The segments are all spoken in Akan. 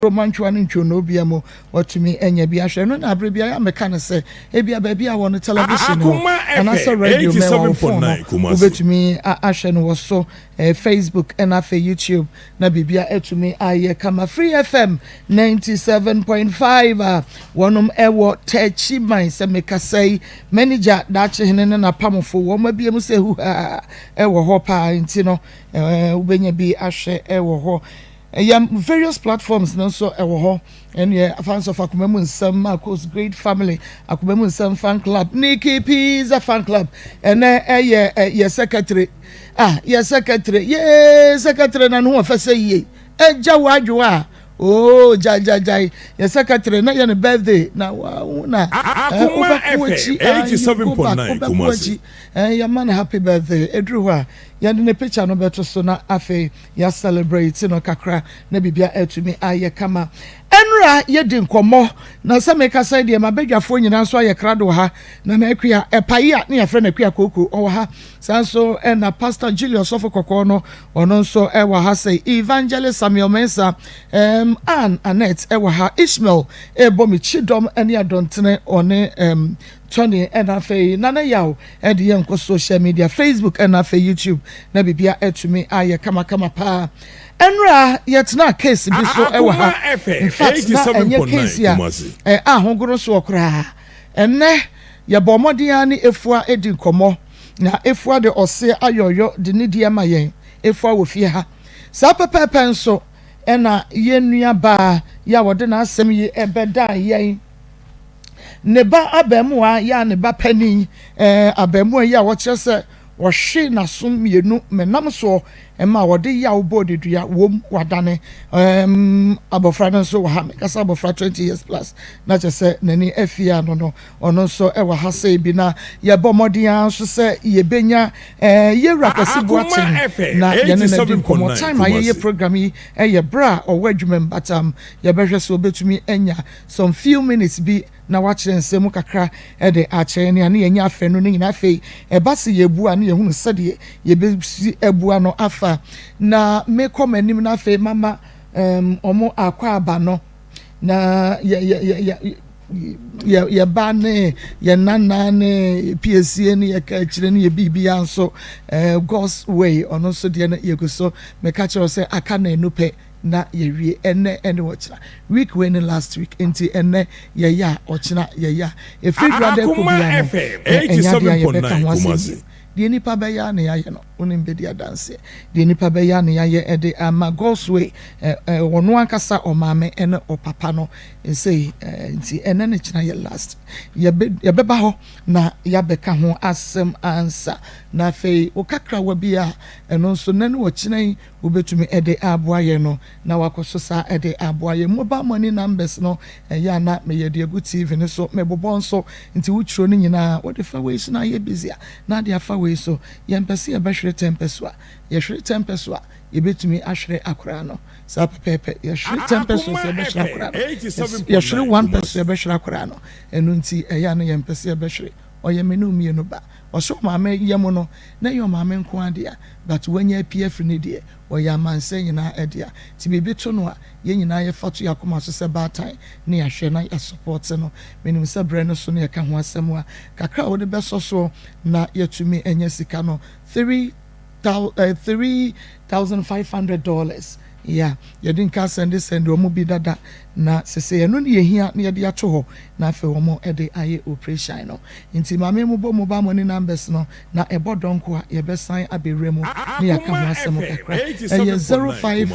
nkuro mantwoa ne ntwonoo bia mu watumi anya bi ahwɛ. Ɛno na abere biara meka no sɛ ebia baabi a wɔ no television wɔ anaasɛ radio mɛ wɔ phone no, wobɛtumi ahwɛ no wɔ so, Facebook ɛna afei YouTube na biribia atumi ayɛ kama. Free FM 97.5 a wɔnom ɛwɔ Tɛkyi man sɛ mekasa yi, manager Daakyehene ne n'apamfo wɔn abie mu sɛ huhaa ɛwɔ hɔ paa, nti no wobɛnya bi ahwɛ ɛwɔ hɔ. Ɛyɛ various platforms no nso ɛwɔ hɔ. Ɛneɛ fans of Akoma Mu Nsɛm, Marcos Great Family, Akoma Mu Nsɛm fan club, Nikki Pizza fan club. Ɛnɛ ɛyɛ yɛ secretary, ah, yɛ secretary, yee, secretary na ne ho ɔfɛ sɛ yie ɛgya wɔ adwo a ooo gyagyagyae. Yɛ secretary na yɛ ne birthday na wa na wobɛko akyi, ah, you go back, wobɛko akyi. Yɛma no happy birthday. Ɛduru hɔ a yɛde ne picture no bɛto so na afei yɛ celebrate no kakra na biribia atumi ayɛ kama. Ɛnura yɛdi nkɔmmɔ na sɛ mekasa deɛ, mabadwafoɔ nyinaa nso ayɛ krado ha na akua ɛpayi a ne yɛfrɛ no Akua Kooko ɔwɔ ha saa nso, ɛna Pastor Julius Sɔfo Kɔkɔɔ no, ɔno nso ɛwɔ ha, sɛ Evangelist Samuel Mensa, Ann Annette ɛwɔ ha, Ishmael ɛbɔ me kyidɔm ɛne adɔntene ɔne Tony, ɛna afei Nana Yaw ɛde yɛn nkɔ social media, Facebook ɛna afei YouTube na biribia ɛtumi ayɛ kamakama paa. Ɛnura yɛtena case bi so ɛwɔ ha. In fact, na ɛnyɛ case a ɛ ahogoro soɔ koraa. Ɛnɛ yɛbɔ mmɔden a ne Efua edi nkɔmɔ na Efua de ɔse ayɔyɔ de ne di ama yɛn. Efua wɔ fie ha saa pɛpɛɛpɛ nso, ɛna yɛn nua baa yɛ a wɔde n'asɛm yi ɛbɛda yɛn, ne ba abɛɛmoa yɛ a ne ba panin, abɛɛmoa yi a wɔkyerɛ sɛ wɔhwe n'aso mmienu mɛnam soɔ ɛma wɔde yaw bɔɔ de dua wɔm wadane. Abɔfra no nso wɔ ha. Mekasa abɔfra 20 years plus na kyerɛ sɛ n'ani afi ano no, ɔno nso ɛwɔ ha sɛ bi na yɛbɔ mmɔden ara nso sɛ yɛbɛnya yɛwura Kwasi Boateng na yɛne no adi nkɔmmɔ. Time a yɛyɛ program yi ɛyɛ berɛ a ɔwɔ adwuma mu, but yɛbɛhwɛ sɛ ɔbɛtumi anya some few minutes bi na wakyerɛ nsɛm kakra ɛde akyerɛ ne a ne yɛnyɛ afɛ no ne nyinaa. Afei ɛba sɛ yɛbu a ne yɛhunu sɛdeɛ yɛbɛsi abua no afa na mekɔ m'anim. Na afei mama ɔmo akɔ aba no na yɛ yɛ yɛ yɛ yɛ yɛba ne yɛ nana ne piesie ne yɛka akyire ne yɛ biribia nso, God's Way, ɔno nso deɛ no yɛgu so. Meka kyerɛ sɛ aka na enu pɛ na yɛwie ɛnɛ ɛne wɔkyena week wei ne last week, nti ɛnɛ yɛyɛ a ɔkyena yɛyɛ a efiri dwada kɔ bia no ɛnya deɛ a yɛbɛka ho asɛm bi. Deɛ nipa bɛyɛ a na yɛayɛ no, wonim bɛdi adanseɛ. Deɛ nipa bɛyɛ a na yɛayɛ ɛde ama God's Way, ɛ ɛ ɔno ankasa ɔmaame ɛne ɔpapa no nsɛyi nti ɛnɛ ne kyena yɛ last. Yɛbɛ yɛbɛba hɔ na yɛabɛka ho asɛm ansa na afei wo kakrawa bi a ɛno nso nɛ ne wɔkyena yi wobɛtumi ɛde aboa yɛn no na wakɔ so saa ɛde aboa yɛn. Mobile money numbers no ɛyɛ ana meyɛ de agu TV no so, mebobɔ nso, nti wotwerɛ no nyinaa wode fa wei so na ayɛ busy a na ade afa wei so. Yɛmpɛ sɛ yɛbɛhwere 10 pesewas a yɛhwere 10 pesewas a yɛbɛtumi ahwere akoraa no saa pɛpɛɛpɛ. Yɛhwere 10 pesewas sɛ yɛbɛhwere akoraa no, yɛhwere 1 pesewa yɛbɛhwere akoraa no. Ɛno nti ɛyɛ a no yɛmpɛ sɛ yɛbɛhwere. Ɔyɛ me ne mmienu ba ɔsɛ ɔmaame yɛ mu no na ɛyɛ ɔmaame nko adeɛ, but wanya apie afiri ne deɛ ɔyɛ amansɛ nyinaa ɛdeɛ. Nti biribi to no a yɛn nyinaa yɛfa to yɛ akoma so sɛ baatan ne yɛahwɛ na yɛa support no. Menim sɛ berɛ no so no yɛka ho asɛm a kakra a wode bɛsɔ soɔ na yɛtumi anya sika no $3,500. Yeah, yɛde nka sɛnde wɔn bi dada na sese ɛno ne yɛhia na yɛde ato hɔ na afei wɔn de ayɛ operation no. Nti maame mu bɔ mobile money numbers no na ɛbɔ dɔnko a yɛbɛsan abɛwura mu na yɛaka ho asɛm kakra. Ɛyɛ 05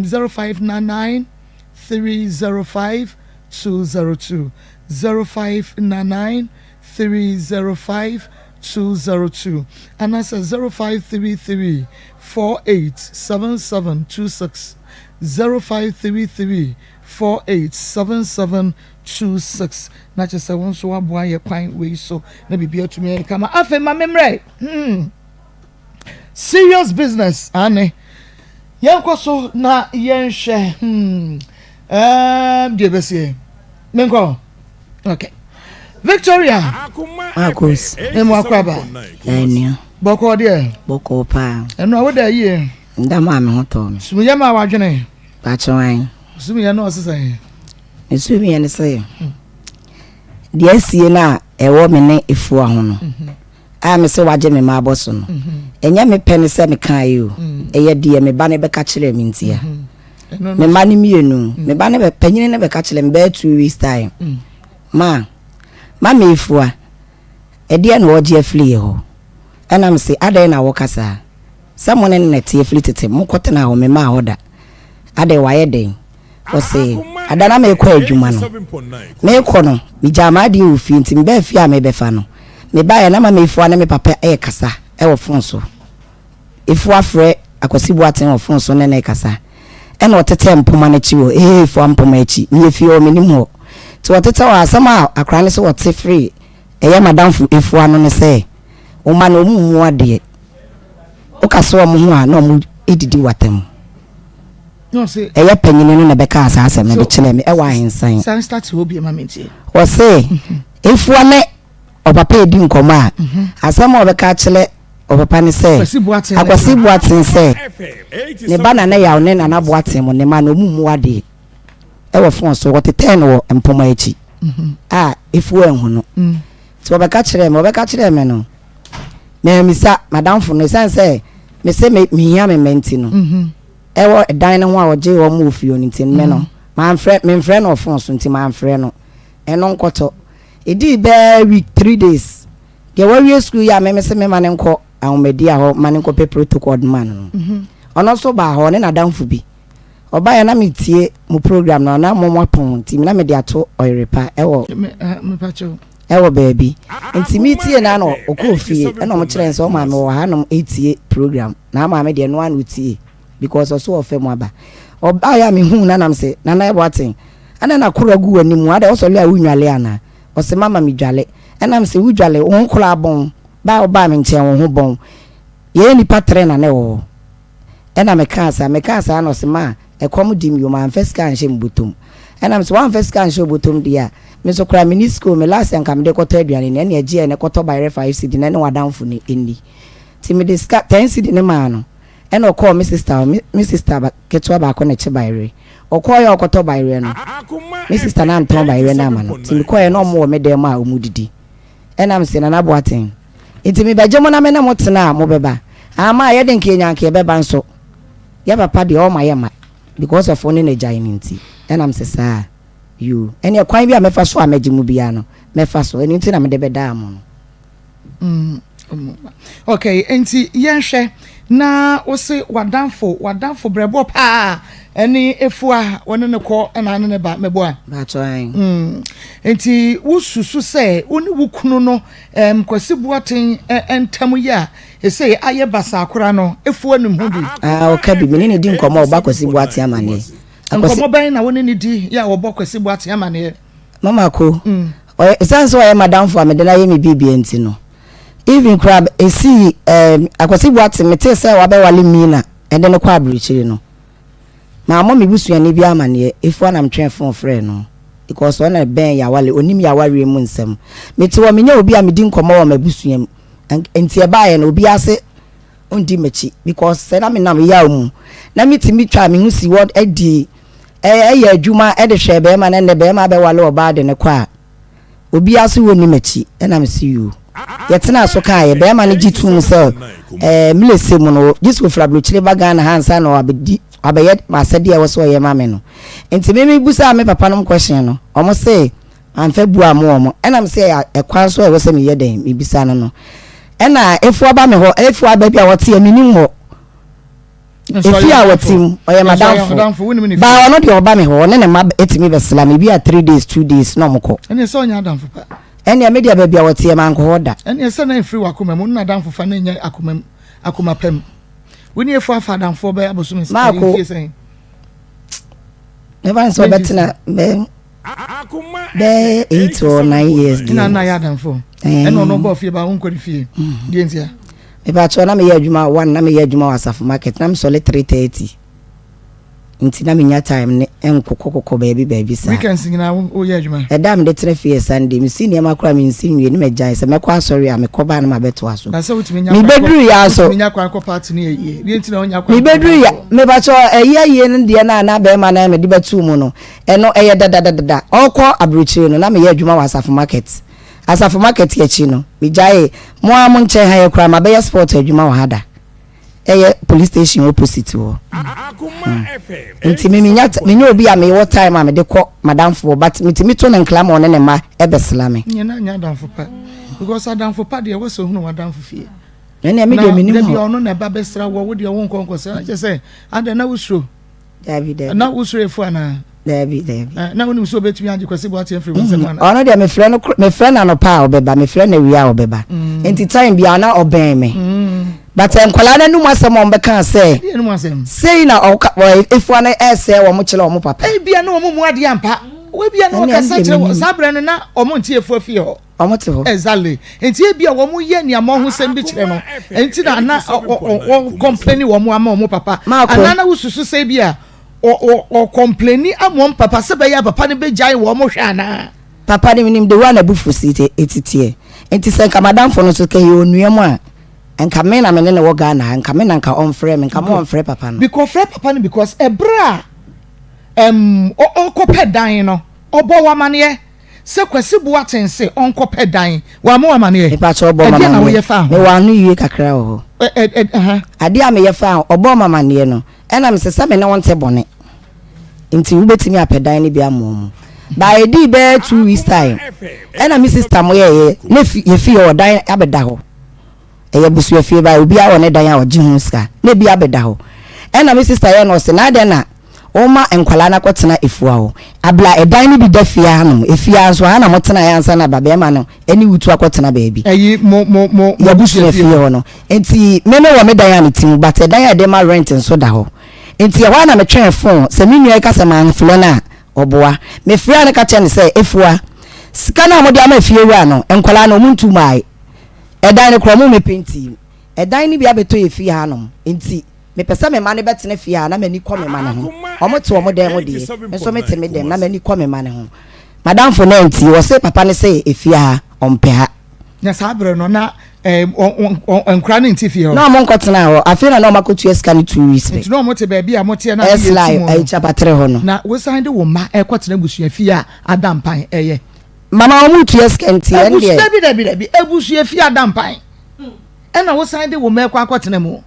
0599 305 202, 0599 305 202, anaasɛ 0533 487726, 0533 487726. Na kyerɛ sɛ wɔn nso waboa yɛ kwan wei so na biribi atumi ayɛ kama. Afei ma memmerɛ serious business ane yɛnkɔ so na yɛnhwɛ deɛ bɛsiɛ menkɔ. Okay, Victoria. Marcos. Emu akɔ aba. Ɛnua. Bɔkɔ deɛ? Bɔkɔ paa. Ɛnu a woda yie? Nda maa me ho tɔɔ me. Sumuyɛ ma wadwene? Pakyɛwan. Sumiiɛ no ɔse sɛn? Me sumiiɛ ne sɛ, deɛ asie no a ɛwɔ me ne Efua ho no, a me sɛ wagye me mma abɔ so no, ɛnyɛ me pɛ ne sɛ mekaeɛ o, ɛyɛ deɛ me ba no bɛka kyerɛɛ me ntia. Me mma no mmienu, me ba no bɛ, panyini no bɛka kyerɛɛ me bɛyɛ 2 weeks time. Ma, ma me Efua, ɛdeɛ na ɔregye afiri yɛ hɔ? Ɛna me se, adɛn na woka saa? Sɛ mo ne no na ɛteɛ firi tete, mokɔtenaa hɔ, memmaa hɔ da. Adɛn, wayɛ dɛn? Ɔse, ada na merekɔ adwuma no, merekɔ no, megyaa m'adeɛ wɔ fie nti mebaa fie a merebɛfa no. Mebaeɛ na Mama Efua ne me papa rekasa wɔ fon so. Efua frɛ Akwasi Boateng wɔ fon so ne no rekasa. Ɛna ɔtetɛ mpoma no akyi wɔ, ee Efua mpoma akyi, meyɛ fie hɔ, mennim hɔ. Nti ɔtetɛ hɔ a, asɛm a akwadaa no se ɔte firi ɛyɛ m'adamfo Efua no ne sɛ, wo mma no, wɔn mmu adeɛ. Wokasa wɔn ho a, na wɔdidi w'atam. Ɛyɛ panyini no na ɛbɛkaa saa asɛm no de kyerɛɛ me ɛwɔ ahensan. Ɔse Efua ne ɔpapa edi nkɔmɔ a, asɛm a ɔbɛka akyerɛ ɔpapa ne sɛ, Akwasi Boateng sɛ ne ba Nana Yaw ne Nana Boateng mo ne mma no ɔmo mmu adeɛ ɛwɔ fon so, wɔtetɛɛ no wɔ mpoma akyi a Efua anhu no. Nti ɔbɛka kyerɛɛ me, ɔbɛka kyerɛɛ me no, mammisa m'adamfo no, ɛsiane sɛ mese me mehia me mma nti no, ɛwɔ dan no ho a ɔgye wɔn wɔ fie no nti, me no, mamfrɛ, memfrɛ no ɔfon so nti mamfrɛ no. Ɛno nkɔtɔ. Ɛdii bɛɛ week, 3 days, deɛ wawie sukuu yi a me mese mema no nkɔ ahomadia hɔ ma no nkɔpɛ protocol de ma no no, ɔno nso baa hɔ, ɔne n'adamfo bi. Ɔbaeɛ na metie mo program no, na mo apɔn nti na mede ato ɔyerepa ɛwɔ ɛwɔ baabi nti metie na na ɔkɔɔ fie ɛna ɔmo kyerɛ sɛ ɔmaame wɔ hanom ɛtie program na maame deɛ noa na ɔtie because ɔso ɔfɛ mu aba. Ɔbaeɛ a mehu na nam sɛ Nana Ɛboaten ɛna na kora gu w'anim ada ɔsɔle a wonwale ana? Ɔsɛ mama medwale. Ɛnam sɛ wodwale wo ho koraa bɔn baa wobaa me nkyɛn wo ho bɔn. Yɛyɛ nipa tere na na ɛwɔ hɔ. Ɛna mekaa saa, mekaa saa na ɔse ma ɛkɔm de me o, mamfa sika anhyɛ me bɔtɔm. Ɛna mese woamfa sika anhyɛ wo bɔtɔm deɛ a, me nso koraa menni sika o, me last a nka mede kɔtɔ aduane ni, ɛne gye ɛnɛ kɔtɔ bayerɛ 5 cedi na ɛne w'adamfo no nni. Nti mede sika 10 cedi no maa no, ɛna ɔkɔɔ me sister hɔ, me me sister ba ketewa baako na ɛkye bayerɛ. Ɔkɔɔeɛ a ɔkɔtɔ bayerɛ no, me sister no antɔn bayerɛ no ama no, nti mekɔɔeɛ na ɔmo wɔ me dan mu a ɔmo didi. Ɛna mese Nana Boateng, Nti mebɛgye mo na me ne mo tena a, mobɛba? Ama a yɛde nka yɛnya nka yɛbɛba nso. Yɛ papa deɛ ɔma yɛmma because of wo ne no agyae no nti. Ɛna mese saa? Yoo. Ɛneɛ kwan bi a mɛfa so a mɛgye mo biara no, mɛfa so. Ɛno nti na mede bɛdaa mo no. Okay, nti yɛnhwɛ na wose w'adamfo, w'adamfo brɛboɔ paa ɛne Efua, wɔne no kɔ ɛna ne ne ba mɛboa. Baatɔ ayi. Nti wosusu sɛ wo ne wo kunu no Kwasi Boateng ntam yi a ɛsei ayɛ basaa koraa no, Efua nim ho bi? Ah, ɔka bi. Me ne no di nkɔmmɔ a ɔba Kwasi Boateng amaneɛ. Nkɔmmɔ bɛn na wo ne no di yɛ a ɔbɔ Kwasi Boateng amaneɛ? Mama Ko, ɔyɛ, ɛsiane sɛ ɔyɛ m'adamfo a mede no ayɛ me biribiara nti no, even koraa ɛsii ɛɛm, Akwasi Boateng, metee sɛ wabɛwale Mina de no kɔ aburokyire no, mammɔ me busuani biara amaneɛ, Efua na metwɛn fon frɛɛ no because ɔno na ɛbɛn yɛawale, ɔnim yɛawareɛ mu nsɛm. Mete hɔ, menyɛ obi a medi nkɔmmɔ wɔ m'abusua mu, nti ɛbaeɛ no obiara se ɔndi m'akyi because sɛ na menam yaw mu na metumi twaa me ho si hɔ di ɛyɛ adwuma de hwɛɛ bɛrima na nnɛ bɛrima abɛwale ɔbaa de no kɔ a, obiara so wɔnni m'akyi. Ɛna mese yoo. Yɛtenaa so kaeɛ, bɛrima no gye toom sɛ ɛɛ Milese mu no gye sɛ ɔfiri aburokyire ba Ghana ha ansa na wabɛdi wabɛyɛ m'asɛdeɛ a ɛwɔ sɛ ɔyɛ ma me no. Nti me mebusaa me papa nom question no, wɔn se Mamfa bu ammo wɔn. Ɛna mese ɛyɛ ɛkwan so a ɛwɔ sɛ meyɛ dɛn? Mebisa no no. Ɛna Efua ba me hɔ. Efua baabi a ɔteɛ menim hɔ. Efie a ɔte mu, ɔyɛ m'adamfo. Baa ɔno deɛ ɔba me hɔ, ɔne ne mma tumi bɛsra me. Ebi a 3 days, 2 days na wɔkɔ. Ɛneɛ sɛ ɔnyɛ adamfo pa. Ɛneɛ me deɛ baabi a ɔteɛ mankɔ hɔ da. Ɛneɛ sɛ na ɛmfiri w'akoma mu, wo ne n'adamfo fa na ɛnyɛ akoma mu, akoma pa mu. Wo ne Efua afa adamfoɔ bɛyɛ abosome Maako, mfie sɛn? Mɛfa no sɛ ɔbɛtena bɛ. Bɛyɛ 8 or 9 years deɛ. Ɛna na yɛ adamfo. Ɛna ɔno ɔbɔ fie ba wonkɔ ne fie. Deɛ ntia? Mepakyɛw, na meyɛ adwuma one, na meyɛ adwuma wɔ Asafo market, na mesɔre 3:30. Nti na mennya time ne nkokɔ kokɔ baabi baabi saa. Weekends nyinaa wo yɛ adwuma? Ɛda a mede tena fie yɛ Sunday. Mesi nneɛma koraa a mensi nwie ne magyae. Sɛ mɛkɔ asɔre a mekɔ ba a na mabɛtoa so. Na sɛ wotumi nya kwan kɔ, Mebɛduru yɛ ara so. wotumi nya kwan kɔ party ne ayie. Deɛ nti na wonya kwan kɔ Mebɛduru yɛ, nnamfoɔ? mepakyɛw ayi ayie no deɛ no a na bɛrima no a mede bɛtoo mu no, ɛno ɛyɛ dadadadada. Ɔrekɔ aburokyire no na meyɛ adwuma wɔ Asafo Market. Asafo Market akyi no, megyaee. Mo ara mo nkyɛn ha yɛ koraa mabɛyɛ sport adwuma wɔ ha da. ɛyɛ police station opposite hɔ hmm. Nti me menya menyɛ obi a mewɔ time a mede kɔ madamfo but metumi to no nkla ma ɔne ne mma ɛbɛsla me. Nyɛ na nyɛ adamfo pa because adamfo pa deɛ wɔsɛ ohunu w'adamfo fie. Ɛnna mi deɛ mi nim hɔ. Na dabi ɔno na ɛba bɛsra wɔ wo deɛ wo nkɔ nkɔsra kyɛ sɛ adɛ na wosuro. Dabi dabi. Na wosuro efu anaa. Dabi dabi. Eh, na wonim sɛ obetumi agye Kwasi Boateng afiri wo nsam mm-hmm. ana? Ɔno deɛ mefrɛ no mefrɛ no anɔpa a ɔbɛba mefrɛ no awia a ɔbɛba. Mm. Nti time biara na ɔbɛn me. Mm. But eh, nkwadaa no anum asɛm a wɔbɛka sɛ sei na ɔka efua no ɛsɛ wɔn kyerɛ wɔn papa. Ebia na wɔn mu adeɛ ampa. Ebia na wɔkasa kyerɛ wɔn saa berɛ no na wɔn nte efua fie hɔ. Wɔn te hɔ. Exactly. Nti ebia wɔn yɛ nea wɔn ho sɛm bi kyerɛ no. Nti na na wɔn complaini wɔn ama wɔn papa. Anaa na wosusu sɛ ebia wɔ complaini ama wɔn papa sɛ bɛyɛ a papa no bɛgyae wɔn hwɛ anaa. Papa no menim de wa na abufuo si teteɛ. Nti sɛ nka madamfo no nso kɛyɛ onua mu a nka me na me ne no wɔ Ghana ha nka me na nka ɔmfrɛ me nka mo ɔmfrɛ papa no. Because ɔfrɛ papa no because ɛberɛ a ɛm ɔkɔpɛ dan no ɔbɔ wo amaneɛ. Sɛ Kwasi Boateng se ɔnkɔ pɛ dan, wammo wo amaneɛ? Mepakyɛ ɔbɔɔ Ɛdeɛn na m'amaneɛ. woyɛ faa ho? Mewɔ ano yie kakra wɔ hɔ. Ɛ ɛ ɛ aha. Adeɛ a meyɛ faa ho, ɔbɔɔ m'amaneɛ no, ɛna mese sɛ me ne wo nte bɔne nti wobɛtumi apɛ dan no bi ama wɔn. But ɛdii bɛyɛ 2 weeks time, ɛna me sister mo yɛeɛ, na fi yɛfie hɔ dan abɛda hɔ. Ɛyɛ abusua fie but obiara wɔ ne dan a ɔgye ho sika, na ebi abɛda hɔ. Ɛna me sister yɛɛ no ɔse na adɛn na Woma nkwadaa no akɔtena efua hɔ. Abla ɛdan no bi da fie hanom. Efie ha nso, ha na motenaeɛ ansa na babarima no ne wo tu akɔtena baabi. Ɛyi mo mo mo mo abusua fie hɔ no. Nti me mewɔ me dan a mete mu but ɛdan a yɛde ma rent nso da hɔ. Nti ɛhɔ ara na metwɛn phone sɛ me nua yi ka sɛ mamfrɛ no a, ɔboa. Mefrɛɛ no ka kyerɛɛ no sɛ, Efua, sika no a mode ama efiewura no, nkwadaa no wɔntu mmae. Ɛdan no koraa wɔmmɛpenti. Ɛdan no bi abɛtɔ yɛn fie hanom nti Mepɛ sɛ me mma no bɛtena fie a na m'ani kɔ me mma no ho. Wɔte wɔn dan mu deɛ, me nso mete me dɛm na m'ani kɔ me mma no ho. M'adamfo no antie. Ɔse papa no se efie ha, ɔmpɛ ha. Na saa berɛ no na nkwadaa no nte fie hɔ? Na wɔnkɔtenaa hɔ. Afei na na wɔakɔtua sika no 2 weeks pɛ. Nti na wɔte baabi a moteɛ na meyɛ tu mu no? Ɛsla, hɔ no. Na wosan de wo mma rekɔtena abusua fie a ada mpan, ɛyɛ? Mama wɔretua sika nti, ɛndeɛ. Abusua, dabi, dabi, dabi, abusua fie ada mpan, ɛna wosan de wo mma rekɔ akɔtena mu?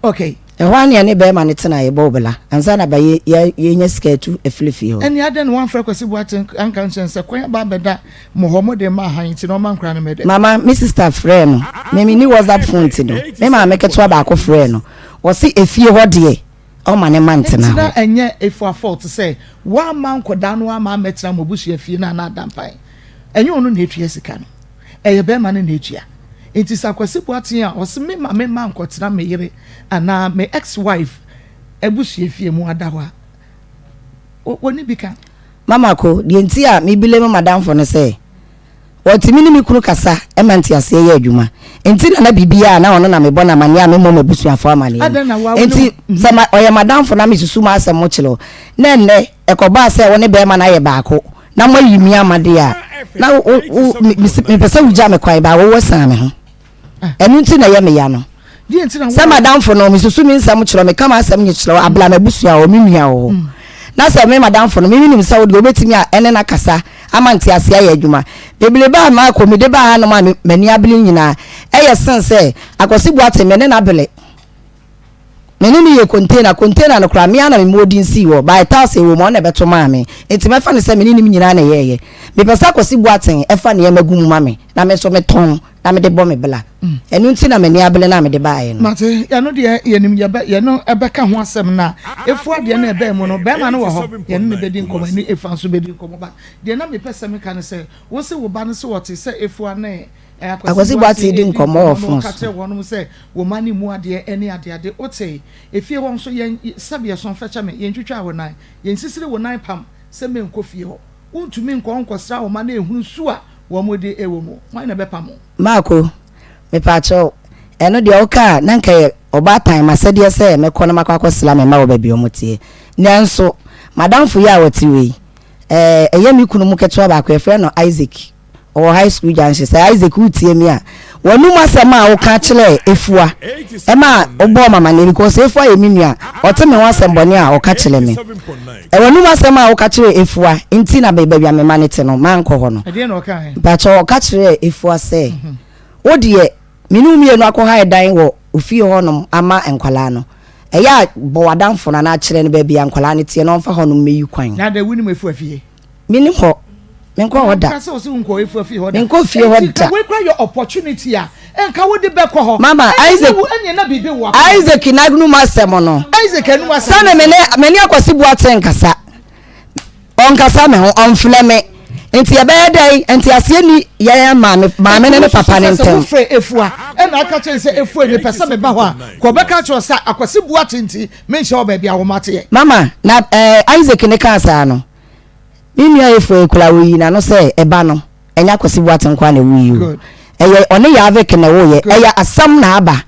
Okay. Ɛhɔ ara na yɛne bɛrima no tena yɛbɔɔ bla ansa na ba yɛ yɛnya sika atu afiri fie hɔ. Ɛnneɛ adɛn na woamfrɛ Kwasi Boateng anka nkyerɛ no sɛ kwan aba abɛda mo hɔ mode ma hann nti na ɔmma nkwadaa no mmɛda bi? Mama, me sister frɛɛ no, me menni WhatsApp phone nti no, me maame ketewa baako frɛɛ no, ɔse efie hɔ deɛ ɔmma ne mma ntena Nti na hɔ. ɛnyɛ Efua fault sɛ woamma nkwadaa no amma ammɛtena mo abusua fie no anaa adampan. Ɛnyɛ ɔno na ɛtua sika no. Ɛyɛ bɛrima no na ɛtua. Nti sɛ Akwasi Boateng a ɔse me ma me mma nkɔtena me yere anaa me ex wife abusua fie mu ada hɔ a, wɔnni bi ka. Mama Ko, deɛ nti a me blame madamfo ne sɛ, ɔtumi ne me kunu kasa ma nteaseɛ yɛ adwuma. Nti na na biribiara a na ɔno na mebɔ no amaneɛ a memmɔ m'abusuafoɔ amaneɛ no. Nti sɛ ma ɔyɛ madamfo na mesusu m'asɛm kyerɛ wo, na ɛnnɛ ɛkɔbaa sɛ wo ne bɛrima no ayɛ baako, na moayi me ama deɛ a, na wo, wo, me, mepɛ sɛ wogya me kwan, baa wowɔ san me ho. Ɛno nti na ɛyɛ me ya no. Sɛ madamfo no, mesusu me nsɛm kyerɛ, meka m'asɛm nye kyerɛ, abla m'abusua wɔ, me nua wɔ hɔ. Mm. Na sɛ me madamfo no, me menim sɛ wo deɛ wobɛtumi a ɛne no akasa ama nteaseɛ ayɛ adwuma. Bebrebe a maakɔ, mede baa hanom a m'ani abere nyinaa, ɛyɛ sen sɛ Akwasi Boateng, me ne no abere. Me ne no yɛɛ container, container no koraa me ara na me molding sii hɔ, by tiles a ɛwɔ mu ɔno na ɛbɛto maa me, nti mɛfa no sɛ me ne no nyinaa na ɛyɛeɛ. Mepɛ sɛ Akwasi Boateng fa nneɛma gu mu ma me na me nso metɔn na mede bɔ me bla. Ɛno nti na m'ani abere no a mede baeɛ no. Mate, ɛno deɛ yɛnim yɛbɛ yɛne ɛbɛka ho asɛm na Efua deɛ na ɛbɛn mu no bɛrima no wɔ hɔ yɛne no bɛdi nkɔmmɔ ɛne Efua nso bɛdi nkɔmmɔ ba deɛ na mepɛ sɛ meka ne sɛ wo se wo ba no se ɔte sɛ Efua ne Akwasi Boateng di nkɔmmɔ wɔ fon so. Ɔka kyerɛ wɔnom sɛ wɔn mma no mmu adeɛ ne adeade. Wote, efie hɔ nso yɛn, sɛbe ɛso mfɛkyɛ me, yɛntwitwaa wo nan, yɛnsisiri wo nan pam sɛ menkɔ fie hɔ. Wontumi nkɔ nkɔsra wo mma na ehunu su a wɔn de wɔ mu. Hwan na ɛbɛpam wo? Marko, mepaakyɛw, ɛno deɛ woka a na nka ɛyɛ. ɔbaatan, m'asɛdeɛ sɛ mɛkɔ na makɔ akɔsra me mma wɔ baabi a wɔteɛ. Nanso, m'adamfo yi a ɔte hɔ yi, ɛɛ, ɛyɛ me kunu mu ketewa baako, yɛfrɛ no Isaac. Ɔwɔ High School Junction. Sɛ Isaac wotie me a, w'anum asɛm a woka kyerɛɛ Efua ɛma wobɔɔ me amaneɛ because Efua yɛ me nua, ɔte me ho asɛm bɔne a ɔka kyerɛ me. W'anum asɛm a woka kyerɛɛ Efua nti na me baabi a me mma no te no, mankɔ hɔ no. Mpakyɛw, ɔka kyerɛɛ Efua sɛ, Wo deɛ, me ne wo mmienu akɔhae dan wɔ ofie hɔnom ama nkwadaa no. Ɛyɛ a bɔ w'adamfo no anaa kyerɛ no baabi a nkwadaa no teɛ na ɔmfa hɔnom mmɛyi kwan. Na dɛ wonim Efua fie? Mennim hɔ. Menkɔɔ hɔ da. Ɛnka sɛ ɔse wonkɔ Efua fie hɔ da. Menkɔɔ fie hɔ da. Enti nka wei koraa yɛ opportunity a nka wode bɛkɔ hɔ. Mama, Isaac, Ɛnneɛ na biribi wɔ akoma. Isaac n'anum asɛm no. Isaac anum asɛm Sɛne me ne, me ne Akwasi Boateng nkasa. Ɔnkasa me ho, ɔmfrɛ me. Nti ɛbɛyɛ dɛn? Nteaseɛ nni yɛn maame, maame ne ne papa no Nti wosusu sɛ sɛ ntam. wofrɛ Efua ɛna aka kyerɛ no sɛ Efua mepɛ sɛ meba hɔ a, nka ɔbɛka akyerɛ wo sɛ Akwasi Boateng nti menhyɛ wɔ baabi a wo mma teɛ. Mama, na eh, Isaac ne kaa saa no, me nua Efua yi koraa ɔyii n'ano sɛ ɛba no, ɛnyɛ Akwasi Boateng nko ara na ɛwuiɛ o. Good. Ɛyɛ ɔne Yaavik na ɛwoeɛ. Good. Ɛyɛ asɛm na aba.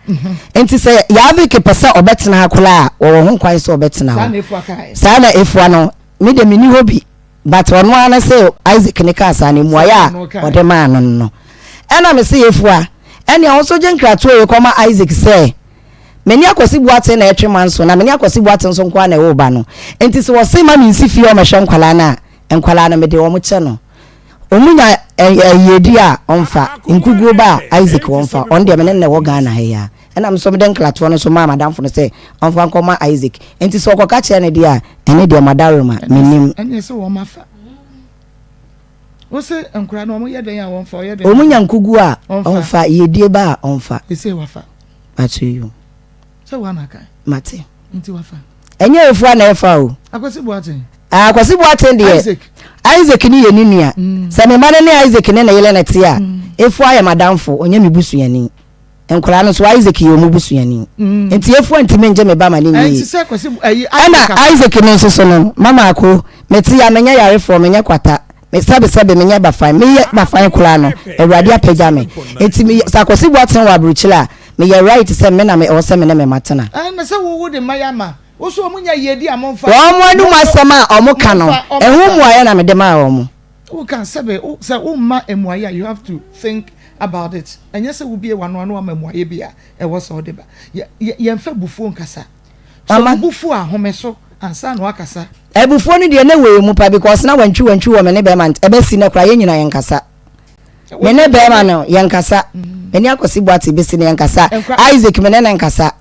Nti sɛ Yaavik pɛ sɛ ɔbɛtena ha koraa a, wɔwɔ ho kwan sɛ ɔbɛtena Saa hɔ. na Efua kaeɛ. Saa na Efua no, me deɛ menni hɔ bi, but ɔno ara ne se Isaac ne kaa saa no, mmuaeɛ Saa a na ɔno kaeɛ. ɔde maa no no. Ɛna me se Efua, ɛnneɛ wo nso gye nkratoɔ wei kɔma Isaac sɛ, me ne Akwasi Boateng na ɛtwe manso, na me ne Akwasi Boateng nso nko ara na ɛwoo ba no. Nti sɛ ɔse ma mensi fie hɔ mmɛhwɛ nkwadaa no a, nkwadaa no mede wɔn kyɛ no. Wɔn nya ayiedie a, ɔmfa. Nkuguo ba a, Isaac wɔmfa. Ɔno deɛ me ne no na ɛwɔ Ghana ha yi ara. Ɛna me nso mede nkratoɔ no nso maa m'adamfo no sɛ ɔmfa nkɔma Isaac. Nti sɛ ɔkɔka kyerɛ no deɛ a, ɛne deɛ m'adaworoma, mennim. Ɛneɛ sɛ wɔn afa. Wo se nkwadaa no wɔn yɛ dɛn a wɔmfa, ɔyɛ dɛn a Wɔn nya nkuguo a, ɔmfa. ɔmfa. Yiedie ba a, ɔmfa. Ɛsei wafa. Mato yi o. Sɛ woa na kan. Mate. Nti wafa. Ɛnyɛ Efua na ɛfa o. Akwasi Boateng. Ah, Akwasi Boateng deɛ. Isaac. Isaac ni yɛ ne nua. Mm. Sɛ me mma no ne Isaac ne ne yere na te a, mm. Efua yɛ m'adamfo, ɔnyɛ me busuani. Nkwadaa no nso Isaac yɛ wɔn busuani. Mm. Nti Efua ntumi ngye me ba ma ne nyɛ yie. Ɛna Isaac no nso so no, mama ako, mete ya menyɛ yarefoɔ, menyɛ kwata. Me sɛbe sɛbe menyɛ bafan, meyɛ bafan koraa no, Awurade apagya me. Nti me sɛ Akwasi Boateng wɔ aburokyire a, meyɛ right sɛ me na me ɛwɔ sɛ me ne me mma tena. Ɛɛ na sɛ wo wo de mma yɛ ama wo so wɔn nya yiedi a momfa. Wɔn anum asɛm a wɔn ka no, ɛho mmuaeɛ na mede maa wɔn. Wo ka sɛbe wo sɛ wo mma mmuaeɛ a you have to think about it. Ɛnyɛ sɛ wo bue w'ano ano ama mmuaeɛ bi a ɛwɔ sɛ wode ba. Yɛ yɛ yɛnfa abufuo nkasa. Sɛ Mama. wo bo fu a home so ansa na wakasa. Abufuo no deɛ na ɛwɔ yɛn mu pa because na wantwi wantwi wɔ me ne bɛrima nt ɛbɛsi nnɛ koraa yɛn nyinaa yɛnkasa. Me ne bɛrima no yɛnkasa. Me ne Akwasi Boateng bɛsi no yɛnkasa. Isaac me ne no nkasa.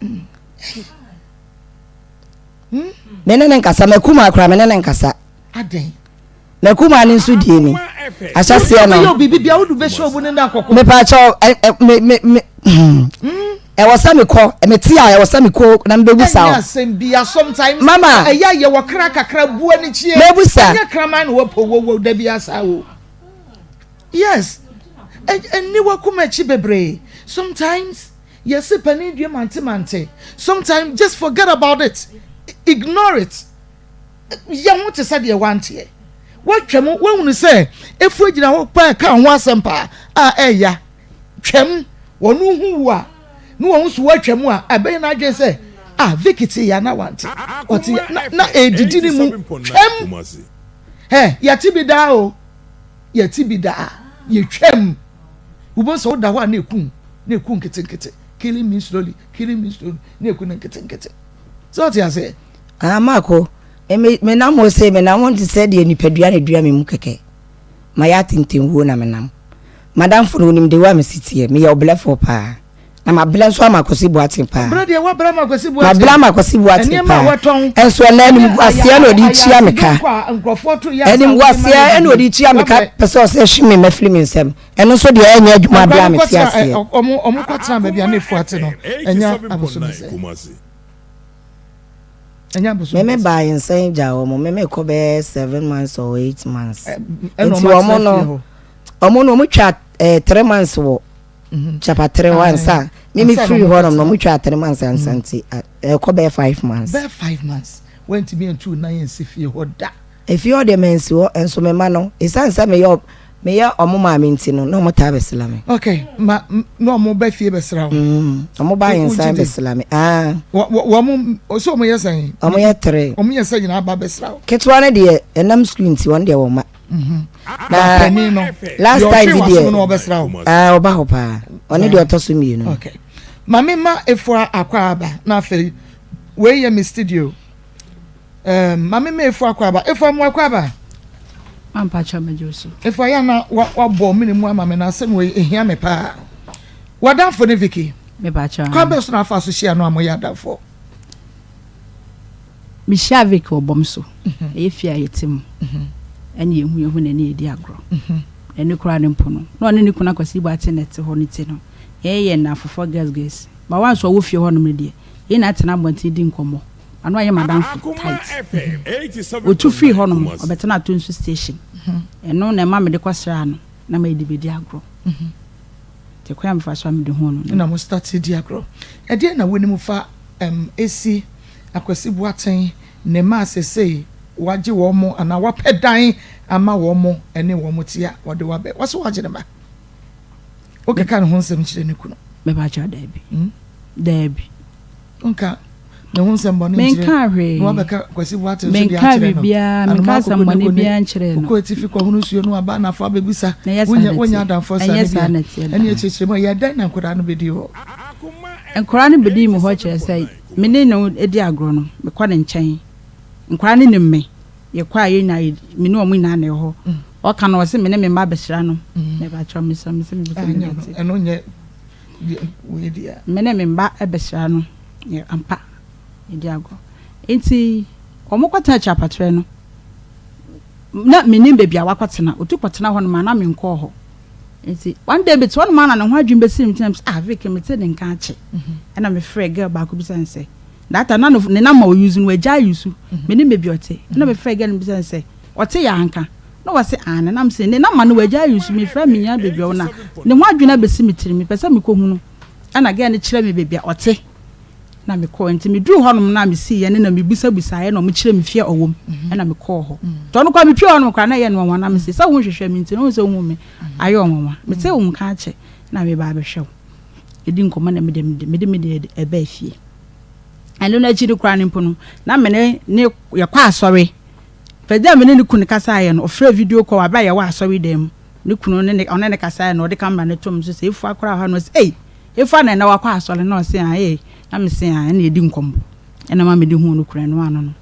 Me ne no nkasa. M'akumaa koraa me ne no nkasa. Adɛn? M'akumaa no nso die ni. Ahyɛseɛ no. Mepaakyɛw me me me ɛwɔ sɛ mekɔ mete a ɛwɔ sɛ mekɔ na mebɛbusa wo. Asɛm bia sometimes. Mama. Ɛyɛ yɛ wɔ kra kakra bua ne kyie. Mɛbusa. Ɛnyɛ kraman na wɔpɔ wɔ wɔ da bi asa o. Yes. Ɛnni wakoma akyi bebree. Sometimes yɛsi panin dua mante mante. Sometimes just forget about it. Ignore it. Yɛ ho te sɛ deɛ wanteɛ. Woatwam, woahunu sɛ efu agyina hɔ paa ka ho asɛm paa a ɛya. Twam, wɔn hu wo a, ne wɔn so woatwam a, ɛbɛyɛ n'adwene sɛ, ah, Vicky te ya na wante. Ɔte ya na na ɛredidi ne mu. Twam. Hɛ, yɛte bi daa o. Yɛte bi daa. Yɛtwam. Wobɛhu sɛ woda hɔ a na ɛku, na ɛku nketenkete. Killing me slowly, killing me slowly, na ɛku no nketenkete. Sɛ ɔte aseɛ? Ah, Marko, me, me, menam hɔ sei, menam hɔ te sɛ deɛ nipadua na edua me mu kɛkɛ. Mayɛ atentenwuo na menam. M'adamfo no, onim dewa a mesi teɛ. Meyɛ ɔbrɛfoɔ paa. Na mabrɛ nso ama Kwasi Boateng paa. Brɛ deɛ woabrɛ ama Kwasi Boateng. Mabrɛ ama Kwasi Boateng Nneɛma a paa. watɔn. Nso ɛnɛ animguaseɛ na ɔde retua me ka. Ayase dwom kɔ a nkurɔfoɔ to yɛ ansa wode ma no Animguaseɛ na ɔde adidi. retua me ka Woabrɛ. pɛ sɛ ɔsɛ hwe me mma firi me nsam. Ɛno nso deɛ ɛnyɛ adwuma berɛ Nkwadaa a no mete kɔtena ɛ, aseɛ. ɔ, ɔmo, ɔmo kɔtena baabi a na Efua te no, ɛnyɛ abosomsɛm. Ɛnyɛ Me abosomsɛm. me baa nsan gyaa wɔn. Me me kɔ bɛyɛ 7 months or 8 months. Ɛna Nti ɔmo atena wɔn fie no, hɔ. wɔn no wɔn twa 3 months wɔ Kyapa 3 hɔ ansa. Me me Ansa na firi ɔmo hɔ nom na kɔtena. wɔn twa 3 months ansa nti ɛkɔ bɛyɛ 5 months. Bɛyɛ 5 months. Wantumi antu wo nan ansi fie hɔ da. Efie hɔ deɛ mansi hɔ nso me mma no, esiane sɛ meyɛ ɔ. Meyɛ ɔmo maame nti no, na ɔmo taa bɛsra me. Okay, ma na ɔmo ba fie bɛsra wo? Mm, ɔmo ba Ahensan bɛsra me. Ah. Wɔ wɔ ɔmo so ɔmo yɛ sɛn? Ɔmo yɛ tere. Ɔmo yɛ sɛ nyinaa ba bɛsra wo? Ketewa no deɛ, ɛnam sukuu nti wɔn deɛ wɔn ma. Mhm. Na panin no, last deɛ time ɔhwe bi w'asom deɛ, no ɔbɛsra wo? Ah, ɔba hɔ paa. Ɔne deɛ ɔtɔ so mmienu. Okay. Maame ma Efua akwaaba na afei wei yɛ me studio. Um, Maame ma Efua akwaaba. Efua mu akwaaba. Mampakyɛ megye wo so. Efua yɛ na wabɔ mene mu ama me na asɛm wei ehia me paa. W'adamfo ne Vicky. Mepakyɛ. Kwan bɛn so na afa so hyia no a moyɛ adamfo? Mehyia Vicky wɔ bɔm so. Mhm. Ɛyɛ fie a yɛte mu. Mhm. Ɛne yɛhu yɛhu na ɛne yɛdi agorɔ. Mhm. Ɛne koraa ne mpo no. Na ɔne ne kunu Akwasi Boateng na ɛte hɔ no ti no. Yɛyɛ nnamfofoɔ girls girls. Ba wa nso ɔwɔ fie hɔnom no deɛ, yɛn nyinaa tena abɔnten di nkɔmmɔ. Ano ayɛ m'adamfo tight. Ɔtu firii hɔnom, ɔbɛtena Atonsu station. Ɛno na ɛma mede kɔsraa no na ma yɛde bɛdi agorɔ. Nti kwan a mefa so a mede huu no no. Na mo start di agorɔ. Ɛdeɛn na wonim fa ɛm ɛsi Akwasi Boateng ne mma a sesei wagye wɔn anaa wapɛ dan ama wɔn ɛne wɔn te a wɔde wo abɛ? Wɔse wagye ne mma. Wokeka ne ho nsɛm kyerɛ ne kunu? Mepakyɛw, daabi. Hmm? Daabi. Wonka ne ho nsɛm bɔne nkyerɛ? Menka hwee. Na wabɛka Kwasi Boateng nso de Menka akyerɛ no. biribiara, menka Anomaa asɛm koko bɔne ne kone, biara nkyerɛɛ no. Wokɔ atifi kɔhono nsuo no aba anafo abɛbisa. Ɛnyɛ saa Wonyɛ na wonyɛ ɛteɛ. adamfoɔ saa Ɛnyɛ no saa bi na a. ɛteɛ da. Ɛne akyirikyiri mu ɛyɛ dɛn na nkwadaa no bɛdi hɔ? Nkwadaa no bɛdii me hɔ kyerɛ sɛ me ne no di agorɔ no, mekɔ ne nkyɛn. Nkwadaa no nim me. Yɛkɔ a yɛn nyinaa yɛ me ne wɔn nyinaa na ɛwɔ hɔ. Ɔka no ɔse me ne me mma bɛsra no. Mepakyɛw mesrɛ me sɛ mepɛ sɛ Anyɛ no mebɛte. ɛno nyɛ deɛ wei deɛ. Me ne me mma bɛsra no yɛ ampa yɛdi agorɔ. Nti wɔn kɔtena Kyapatrɛ no na menim baabi a wakɔtena. Otu kɔtena hɔ nom a na menkɔɔ hɔ. Nti one day mete hɔ nom a na ne ho adwene bɛsi me tirim sɛ ah Vicky mete ne nka akyɛ. Ɛna mefrɛ girl baako bisa no sɛ That time na ne number ɔ use no wagyae use, menim baabi ɔte. Ɛna mefrɛɛ girl no bisa no sɛ ɔte yɛ anka? Na ɔse aane. Na mese ne number no wagyae use, mefrɛ a mennya baabi a ɔwɔ na ne ho adwene abɛsi me tirim, mepɛ sɛ mekɔhunu. Ɛna girl no kyerɛɛ me baabi a ɔte na mekɔɔ. Nti meduruu hɔnom no a mesiiɛ no na mebusabusaeɛ na wɔkyerɛɛ me fie a ɔwɔ mu ɛna mekɔɔ hɔ. Nti ɔno koraa mepie hɔnom koraa na ɛyɛ no nwanwa na mese sɛ wonhwehwɛ me nti no wohu sɛ wohu me ayɛ wo nwanwa. Mete wo nka akyɛ na meba abɛhwɛ wo. Yɛdi nkɔmmɔ na mede mede me deɛ ɛbaa fie. Ɛno no akyi no koraa no mpo no, na me ne ne yɛkɔ asɔre. First day a me ne ne kunu kasaeɛ no, ɔfrɛɛ video call wɔ abere a yɛwɔ asɔre dan mu. Ne kunu ne ne ɔne ne kasaeɛ na ɔde camera no tom so sɛ Efua koraa wɔ ha na ɔse ei Efua na ɛnɛ wakɔ asɔre na ɔse ah ee na me se ah ɛna yɛdi nkɔmmɔ ɛna ma mede huu no kunu ɛno ano no.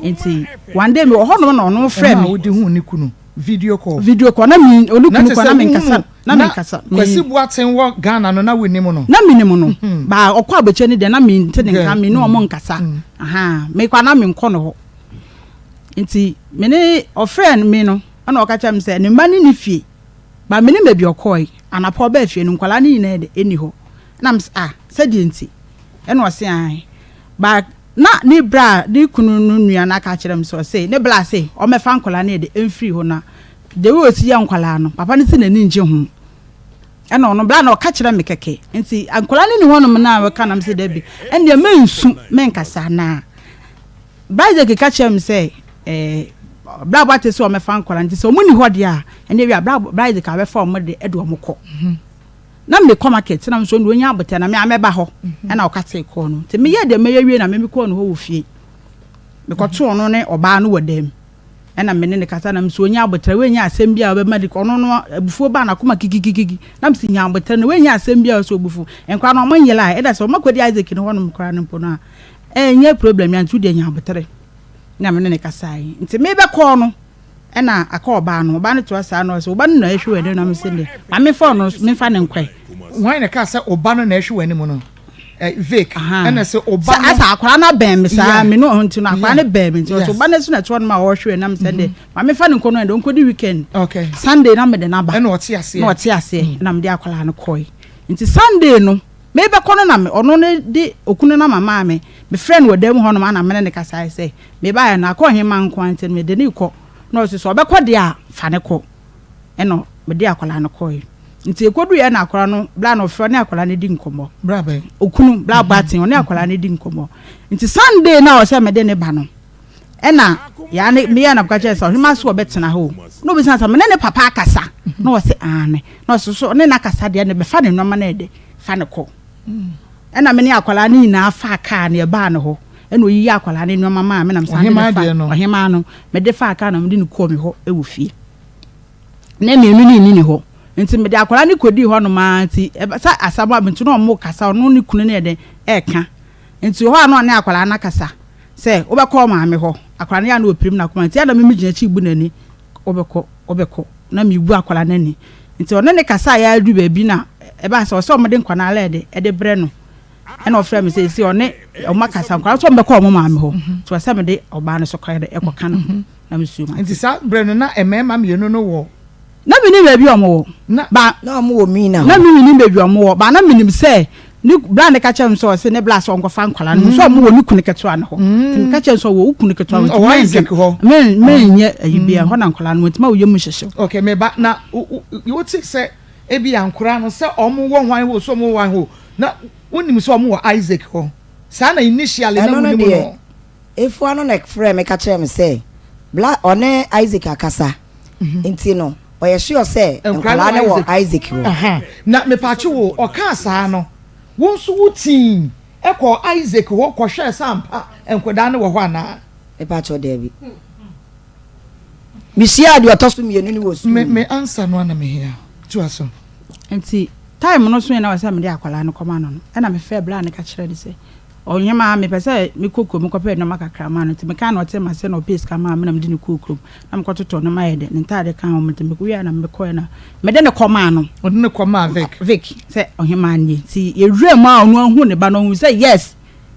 Nti one day mewɔ hɔnom na ɔno frɛ Ɛma me. wode huu ne kunu Video call. Video call na mi ɔne Na kunu kyerɛ kɔ sɛ na mi wohunu nkasa na mi na nkasa mi. Kwasi Boateng wɔ Ghana no na wonim no? Na mi nim no ba ɔkɔ abɛkyɛ ne deɛ na mi nte ne nka Good. mi ne ɔmo nkasa ahaa mi kɔ na mi nkɔ ne hɔ nti mi ne ɔfrɛ mi no ɛna ɔka kyerɛ mi sɛ ne mma ne ne fie ba mi ne baabi ɔkɔɛ anapa ɔbaa fie no nkwadaa ne nyinaa de ɛni hɔ ɛna mi sɛ ah sɛdeɛ nti ɛna ɔse ae ba Na ne bra ne kunu no nua no aka akyerɛ me sɛ ɔse ne bla se ɔmmɛfa nkwadaa no yɛ de mfiri hɔ na the way ɔsi yɛ nkwadaa no papa no se n'ani ngye ho ɛna ɔno bla na ɔka kyerɛ me kɛkɛ nti nkwadaa no ni hɔnom na ɔka nam sɛ dabi ɛndeɛ mensu menkasa na bra Isaac ka kyerɛ me sɛ ɛɛ bra boate sɛ ɔmmɛfa nkwadaa nti sɛ ɔmo ni hɔ deɛ a ɛndeɛ wia bra bra Isaac abɛfa ɔmo de ɛde ɔmo kɔ. Na mekɔ market na nso onya abotɛ na me a mɛba hɔ ɛna ɔka tee kɔɔ no nti meyɛ deɛ mɛyɛ wie na me mekɔɔ ne hɔ wɔ fie mekɔtoo ɔno ne ɔbaa no wɔ dɛm ɛna me ne ne kasa na nso onya abotɛ wei nyɛ asɛm bi a ɔbɛma di ɔno no abufuo baa n'akoma kikikiki na mesi nya abotɛ no wei nyɛ asɛm bi a ɔsɛ obufu nkora no ɔmo nyela a ɛda sɛ ɔmo akɔdi Isaac ne hɔnom koraa no mpo no a ɛnyɛ problem ya nti wodeɛ nya abotɛ na me ne ne kasae nti mebɛkɔɔ no Ɛna aka ɔbaa no, ɔbaa no toa saa na ɔsɛ ɔba no na ɛhwɛ w'anim na mese deɛ ma memfa ɔno memfa no nkɔɛ. Hwan na ɛkaa sɛ ɔba no na ɛhwɛ w'anim no? Eh, Vic, ɛna sɛ ɔba no. Sɛ akwadaa no abɛn me saa, me no nti no akwadaa no bɛn me nti ɔsɛ ɔba no so na ɛtoɔ no ma ɔhwɛ w'anim na mesɛ deɛ ma memfa no nkɔ no ɛnde ɔnkɔdi weekend. Okay. Sunday na mede no aba. Ɛna ɔte aseɛ. Na ɔte aseɛ na mede akwadaa no kɔe. Nti Sunday no mebɛkɔ no na me ɔno no de okunu no ama maa me. Mefrɛ no wɔ dan mu hɔnom ana mene ne kasae sɛ Mebaeɛ no, akɔ ɔhemmaa nko ara nti no, mede no rekɔ. Na ɔse sɛ ɔbɛkɔ deɛ a, fa no kɔ. Ɛna mede akwadaa no kɔeɛ. Nti ɛkɔduiɛ na akwadaa no, bla na ɔfrɛ ɔne akwadaa no di nkɔmmɔ. Bra bɛn? Okunu, bla Boateng, ɔne akwadaa no di nkɔmmɔ. Nti Sunday no a ɔsɛ mede ne ba no, ɛna yaa ne, meyɛɛ na meka kyerɛ sɛ ɔhemmaa so ɔbɛtena hɔ o. Na obisa sɛ, me ne ne papa akasa? Na ɔse aane. Na ɔse so ɔne no akasa deɛ, ɛne bɛfa ne nnoɔma no ɛde fa no kɔ. Ɛna me ne akwadaa no nyinaa faa kaa no yɛbaa ne hɔ. Ɛna ɔyiyi akwadaa no nnoɔma maa me na mesan de no fa ɔhemaa no. Mede faa kaa na mede no kɔɔ me hɔ wɔ fie. Na mmienu no nni ne hɔ. Nti mede akwadaa no kɔdii hɔnom ara nti ɛba sɛ asɛm a nti na wɔn kasa ɔno ne kunu no yɛ dɛn ɛreka. Nti hɔ a na ɔne akwadaa no akasa sɛ wobɛkɔ wo maame hɔ. Akwadaa no yɛ a na ɔpirim n'akoma nti ɛna me megyina akyi bu n'ani wobɛkɔ wobɛkɔ na mebu akwadaa no ani. Nti ɔne ne kasaeɛ ara duru baabi na ɛbaa sɛ ɔsɛ wɔde nkwadaa no ɛde ɛde brɛ no. Ɛna ɔfrɛ me sɛ ɛsi ɔne wɔn akasa nkwadaa nso wɔbɛkɔ wɔn maame hɔ. Nti ɔsɛ mede ɔbaa no so kɔ ɛkɔka ne ho na mesuo ma. Nti saa berɛ no na mmarima mmienu no wɔ. Na mennim baabi a wɔwɔ. Na. Ba. Na wɔwɔ Mina hɔ. Na mennim baabi a wɔwɔ. Ba na menim sɛ ne bra no ka kyerɛɛ me sɛ ɔse ne bra sɛ ɔnkɔfa nkwadaa no. Menim sɛ wɔwɔ ne kunu ketewa no hɔ. Nti meka kyerɛɛ no sɛ ɔwɔ wo kunu ketewa hɔ. Ɔwɔ Isaac hɔ. Nti menyɛ ayi biara. Ɛhɔ na nkwadaa no wɔ. Nti ma wo yam nhyehye wo. Okay, me ba, na wote sɛ ebia nkwadaa no sɛ wɔwɔ hwan hɔ o, sɛ wɔwɔ hwan hɔ o, na wonim sɛ wɔwɔ Isaac hɔ. Saa na initially na Ɛno no wonim deɛ, no. Efua no na ɛfrɛɛ me ka kyerɛɛ me sɛ bla ɔne Isaac akasa nti no ɔyɛ sure sɛ nkwadaa no wɔ Isaac hɔ. Na mepakye wo, ɔkaa saa no, wo nso wo tii kɔɔ Isaac hɔ kɔhwɛɛ sɛ ampa nkwadaa no wɔ hɔ anaa? Mepakyɛw daabi. Mehyiaa deɛ ɔtɔ so mmienu no wɔ sukuu mu. Me answer no ara na mehia. Toa so. Nti time no soe na ɔsɛ mede akwadaa no kɔma no no, ɛna mefrɛɛ bra no ka kyerɛɛ no sɛ Ɔhemaa, mepɛ sɛ mekɔ kurom kɔpɛ nnoɔma kakra ma no. Nti mekaa na ɔtee m'ase na ɔpɛɛ sika maa me na mede no kɔɔ kurom. Na mekɔtotɔɔ nnoɔma yɛ dɛ, ne ntaade ka ho. Nti mewieɛ na mekɔeɛ na mede no kɔmaa no. Ɔde no kɔmaa Vic. Vic, sɛ ɔhemaa nie. Nti yɛwuraa mu a ɔno ahuu ne ba no, ɔhuu sɛ yes,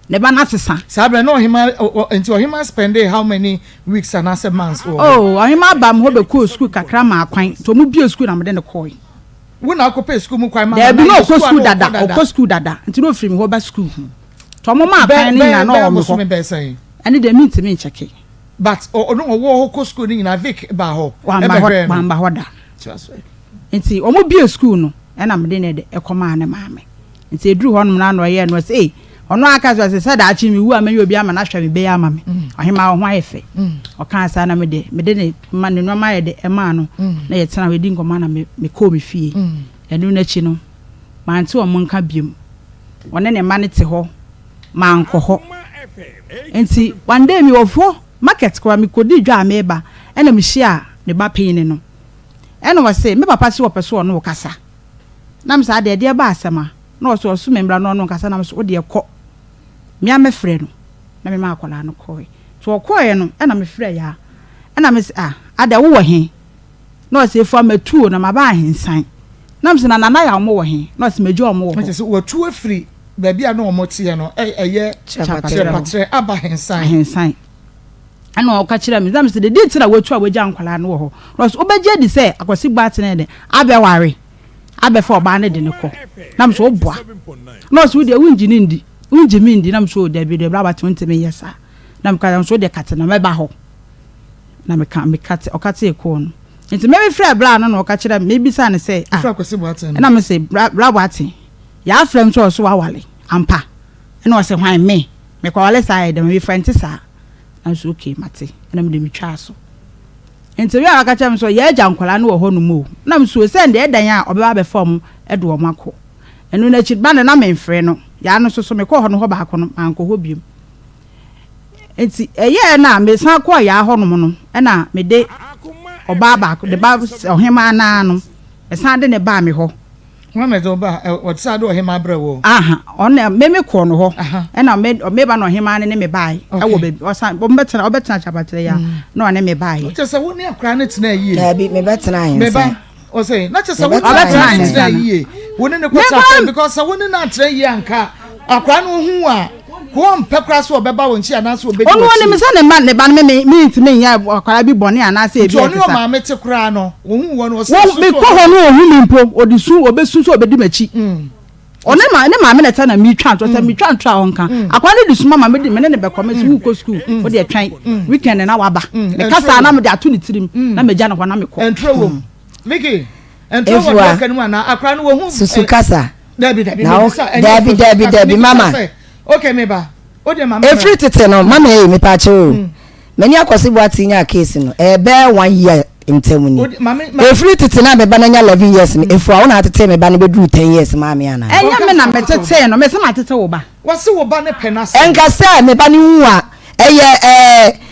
ne ba no asesa. Saa berɛ no na ɔhemaa, nti ɔhemaa spendee how many weeks anaasɛ months wɔ hɔ? Oh, ɔhemaa baa me hɔ bɛkɔɔ sukuu kakra maa kwan. Nti wɔbuee sukuu na mede no kɔɔe. Wo na akɔpɛ sukuu mu kwan ma no Daabi, anaa na yɛ ɔkɔ sukuu a sukuu na dada, ɔkɔ dada? ɔkɔ sukuu dada. Nti na ɔfiri me hɔ ba sukuu. Nti ɔmo maa Bɛ kwan no bɛyɛ nyinaa na bɛyɛ ɔwɔ me hɔ. bosome bɛyɛ sɛn? Ɛno deɛ mentumi nkyɛke. But ɔno ɔwɔ hɔ kɔ sukuu no nyinaa Vic baa hɔ Wamba hɔ, ɛbɛhwɛɛ no? wamba hɔ da. Toa so ɛ. Nti ɔmo bue sukuu no ɛna mede no de ɛkɔmaa ne maame. Nti ɛduru hɔ nom no a na ɔyɛɛ no ɔse ei ɔno ara ka sɛ ɔse sɛ daakye me wu a mɛnya obi ama no ahwɛ me bɛ yi ama me. Ɔhemaa wo ho ayɛ fɛ. Ɔkaa saa na me de mede ne ma ne nnoɔma ayɛ de ɛmaa no na yɛtena hɔ yɛdi nkɔmmɔ na me mekɔɔ me fie. Ɛno no akyi no mante wɔn nka biom. Ɔne ne mma no te hɔ mankɔ hɔ. Nti one day mewɔ hɔ market koraa mekɔdii dwa a meba ɛna mehyiaa ne ba panyini no ɛna ɔse me papa se ɔpɛ sɛ ɔne wo kasa. Na me sɛ adeɛ ɛdeɛ ba asɛm a na ɔse ɔso me mmra na ɔno nkasa na me so wodeɛ kɔ me a mɛfrɛ no na me ma akwadaa no kɔɛ nti ɔkɔɛ no ɛna me frɛ yaa ɛna me se ah adɛ wowɔ he na ɔse efua matu o na maba ahensan na me se na nana ya ɔmo wɔ he na ɔse magya ɔmo wɔ hɔ. Kyerɛ sɛ watu afiri baabi a na ɔmo teɛ no ɛyɛ Kyerɛpatrɛ aba ahensan. Ahensan. Ɛna ɔka kyerɛɛ me, na mese, deɛ nti na watu a wagya nkwadaa no wɔ hɔ? Na ɔse, wobɛgye adi sɛ Akwasi Boateng yɛ dɛn abɛware abɛfa ɔbaa no de no kɔ? Na mese, woboa. Na ɔse, wodeɛ wongye no ndi, wongye me ndi? Na mese, oh dabi deɛ Bra Boateng wontumi nyɛ saa. Na meka kyerɛ no sɛ, wodeɛ kate na mɛba hɔ. Na meka, mekate, ɔkatee kɔɔ no. Nti me mefrɛɛ Bra no na ɔka kyerɛ me, mebisa no sɛ, ah, Wofrɛ Akwasi Boateng no? ɛna mese, Bra, Bra Boateng, yɛafrɛ me sɛ ɔse waware, ampa? Ɛna ɔse, hwan, me? Mekɔware saa yɛ dɛn? Mefrɛ nte saa. Nanso okay mate ɛna mede metwaa so. Nti wia waka kyerɛ me sɛ yɛ agya nkwadaa no wɔ hɔ nom o. Na me suo sɛ ndeɛ ɛdan a ɔbɛba abɛfa ɔmo de ɔmo akɔ. Ɛno n'akyi ba no na memfrɛ no. Yaa no nso so mekɔɔ hɔ no hɔ baako no mankɔ hɔ biom. Nti ɛyɛɛ na mesan kɔɔ yaa hɔ nom no ɛna mede ɔbaa baako de ba ɔhemaa naa no ɛsan de ne baa me hɔ. Hwan na ɛde wo ba? Ɛ, wɔte sɛ ade ɔhemaa brɛ wo. Aha, ɔno na me me kɔɔ no hɔ. Aha. Ɛna me me ba na ɔhemaa no ne me bae. Okay. Ɛwɔ baabi ɔsan ɔbɛtena ɔbɛtena Kyapatere ya Mm. na ɔne me baeɛ. Kyerɛ sɛ wo ne akwaraa no tenaa yie. Daabi, mebɛtena Me ahensan. ba, ɔsɛ na kyerɛ sɛ wo ne Mebɛtena akwaraa no ahensan. tenaa yie. Wo ne no Me kɔtena ba fam because sɛ wo ne no antena yie anka akwaraa no ohu wo a, wɔmpɛ koraa sɛ ɔbɛba wo nkyɛn anaasɛ ɔbɛdi Ɔno w'akyi. onim sɛ ne mma ne ba no me me mentumi nyɛ akwaraa bi bɔne anaasɛ Nti ebi a ɔne ɛte saa. ɔmaame te koraa no, ohuu wɔ no, ɔsɛ Wo su sɛ mekɔ ɔbɛba. hɔ no ohu me mpo, ɔde su ɔbɛsu sɛ ɔbɛdi m'akyi. Ɔne ma ne maame na ɛtɛ na metwa ntorɔ sɛ metwa ntorɔ a ɔnka. Akwadaa no de suma ma me ne ne bɛkɔ me sɛ wokɔ sukuu wo deɛ twɛn weekend na waba. Meka saa na mede ato ne tirim na magya no hɔ na mekɔ. Ɛntorɔ wom. Vicky, ɛntorɔ wɔ deɛ ɔka no mu anaa? Akwadaa no wɔhu. Susu kasa. Dabi dabi Na wo mebisa ɛnyɛ dabi susu dabi kasa dabi mebisa mama. sɛ okay meba wo deɛ ma memmra. Ɛfiri tete no mama ei mepaakyɛw o. M'ani akɔse Boateng nyaa case no ɛyɛ bɛyɛ one year. ntam ni. Ɛfiri tete no a me ba no anya 11 years no, Efua, wo na atetee me ba no bɛduruu 10 years maa me anaa? Ɛnyɛ me na metetee no, mese matete wo ba. Wɔse wo ba no pɛ n'asɛm. Ɛnka sɛ me ba no wu a, ɛyɛ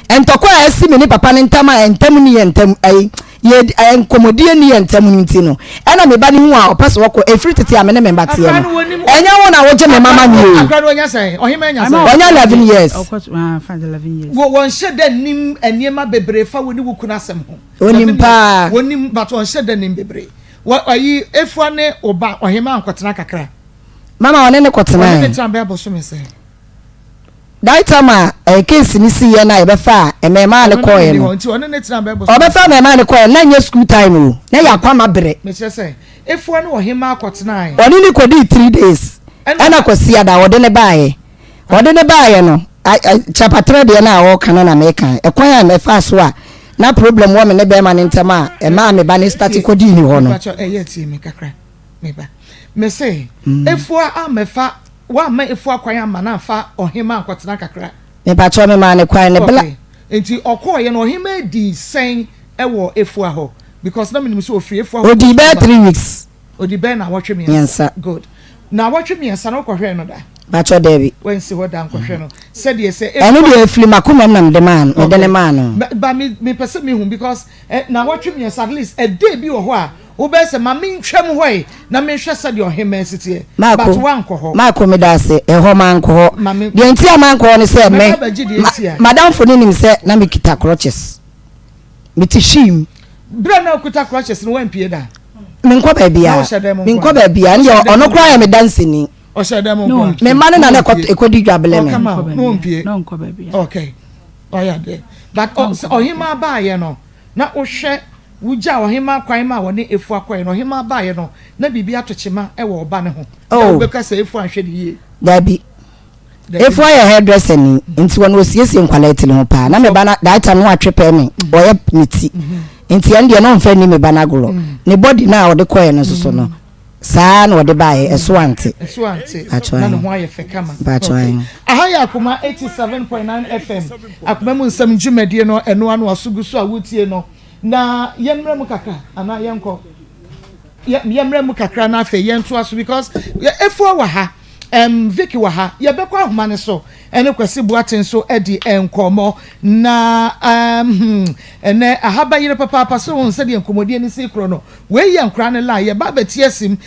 ɛɛ ntɔkwa a asi me ne papa no ntam a ntam nni yɛn ntam, ɛyi, yɛ ɛɛ nkɔmmɔdie nni yɛn ntam no nti no, ɛna me ba no hu a ɔpɛ sɛ ɔkɔ. Ɛfiri tete a me ne me mma teɛ no, ɛnyɛ wo na wogye me mma ma me o. Akora no wanya sɛn? Ɔhemmaa anya sɛn? Wanya 11 years. Wɔ wɔnhyɛ da nnim nneɛma bebree fa wo ne wo kunu asɛm ho. Onim paa. Wɔnim but ɔnhyɛ da nnim bebree. Wɔ ayi Efua ne wo ba ɔhemmaa nkɔtena kakra. Mama ɔne no kɔtenae. Ɔne no tena bɛyɛ bosome sɛn? That time a eh, case no siiɛ no a yɛbɛfaa mmɛɛmaa no kɔɔɛ no. Nti ɔne no tena bɛyɛ bosome Ɔbɛfaa mmɛɛmaa no kɔɔɛ no, na nyɛ school time o, na yɛ akwama berɛ. Mekyerɛ sɛ, Efua ne ɔhemmaa kɔtenae. Ɔne no kɔdii 3 days, ɛna Kwasiada ɔde no baeɛ. Ɔde no baeɛ no, Kyapatrɛ deɛ no a ɔreka no na meka. Ɛkwan a ɛfaa so a na problem wɔ me ne bɛɛma no ntam a ɛmaa me ba no starte kɔdii ne hɔ no. Mepakyɛw, ɛyɛ tie me kakra. Me ba, mese, Efua ammɛfa, woamma Efua kwan amma no amfa ɔhemmaa ankɔtena kakra? Mepakyɛw, memaa no kwan, ne bla. Okay, nti ɔkɔɔeɛ no, ɔhemmaa dii sɛn wɔ Efua hɔ? Because na menim sɛ ɔfiri Efua hɔ kɔ Ɔdii sukuu bɛyɛ ba. 3 weeks. Ɔdii bɛyɛ nnawɔtwe mmiɛnsa. Mmiɛnsa. Good. Nnawɔtwe mmiɛnsa no, wokɔhwɛɛ no da? Mepakyɛw, daabi. Wansi hɔ da ankɔhwɛ no? Sɛdeɛ sɛ Ɛno Efua. deɛ ɛfiri m'akomam na mede maa no, mede Okay, no maa no. But me, mepɛ sɛ mehu because nnawɔtwe mmiɛnsa, at least a day bi wɔ hɔ a, Wobɛyɛ sɛ, Ma mentwam hɔ ɛ, na menhwɛ sɛdeɛ ɔhemmaa si teɛ. But Marko, woankɔ hɔ. Marko, meda ase. Ɛhɔ, mankɔ hɔ. Ma me. Deɛ nti a mankɔ hɔ ne sɛ, me, Mɛba abɛgye deɛ ma, nti a. m'adamfo no nim sɛ na mekita crutches. Mete hwii mu. Berɛ a na wokuta crutches no, woampue da? Menkɔ Na baabiara. wohyɛ dan mu nko Menkɔ ara? baabiara. Ɛndeɛ Wohyɛ dan ɔno mu koraa nko yɛ ara? me danseni. Ɔhyɛ dan mu nko ara? Me mma no na Na na ɔmpue. ɛkɔdi dwa blɛ me. Ɔka ma wo, na ɔmpue. Na ɔnkɔ baabiara. Okay. Wayɛ adeɛ. But ɔ, sɛ ɔhemmaa baeɛ no, na wohwɛ Wogyaa ɔhemmaa kwan maa wɔne Efua kɔe no, ɔhemmaa baeɛ no, na biribi ato kyema wɔ ɔba no ho. Na Oh. wobɛka sɛ Efua anhwɛ no yie? Dabi. Dabi. Efua yɛ hairdresser ni, nti ɔno ɔsiesie nkwadaa tiri ho paa. Na me ba no, that time no watwe pɛɛ me, ɔyɛ ne ti. Nti ɛno deɛ na ɔmfa nni me ba no agorɔ. Ne body no a ɔde kɔeɛ no nso so no, saa ara na ɔde baeɛ, ɛso ante. Ɛso ante, Mpakyɛw na ne ahe. ho ayɛ fɛ kama. Mpakyɛw Okay. ahe. Aha yɛ Akoma 87.9 FM, Akoma mu nsɛm dwumadie no, ɛno ano aso gu so a woretie no. Na yɛmmrɛ mu kakra anaa yɛnkɔ? Yɛ yɛmmrɛ mu kakra na afei yɛntoa so because Efua wɔ ha, um, Vicky wɔ ha, yɛbɛkɔ ahoma no so ɛne Kwasi Boateng nso adi nkɔmmɔ na um, hmm, ɛnɛ aha bɛyere papaapa so wɔn sɛdeɛ nkɔmmɔdie no si korɔ no. Wei yɛ nkora no lie, yɛba abɛte asim,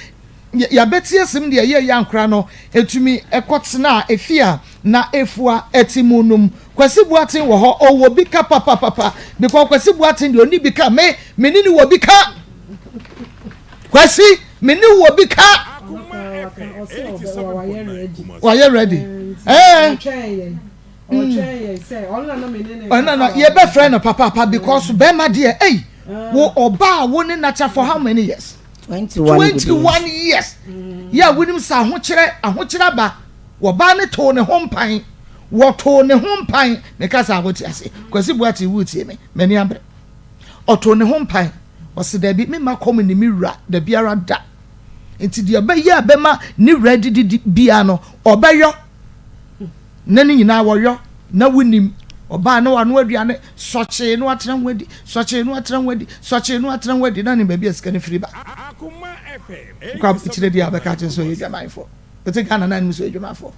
yɛabɛte asim deɛ ɛyɛ yɛ ankora no ɛtumi ɛkɔtena efie a na Efua ɛte mu no mu. Kwasi Boateng wɔ hɔ ɔwɔ bi ka papapapa because Kwasi Boateng deɛ ɔni bi ka me me ne ne wɔ bi ka Kwasi me ne wɔ bi ka wayɛ ready ɛɛ ɔno na yɛbɛfrɛ no papaapa because bɛrima deɛ ei wo ɔbaa wo ne nakyɛ for how many years 21 years yɛ a wonim sɛ ahokyerɛ ahokyerɛ aba wɔbaa ne too ne ho mpan Wɔtoo ne ho mpan. Meka saa a, wote ase? Kwasi Boakye, woretie me? M'ani abere. Ɔtoo ne ho mpan. Ɔse, Dabi, memma kɔm nni me wura da biara da. Nti deɛ ɔbɛyɛ a ɛbɛma ne wura adidi biara no, ɔbɛyɔ. Na ne nyinaa wɔyɔ. Na wonim. Ɔbaa na wanoa aduane, sɔkyee na watena ho adi, sɔkyee na watena ho adi, sɔkyee na watena ho adi, na nim baabi a sika no firi ba. Wokɔ akyire deɛ a, wobɛka akyerɛ sɛ ɔyɛ adwamanfoɔ. Wote Ghana na anim sɛ ɔyɛ adwamanfoɔ.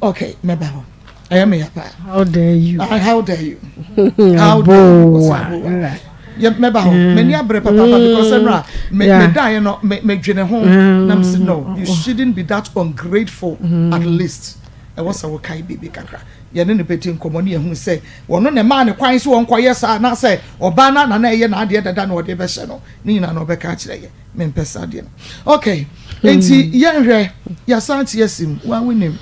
Okay, mɛba hɔ. Ɛyɛ me ya paa. How dare you? Uh, how dare you? How dare you? Yɛ mɛba hɔ. Mm. M'ani abere papaapa mm. because ɛnura me me dan yɛ no me me dwene ho mm. na me si no you shouldn't be that ungrateful mm. at least. Ɛwɔ sɛ wɔkae biribi kakra. Yɛne no bɛdi nkɔmmɔ ne yɛhu sɛ wɔno na ɛmaa ne kwan so wɔnkɔyɛ saa anaasɛ ɔbaa no na na ɛyɛ n'adeɛ dada na ɔde bɛhyɛ no ne nyinaa na ɔbɛka akyerɛ yɛ. Mempɛ saa deɛ no. Okay, nti yɛnhwɛ, yɛasan te asi mu. Wa wonim,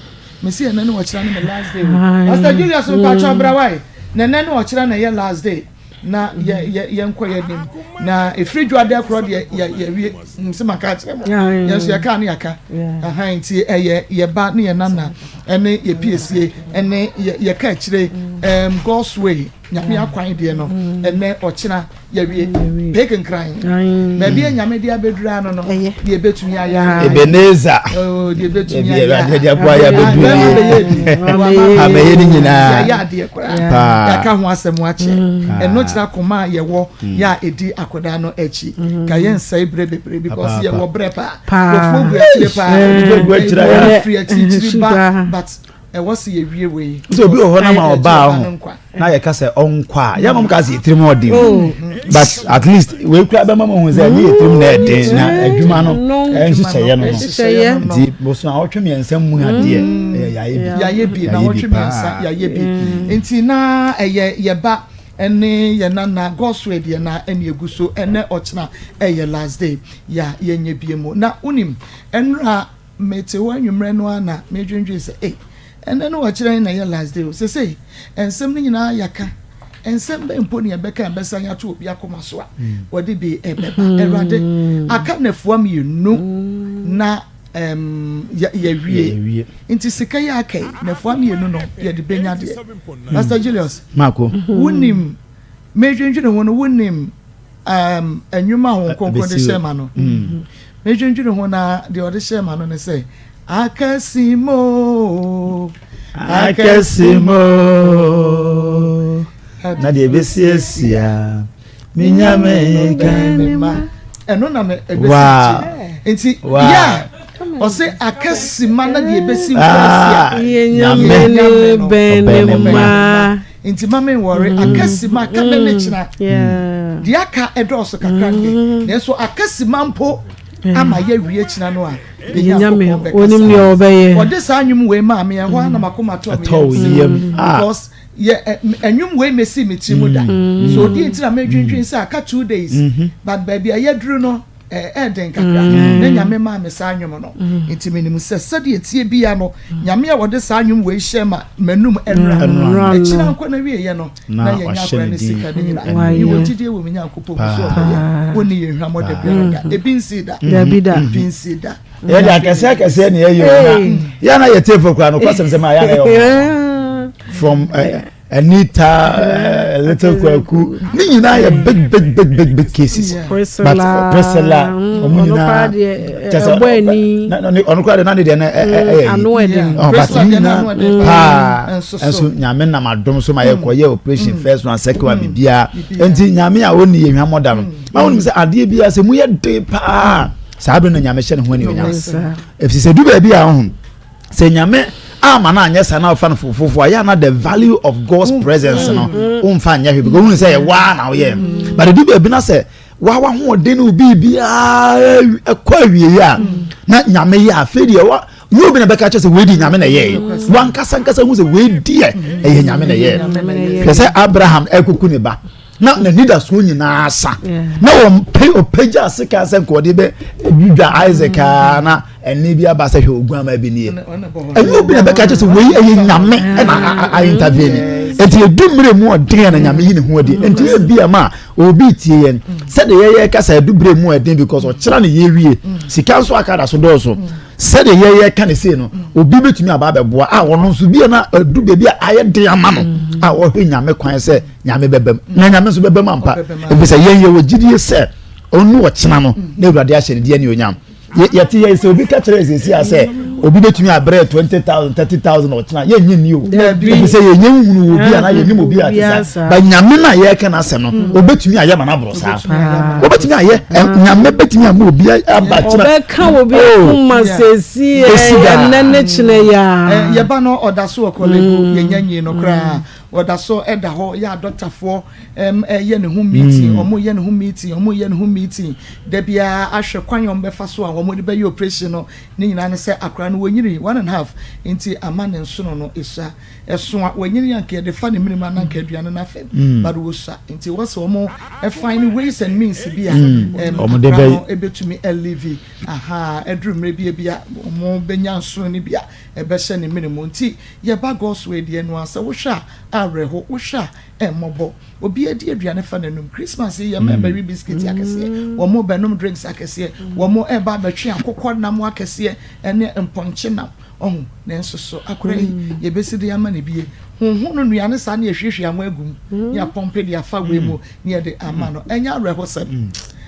mesi ɛnɛ ne ɔkyena ne me last day o. Pastor Julius mpakyɛ ɔbra wae. Na ɛnɛ ne ɔkyena na ɛyɛ last day. Na yɛ yɛ yɛnkɔ yɛ anim. Na ɛfiri dwa dɛ korɔ deɛ yɛ yɛwie. Sɛ maka akyerɛ mo. Yɛn nso yɛka ne yɛaka. Aha nti ɛyɛ yɛba ne yɛ nana ɛne yɛ piesie ɛne yɛ yɛka akyire. Um, God's way, Nyame akwan deɛ no ɛnɛ ɔkyena. Yɛwie peke nkran baabi a Nyame de abɛduru ano no, deɛ ɛbɛtumi ayɛ ara. Ebenezer. Oh, deɛ ɛbɛtumi ayɛ. Awurade de aboa yɛ abɛduru yi. Abɛyɛ ne nyinaa. Yɛayɛ adeɛ koraa. Yɛaka ho asɛm akyɛ. Mm. Ɛno kyerɛ akoma a yɛwɔ mm. yɛ a ɛdi akwadaa no akyi. Mm. Ka yɛnsɛe berɛ bebree because yɛwɔ berɛ paa. Nkurɔfoɔ gu akyire paa. Firi akyirikyiri ba but ɛwɔ sɛ yɛwie wei. Sɛ obi wɔ hɔ na ma ɔbaa ho na yɛka sɛ ɔnkɔ a yɛn ka sɛ yɛtirim ɔden oh. but at least wei kura bɛma mo hu sɛ ɛnyɛ yɛtirim na ɛden na adwuma no ɛnhyehyɛeɛ no no nti boso a ɔtwe mmiɛnsa mu adeɛ ɛyɛ yɛayɛ bi yɛayɛ bi na ɔtwe mmiɛnsa yɛayɛ bi nti na ɛyɛ yɛba ɛne yɛn nana Godswill deɛ na ɛne egu so ɛnɛ ɔkyena ɛyɛ last day yɛ a yɛnyɛ bie mu na wonim ɛnora Mete hɔ anwummerɛ no ara na medwendwene sɛ, Ei, ɛnnɛ ne ɔkyena yi na ɛyɛ last day o. Sesei, nsɛm no nyinaa yɛaka. Nsɛm bɛn mpo na yɛbɛka a ɛbɛsan ato obi akoma so a wɔde bi rebɛba? Awurade, aka nnafua mmienu na um, yɛawie. Nti sika yi a aka yi, nnafua mmienu no, yɛde bɛnya deɛ. Pastor Julius, Marco. Wonim, medwendwene ho no, wonim um, nnwom a Honhom Kronkron de hyɛɛ ma no. Mm. Medwendwene ho na deɛ ɔde hyɛɛ ma no ne sɛ, Akasimo, akasimo, na deɛ ɛbɛsiesia me nyame kan ne ma. Ɛno na me ɛbɛsi nti yɛ ɔsɛ akasima na deɛ ɛbɛsi ah, nyame ne bɛn ne ma. Nti ma me nwɔre mm. akasima ka ne ne kyena mm. deɛ aka ɛdɔɔso kakra deɛ mm. nanso akasima mpo ama yɛwie kyena no a deɛ Nyankopɔn bɛkasa ɔde saa nnwom wei maa me ɛhɔ a na makoma tɔ me yam ah. because yɛ nnwom wei mesi me tiri mu da so odi nti na medwendwen sɛ aka 2 days mm-hmm. but baabi a yɛduru no ɛyɛ den kakra mm. na Nyame maa me saa nnwom no mm. nti menim sɛ sɛdeɛ tie bia no Nyame a wɔde saa nnwom wei hyɛ ma m'anum ɛnra ɛkyina nkɔ na wieɛ no na yɛnya akora ne sika no nyina mewɔ gyidie wɔ me Nyankopɔn mu so ɔbɛyɛ wɔnni yɛ hwammɔ da biara da ebi nsi da ebi nsi da. Yɛ de akɛseɛ akɛseɛ na yɛyɛ o na yɛn na yɛ teefo kura no kɔsɛm sɛ ma yɛn na yɛ ɔmo from. Uh, Anita, uh, little Kwaku, ne nyinaa yɛ big big big big big cases. Priscilla, but Priscilla, ɔmo nyinaa kyɛ sɛ ɔno koraa de na ne deɛ no ɛyɛ yi. Ɔ but ne nyinaa paa nso Nyame nam adom so ma yɛ kɔ yɛ operation first one, second one, bibiara. Nti Nyame a ɔnni yɛ hwamɔ da no. Ma wɔn sɛ adeɛ biara sɛ mu yɛ den paa saa bere na Nyame hyɛ ne ho anuonyam. Efisɛ sɛ du baabi a ɔho sɛ Nyame ama no anyɛ saa na ɔfa no fofofo a yɛ ana the value of God's mm. presence no womfa mm. nyɛ hwee because wohu sɛ yɛ waa na woyɛ mm. but ɛdu baabi na sɛ wa wahoɔden no biribiara ɛkɔ awieyi a na Nyame yɛ afei deɛ wa nyɛ obi na bɛka kyerɛ sɛ wei di Nyame na ɛyɛɛ wankasa nkasa hu sɛ wei deɛ ɛyɛ Nyame na ɛyɛɛ. Hwɛ sɛ Abraham ɛkuku ne ba na n'anidasoɔ nyinaa sa na wɔn ɔpagya sika sɛ nka ɔde bɛ dwa Isaac aa na ɛne bi aba sɛ hwɛ oguama bi nie. Ɛnyɛ obi na bɛka kyerɛ sɛ wei ɛyɛ Nyame ɛna a intervene. Nti edu mmerɛ mu ɔden na Nyame yi ne ho adi. Nti ebi ama obi tie yɛn sɛdeɛ yɛyɛ kasa edu mmerɛ mu ɔden because ɔkyerɛ ne yɛwie sika nso aka da so dɔɔso. Sɛdeɛ yɛyɛ ka ne sei no, obi bɛtumi aba abɛboa a ɔno nso bi a na adu baabi a ayɛ den ama no a ɔhwɛ Nyame kwan sɛ Nyame bɛbam na Nyame nso bɛbam ampa, ɛfiri sɛ yɛn yɛwɔ gyidie sɛ ɔno ɔkyena no na Awurade ahyɛ ne deɛ anuonyam. Yɛte yɛ sɛ obi ka kyerɛ sɛsi a sɛ obi bɛtumi abrɛ 20,000 30,000 ɔkyena, yɛnyɛ nni o, ɛfiri sɛ yɛnyɛ nhunu wɔ bi a na yɛnim obi a te saa ba. Nyame no a yɛreka no asɛm no, obɛtumi ayɛ ma no aborɔ saa, obɛtumi ayɛ. Nyame bɛtumi ama obi aba kyena ɔbɛka obi akoma sɛsi ɛnɛ ne kyena ya. Yɛba no ɔda so wɔ Korle Bu, yɛnya nyi no koraa, ɔda so ɛda hɔ yɛ adɔktafoɔ ɛyɛ ne ho meeting, ɔmo yɛ ne ho meeting, ɔmo yɛ ne ho meeting da biara ahwɛ kwan a ɔmo bɛfa so a wɔn de bɛyɛ operation no. Ne nyinaa ne sɛ akwadaa no wɔnyini 1½ nti ama ne nsono no esua ɛso a wɔnyini a nka yɛde fa ne mene mu ananka aduane no afɛm, but wɔsua nti wɔsɛ wɔn find ways and means bi a akwadaa no ebetumi alive aha ɛduru mmerɛ bi ebi a wɔn bɛnya nsono no bi a ɛbɛhyɛ ne mene mu. Nti yɛba God's way deɛ no a sɛ wohwɛ a Awerɛho, wohwɛ a ɛmmɔbɔ. Obiara di aduane fa n'anum. Christmas yi yɛ mma ɛbɛwe biscuit akɛseɛ, wɔn bɛnom drinks akɛseɛ, wɔn ɛreba abɛtwe akokɔ nam akɛseɛ ɛne mpɔnkye nam. Ɔho, nanso so akora yi yɛbɛsi de ama no bie? Honho no nnuane saa ne yɛhwiehwie anwa agu mu, ne yɛapɔmpe de afa wei mu ne yɛde ama no. Ɛnyɛ awerɛhosɛm?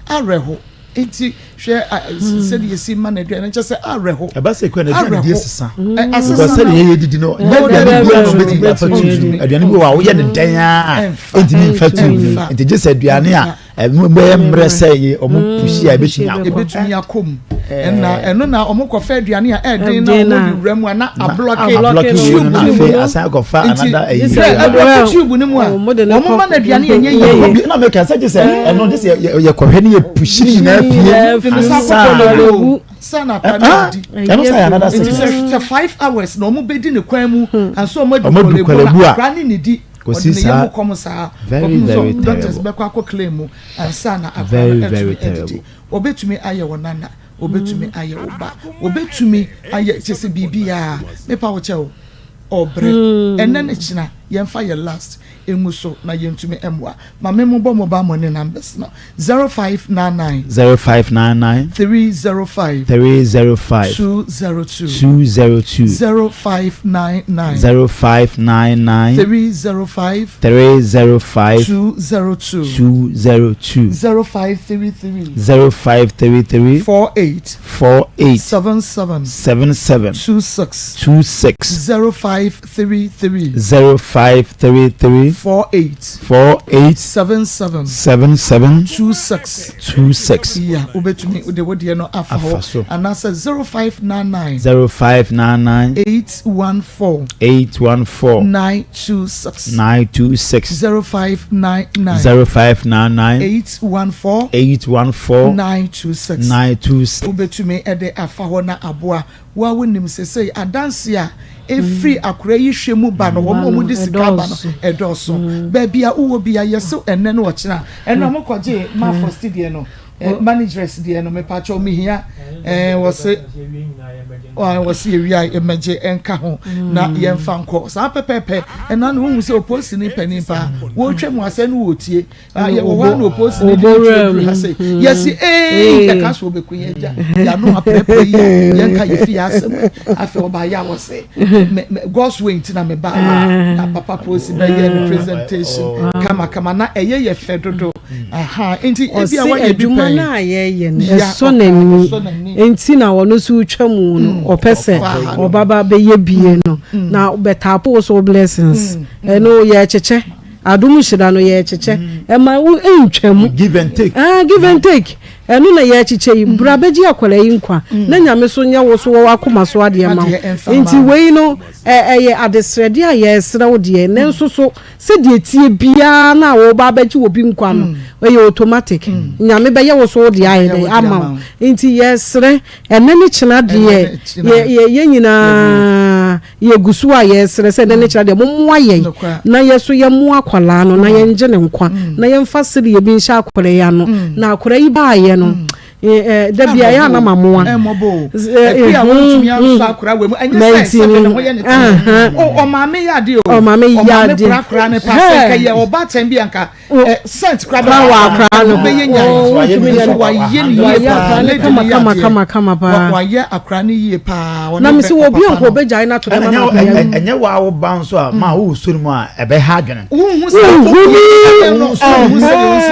Awerɛho. Nti hwɛ sɛdeɛ yɛsi ma no aduane, kyɛ sɛ awerɛho. Ɛba sɛ kura na aduane di asesa. Asesa Because sɛdeɛ yɛyɛ didi no, nyɛ aduane biara na ɔbɛtumi afa tube mu. Aduane bi wɔ hɔ a woyɛ no dɛn ara a, ɛntumi mfa tube mu. Nti gye sɛ aduane a ɛmu bɛyɛ mmerɛ sɛ yɛ ɔmo pusi a ɛbɛtumi akɔ. Ɛbɛtumi akɔ mu. Ɛna ɛno na ɔmo kɔfa aduane a ɛden na ɔmo de wura mu a na ablɔke tube no na afei asan akɔfa another ɛyi. Nti sɛ ɛblɔke tube no mu a ɔmo ma no aduane a ɛnyɛ yie. Na meka sɛ gye sɛ ɛno gye sɛ yɛkɔhwɛ ne yɛ pusi ne nyinaa pie ansa. Sana akora no di. Ɛno sɛ yɛ another sickness. Nti sɛ 5 hours na ɔmo bɛdi ne kwan mu ansa ɔmo adu Korle Bu na akora ne ne di. Kɔsi Ɔde ne saa yam kɔm saa. Very Kɔpem sɛ very doctors terrible. bɛkɔ akɔ claim mu ansa na akora Very no very atumi adidi. terrible. Wɔbɛtumi ayɛ wo nana, wɔbɛtumi ayɛ wo ba, wɔbɛtumi ayɛ kyɛ sɛ biribiara. Mepa wo kyɛw, ɔbrɛ. Ɛnɛ ne kyena yɛmfa yɛ last ngu so na yɛntumi mmoa. Ma me mobɔ mobile money numbers no, 0599. 0599. 305. 305. 202. 202. 0599. 0599. 305. 305. 202. 202. 0533. 0533. 48. 48. 77. 77. 26. 26. 0533. 0533. 48. 48. 77. 77. 26. 26. Yeah, wobɛtumi wode wo deɛ no afa Afa hɔ so. anaasɛ 0599 0599. 814 814. 926 926. 0599 0599. 814 814. 926 926. wobɛtumi de afa hɔ na aboa Wo a wonim sesei adanse a ɛfiri akora yi hwɛ mu ba no, wɔn a wɔde sika ba no ɛdɔɔso. Baabi a wowɔ bia yɛse ɛnnɛ ne ɔkyena. Ɛno a mokɔgye Mafosti deɛ no, manageress deɛ no, mepakyɛw mehia ɛɛ wɔse wɔse yɛwie a yɛmmɛgye ɛnka ho na yɛmfa nkɔ. Saa pɛpɛɛpɛ ɛna no wohu sɛ oposini panin paa wɔretwa mu asɛ no wɔtie. Ah, yɛwɔ hɔ a na oposi ne de ne tiri duru ha sɛ yɛsi ee yɛka so ɔbɛku yɛn agya yɛano aprɛprɛ yi a yɛnka yɛfi yɛ asɛm afei ɔba yɛ a wɔsɛ mɛ mɛ God's way nti na mɛ ba na papa posi bɛyɛ ne presentation kamakama na ɛyɛ yɛ fɛ dodo aha nti ebi a Ɔse wɔyɛ bi adwuma pɛn no a yɛyɛ no ya ɛsɔ ɔka n'ani ɛsɔ n'ani nti na ɔno nso retwa mu no ɔpɛ sɛ ɔfa ha no ɔbaba bɛyɛ bie no na bɛtaapo wo so blessings ɛno yɛkyekyɛ Adom nhyira no yɛrekyekyɛ ɛma wo ntwa mu. Give and take. Ah, give and take. Ɛno na yɛrekyekyɛ yi. Bra bɛgye akwadaa yi nkwa. Na Nyame so nyɛ wo so wɔ w'akoma so adeɛ ma wo. Nti wei no ɛyɛ adesrɛdeɛ a yɛresrɛ wo deɛ. Nanso so sɛdeɛ ɛteɛ biara no a woreba abɛgye obi nkwa no, ɛyɛ automatic. Nyame bɛyɛ wo so wo deɛ ayɛ dɛn ama wo. Nti yɛresrɛ ɛnɛ ne kyena deɛ yɛ yɛn nyinaa. Yɛgu so a yɛresrɛ sɛ ɛnnɛ ne kyena deɛ mommoa yɛn na yɛ so yɛmmoa akwadaa no na yɛngye ne nkwa na yɛmfa sedeɛ bi nhyɛ akwadaa yi ano na akwadaa yi baayɛ no da bia yɛ anam amoa ɔmaame yɛ adeɛ Scent kora bɛ wɔ akora no bɛyɛ nyan nso wayɛ ne yie paa lady ne yɛ kama kama kama paa wayɛ akora ne yie paa na mesi wɔ obi nko obɛgyae no ato dɛm ama akora yi ɛnyɛ wa wo ba nso a ma wo so no mu a ɛbɛha adwene wohu sɛ wohu sɛ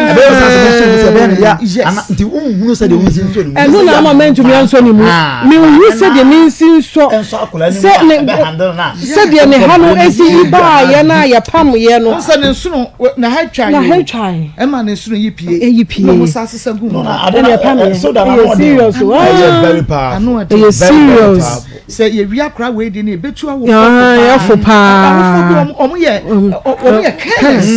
ɛbɛyɛ sɛ asɛm nso mu sɛ ɛbɛyɛ no ya ana nti wohunu sɛ deɛ wonsi nso ne mu ɛno na ama mantumi ansɔ ne mu mehu sɛ deɛ mensi nsɔ sɛ ne sɛdeɛ ne ha no esi yi baayɛ no a yɛpamyɛ no. Sɛ ne nsono na ha twa na ha twa ɛma ne nsono yi pie eyi pie na ɔmo sa asesa gu mu ɛna ɛpamyɛ ɛyɛ serious o ɛyɛ very powerful ɛyɛ serious sɛ yɛwi akora wei di ne ebetu awofo paa awofo paa awofo bi ɔmo yɛ ɔmo yɛ careless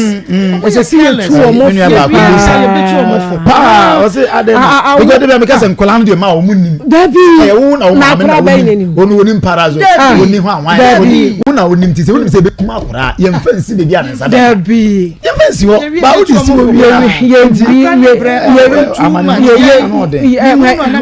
ɛsɛ sɛ yɛtu ɔmo fo paa yɛbetu ɔmo fo paa ɔsɛ adɛ na because de bi a meka sɛ nkɔla no deɛ ma ɔmo nim dabi ɛyɛ wo na wo maame na wo nim wɔn wɔn nim parazo wɔn ni hɔ ahwan wɔn ni wɔn na wɔn nim ti sɛ wɔn nim sɛ ebi kuma akora yɛn fɛn si beebi a ne nsa bɛ dabi yɛn fɛn si hɔ ba o de si wɔ wia yɛ nti yɛ amane yɛ ano ɔden yɛ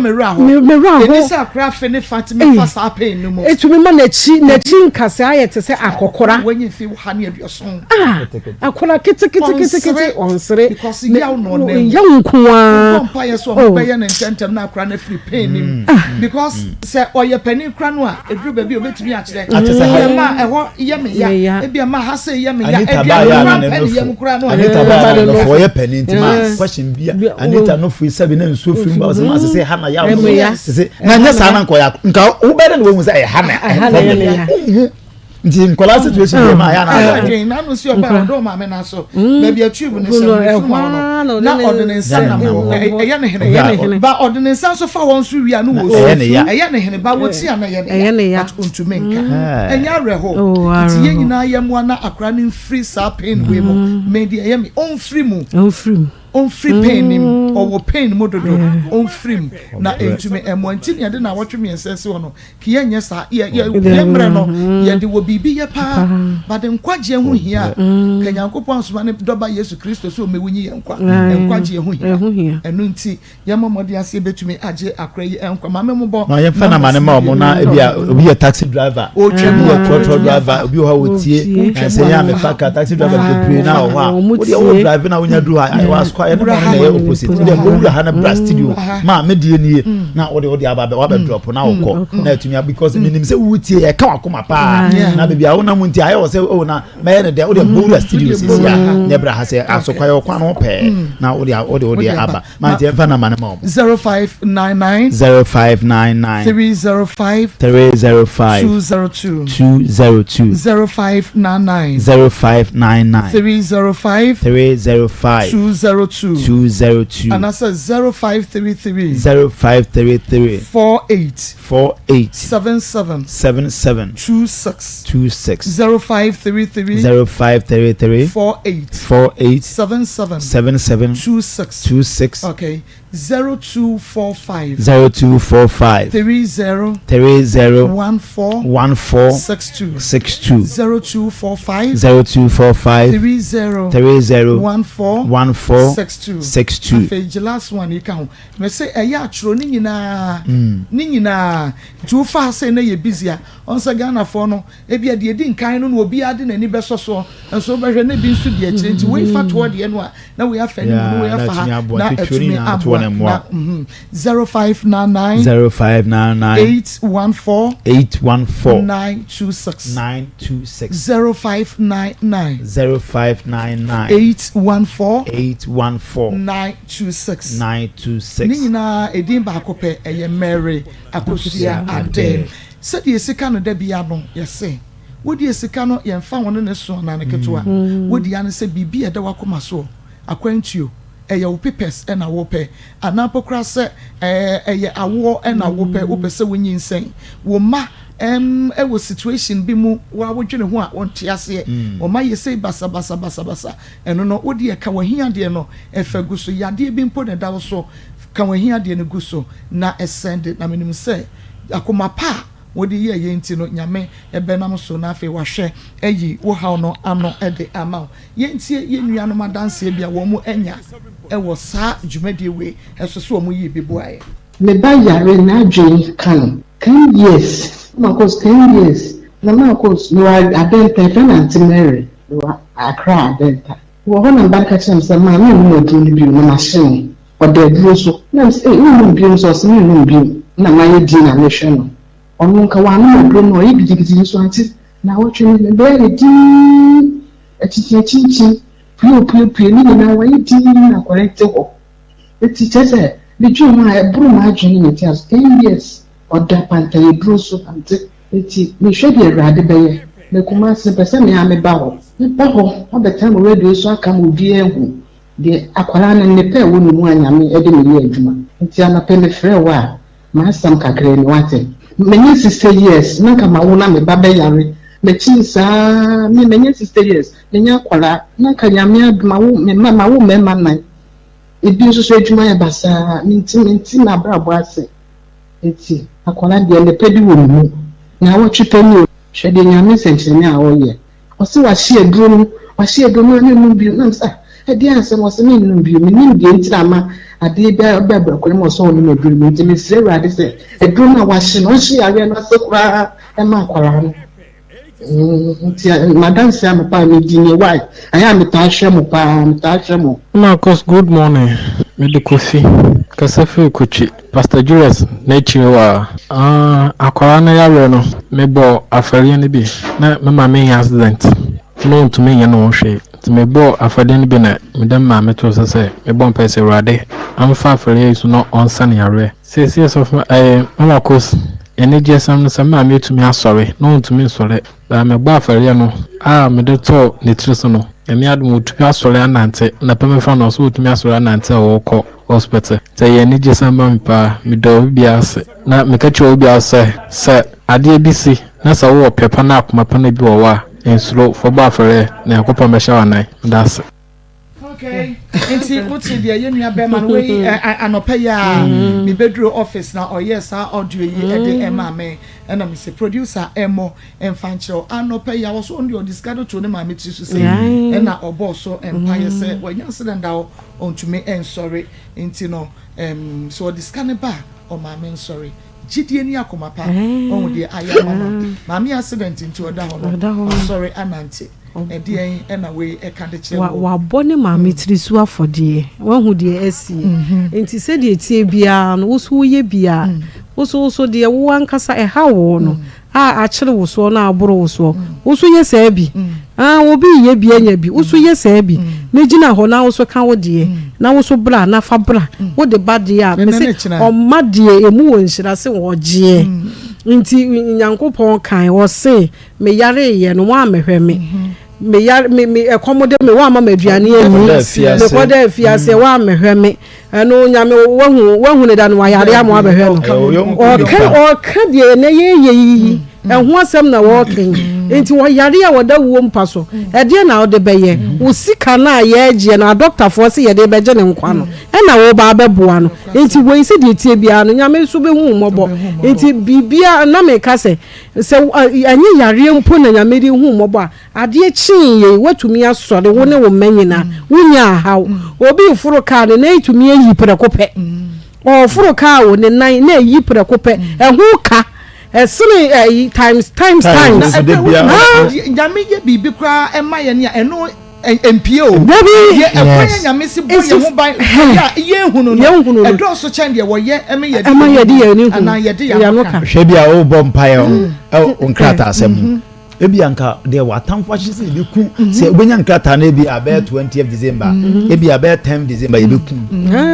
mewura hɔ ɛni sɛ akora afɛ ne fa ti mi fa saa. pain no mu. Ɛtumi ma n'akyi n'akyi nkasɛɛ ayɛ te sɛ akɔkora. Wanya mfe 170. Ah, akora keteketekete ɔnsere. Because yaw na ɔnam mu. Yaw nko ara. Mebɔ mpaeɛ sɛ ɔmo bɛyɛ no ntɛntɛm na akora no afiri pain no mu. Because sɛ ɔyɛ panin kora no a, ɛduru baabi a ɔbɛtumi akyerɛ. Ebia ma ɛhɔ yɛ me ya, ebia ma ha sei yɛ me ya, Anita ebia baa me yɛ kora ana ne mpɛ ne yam kora no a. Anita baa yɛ ana ne nofo ɔyɛ panin nti ma question bi a Anita nofo yi sɛbi na nsuo firi mu ba ɔsɛ ma sese ha na yaw no sese na nyɛ saa na nkɔyɛ nka wobɛyɛ dɛ na wahu sɛ ɛyɛ ha na ɛyɛ problem nti nkɔla situation deɛ ma ayɛ na ayɛ adwene na ano si ɔba ɔdɔ maame na so baabi a tube ne sɛ ne funu hɔ no na ɔde ne nsa nam hɔ ɛyɛ ne hene ba ɔde ne nsa nso fa wɔn so wia no wɔ so ɛyɛ ne hene ba wɔti a na ɛyɛ ne ya but ntumi nka ɛnyɛ awerɛho nti yɛn nyinaa yɛ mmoa na akora no mfiri saa pain wei mu me deɛ ɛyɛ me ɔmfiri mu ɔmfiri pain no mu ɔwɔ pain mu dodo ɔmfiri mu na ɛntumi ɛmmoa nti na yɛde nnawɔtwe mmiɛnsa asi hɔ no Ke yɛ nyɛ saa yɛ yɛ yɛ mmerɛ no yɛde wɔ biribi yɛ paa but nkwagyeɛ ho hia ka Nyankopɔn ansoma ne dɔba Yesu Kristo sɛ ɔmmɛwu nyi yɛn nkwa nkwagyeɛ ho hia ɛno nti yɛmmɔ mmɔden ase yɛbɛtumi agye akora yi nkwa ma me mmobɔ Ma yɛmfa na ma ne ma ɔmo na ebi a obi yɛ taxi driver obi yɛ trɔtrɔ driver obi wɔ hɔ a wɔtie ɛsɛ yɛ a mefa ka taxi driver bebree na wɔ hɔ a wodeɛ wo drive na wonya duru ha wɔ asokɔ yɛ ne ma no na ɛyɛ opposite wodeɛ bɔwura ha na bra studio ma me deɛ nie na wode wode aba wabɛ drop na wokɔ mm. na atumi because mm. menim sɛ wotie ɛka wakoma paa na baabi a wonam nti ayɛ wɔ sɛ oh na mɛyɛ ne dɛ wode mm. bɔwura studio sisi a na ɛbrɛ ha sɛ asokwa yɛ ɔkwan ho pɛɛ na wode wode wode aba ma nti ɛmfa nama no ma wɔn. 0599 0599 305 305 202 202 0599 0599 305 305 202 202 anaasɛ 0533 0533 48 48 77 77 26 26 0533 0533 48 48 77 77 26 26 Okay 0245 0245 30 30 14 14 62 62 0245 0245 30 30 14 14 62 62 Afei gye last one yi ka ho. Mese ɛyɛ atwerɛ ne nyinaa ne nyinaa nti wofa ha sei na yɛ busy a ɔn sɛ Ghanafoɔ no ebia deɛ ɛdi nkan no na obiara de n'ani bɛsɔ soɔ nso wobɛhwɛ na ebi nso di akyire nti wei fa toɔ deɛ no a na wei afa anim na wei afa ha na atumi aboa na mhm 0599 0599 814 814 926 926 0599 0599 814 814 926 926. Ne nyinaa edin baako pɛ, ɛyɛ Mary Akosua Adeh. Sɛdeɛ sika no da biara no yɛse wodeɛ sika no yɛmfa wo ne ne so anaa ne ketewa, wodea ne sɛ biribi a ɛda w'akoma soɔ, akwantuo, ɛyɛ wo papers na wopɛ, anaa mpo koraa sɛ ɛyɛ awoɔ na wopɛ, wopɛ sɛ wonyinsɛn, wo mma ɛwɔ situation bi mu wo ara wodwene ho a wonte aseɛ, wɔn mma yɛ sei basabasabasabasa, Ɛno no, wo deɛ ka w'ahiadeɛ no fa gu so. Yadeɛ bi mpo na ɛda wo so, ka w'ahiadeɛ no gu so na sɛnde. Na menim sɛ akoma pa a wode yɛɛ yei nti no, Nyame bɛnam so na afei wahwɛ ayi wo haw no ano de ama wo. Yɛntie yɛn nuanom adanseɛ bi a wɔn anya wɔ saa dwumadie wei so sɛ wɔn yii bi boaeɛ. Me ba yare n'adwen ka no. 10 years na makɔ so 10 years na makɔ so mewɔ Adenta yɛfrɛ no Aunty Mary mewɔ Accra Adenta mewɔ hɔ na me ba no ka kyerɛ me sɛ maa mennom aduro no bio na mahye no ɔda aduro so na me sɛ ei wonnom bio nso ɔse mennom bio na mayɛ din na mehwɛ no ɔno nka wanom aduro no ɔyɛ gidigidi nso ante naawɔtwe no me ba yɛ dinn akyinkyin akyinkyin pue opuepue ne nyinaa wayɛ dinn na akwadaa te hɔ. Enti kyerɛ sɛ medwen ho a ɛboro m'adwene ne me nteaso. 10 years ɔda pantayɛduro so ante. Enti mehwɛ deɛ Awurade bɛyɛ. Me Kumasi mepɛ sɛ me ara meba hɔ. Meba hɔ abɛtena mo radio so aka ma obiara ahu deɛ akwadaa no nnepa a ɛwɔ ne mu a Nyame de me yɛ adwuma. Enti anɔpa yi mefrɛɛ wo a m'asɛm kakra ni woate. Manya 60 years na nka mawo na me ba bɛyare m'akyi saa me manya 60 years menya akwadaa na nka Nyame adom awo me mma mawo mmarima nnan. Ebi nso so adwuma yɛ basaa, mente mente m'abrabɔ ase. Enti akwadaa deɛ nnepa bi wɔ me mu. Naawɔtwe pɛ ni o, hwɛ deɛ Nyame nsɛnkyerɛnne a ɔyɛ. Ɔse wahye aduro no, wahye aduro no a mennom bio. Na mese ah, Ɛdeɛn asɛm? Ɔse mennom bio. Mennim deɛ nti na ama adeɛ bi aba akwan mu a ɔsɛ ɔnom aduro no nti mesrɛ Awurade sɛ aduro no a wahye no ɔnhye yareɛ no ase koraa mma akwadaa no. Mm, nti madanse anɔpa a medi nie why ayɛ a metaa hwɛ mo paa metaa hwɛ mo. Marcus good morning mede Kofi kasa firi Kotwi Pastor Julius n'akyire hɔ a. Aah akwadaa no yareɛ no me bɔɔ afɔreɛ no bi na me maame anya accident na ɔntumi nyɛ ne ho hwee nti me bɔɔ afɔreɛ no bi na mede me maame too so sɛ me bɔ mpaeɛ sɛ Awurade amfa afɔreɛ yi so na ɔnsa no yareɛ. Seesei sɔfo ɛɛ Mama Kos, anigyesɛm ne sɛ me maame atumi asɔre, na ɔntumi nsɔre. Bere a mebɔɔ afɔreɛ no a mede too ne tiri so no, Nyame adom ɔtumi asɔre anante, na pɛ mefa no ɔsɛ ɔtumi asɔre anante a ɔrekɔ hospital. Nti ɛyɛ anigyesɛm ma me paa. Meda obi biara ase. Na meka kyerɛ obi biara sɛ, sɛ adeɛ bi si na sɛ wowɔ pɛ pa na akoma pa no bi wɔ hɔ a, nsuro, fa bɔ afɔreɛ na Nyankopɔn bɛhyɛ wo anan. Meda ase. Okay. Nti wote deɛ yɛ nua bɛrima no wei anɔpa yi a mm. mebɛduru office na ɔyɛ saa audio yi ɛde mm. ɛma me ɛna me sɛ producer ɛmmɔ ɛmfa nkyerɛw anɔpa yi a wɔso ɔno deɛ ɔde sika no to ne maame tiri so sɛ ɛna ɔbɔɔ so mpaeɛ sɛ mm. wanya accident da hɔ ɔntumi ɛnsɔre nti no ɛm sɛ ɔde sika no ba a ɔmaame nsɔre gyidie ne akoma pa ɔhu deɛ ayɛ ama no maame accident nti ɔda hɔ no ɔsɔre anante Ɛdeɛn na wei ka de kyerɛ wo? Wabɔ ne maame tiri so afɔdeɛ. Wahu deɛ asie. Nti sɛdeɛ ɛteɛ biara no, wo nso woyɛ bi a, wo nso wo so deɛ wo ankasa ɛha wo no a akyere wo soɔ na aboro wo soɔ, wo nso yɛ saa bi. Ah, obi reyɛ bi anya bi, wo nso yɛ saa bi. Na gyina hɔ na wo nso ka wo deɛ, na wo nso bra na fa bra. Wode ba deɛ a, mese ɔma deɛ ɛmu wɔ nhyira sen ɔgyeɛ. Nti Nyankopɔn kae, ɔse, Me yareeɛ no, woammɛhwɛ me. Me yare, me, me, ɛkɔm de me, woamma me aduane anni. Mekɔda afiase, woammɛhwɛ me. Ɛno, Nyame, woahu, woahu ne da no, wayare ama woabɛhwɛ no. Ɔka, ɔka deɛ ɛnɛ yɛyɛ yi, ɛho asɛm na wɔreka yi. Nti ɔyare a ɔda wuo mpa so, ɛdeɛ na wode bɛyɛ? Wo sika no a yɛregyeɛ no, adɔktafoɔ se yɛde rebɛgye ne nkwa no, ɛna woreba abɛboa no. Nti wei, sɛdeɛ ɛteɛ biara no, Nyame nso bɛhu wo mmɔbɔ. Nti biribiara, na meka sɛ, Sɛ ɛnyɛ yareɛ mpo na Nyame de hu wo mmɔbɔ a, adeɛ kyee yei woatumi asɔre wo ne wo mma nyinaa, wonnya ahaw. Obi reforo kaa ne nan tumi ayi prɛko pɛ. Ɔreforo kaa o, ne nan na ayi prɛko pɛ. Ɛho ka ɛsene ɛyi times times times. Na ɛbɛ wo Nyame yɛ biribi koraa ɛma yɛn a ɛno mpie o. Dabi. Deɛ ɛkwan a Nyame si bɔ yɛn ho ban yɛ a yɛnhunu no, ɛdɔɔso kyɛn deɛ wɔyɛ ɛma yɛde yɛn ani hunu anaa yɛde yɛn ano ka. Hwɛ bi a wobɔ mpaeɛ ɛwɔ wo nkrataa asɛm ho. Ebi anka deɛ w'atamfo ahyehyɛ sɛ yɛbɛku sɛ wobɛnya nkrataa no ebi a bɛyɛ 20th December ebi a bɛyɛ 10th December yɛbɛku.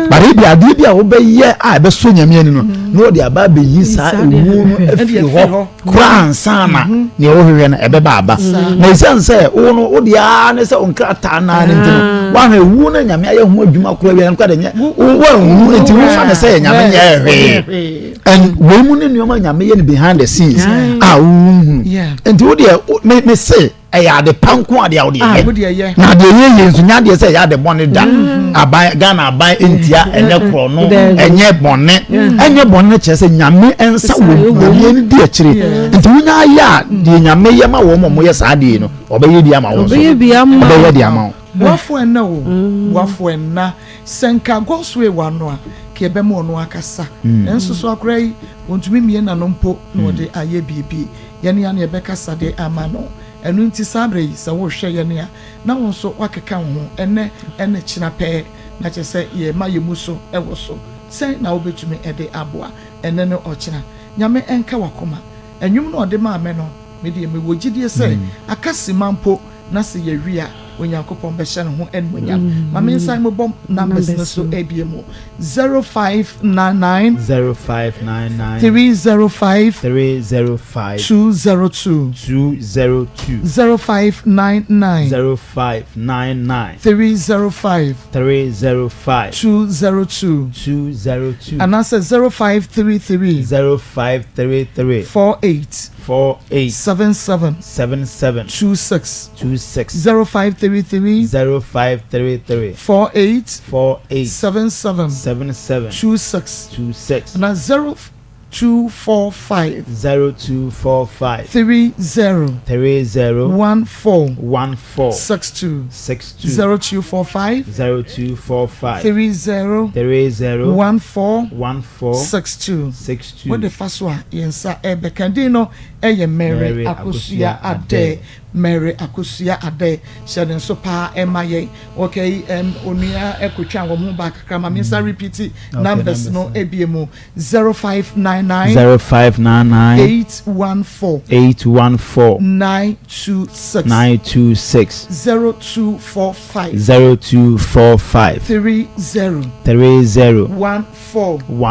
But ebi adeɛ bi a wobɛyɛ a ɛbɛsɔ Nyame ani no na wɔde aba abɛyi saa ewuo no afiri hɔ. koraa ansa na mhm. nea wohwehwɛ no ɛbɛba aba na ɛsiane sɛ wo no wode ara ne sɛ wo nkrataa naa no nti no ah. woahwɛ wu no nyame ayɛ ho adwuma koraa wia no koraa de nyɛ woanhu nti wofa no sɛ nyame nyɛ hwee and wei mu ne nneɛma nyame yɛ no behind the scenes a wohunu nti wodeɛ me se ɛyɛ ade pa nko adeɛ a wode ah, yɛ na adeɛ yɛ yɛ nso nyɛ adeɛ sɛ ɛyɛ ade bɔne da mm. aban Ghana aban ntia ɛnyɛ korɔ no ɛnyɛ bɔne ɛnyɛ bɔne no kyerɛ sɛ nyame nsa wɔ nyame ani di akyire nti wonya ayɛ a deɛ nyame yɛ ma wɔn a wɔyɛ saa adeɛ no ɔbɛyɛ bi ama wɔn nso ɔbɛyɛ de ama wɔn. Boafo ɛnna o boafo ɛnna sɛ nka Godswill wɔ ano a ka ɛbɛma ɔno akasa nanso so akora yi wɔntumi mmie n'ano mpo na ɔde ayɛ biribi. Yɛn ara na yɛbɛkasa de ama no. Ɛno nti saa berɛ yi, sɛ worehwɛ yɛn a, na wo nso woakeka wo ho ɛnnɛ ne kyena pɛɛ, na kyerɛ sɛ yɛrema yɛn mu so wɔ so. Sɛn na wobɛtumi de aboa ɛnnɛ ne ɔkyena? Nyame nka w'akoma. Nnwom no a ɔde maa me no, me deɛ mewɔ gyidie sɛ aka sima mpo na sɛ yɛwie a, Onyankopɔn bɛhyɛ ne ho animuonyam. Ma mensan mmobɔ numbers no so bio mu, 0599 0599 305 305 202 202 0599 0599 305 305 202 202 anaasɛ 0533 0533 48 48 77 77 26 26. 0533 0533 48 48 77 77 26 26. Na 0. 245. 0245. 30. 30. 14. 14. 62. 62. 0245. 0245. 30. 30. 14. 14. 62. 62. Wode fa so a, yɛn nsa ɛbɛka. Din no ɛyɛ Mary Akosua Adɛ. Mary Akosua Adɛ. Hyɛ ne nso paa ɛma yɛn. Okay, um, onua ɛkotwa wɔn ho ba kakra ma me nsa repeat numbers no ebie mu. 0599. 0599. 814. 814. 926. 926. 0245. 0245. 30. 30. 14.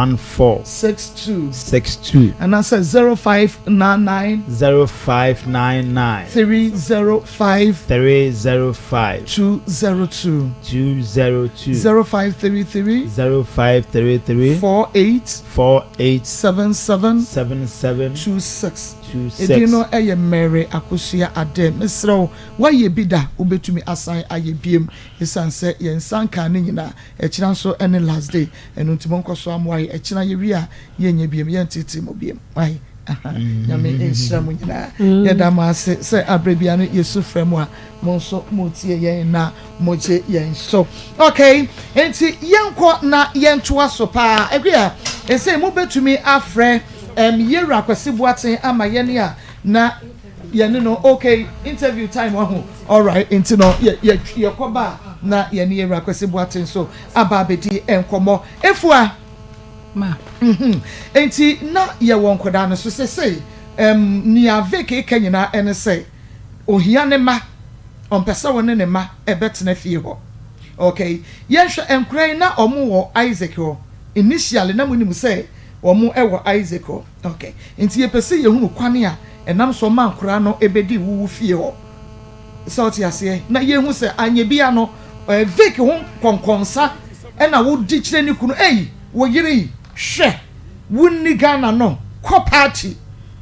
14. 62. 62. Anaasɛ 0599. 0599. 305. 305. 202. 202. 0533. 0533. 48. 48. 77. 77. 26. 26. Edin no yɛ Mary Akosua Adeh. Mesrɛ wo, woayɛ bi da, wobɛtumi asan ayɛ biem. Esiane sɛ yɛn nsa nkaa ne nyinaa, ɛkyena nso ne last day. Ɛno nti monkɔ so amoa yɛn. Ɛkyena yɛwie a, yɛnyɛ biem, yɛnteetee mo biem. Wai? Aha. Nyame nhyira mo nyinaa. Yɛda mo ase sɛ aberɛ biara no yɛsu frɛ mo a, mo nso motie yɛn na mogye yɛn so. Okay, nti yɛnkɔ na yɛntoa so paa. Akua, ɛsei mobɛtumi afrɛ um, Yɛwura Kwasi Boateng ama yɛne a na yɛne no okay interview time wahu alright nti no yɛ yɛ yɛkɔ ba a na yɛne Yɛwura Kwasi Boateng nso aba abɛdi nkɔmmɔ. Efua. Ma. Mhm. Enti na yɛwɔ nkwadaa no so sesei um, nea Vic reka nyinaa ɛne sɛ ohia ne mma, ɔmpɛ sɛ ɔne ne mma ɛbɛtena fie hɔ. Okay, yɛnhwɛ nkwadaa yi na wɔn wɔ Isaac hɔ initially na monim sɛ wɔn wɔ Isaac hɔ. Okay, nti yɛpɛ sɛ yɛhunu kwan a ɛnam so ma nkwadaa no ɛbɛdi wo wo fie hɔ. Sɛ wote aseɛ? Na yɛhu sɛ anyɛ bia no eh, Vic ho nkɔnkɔnsa ɛna wodi kyerɛ ne kunu, ei wo yere yi hwɛ wonni Ghana no kɔ party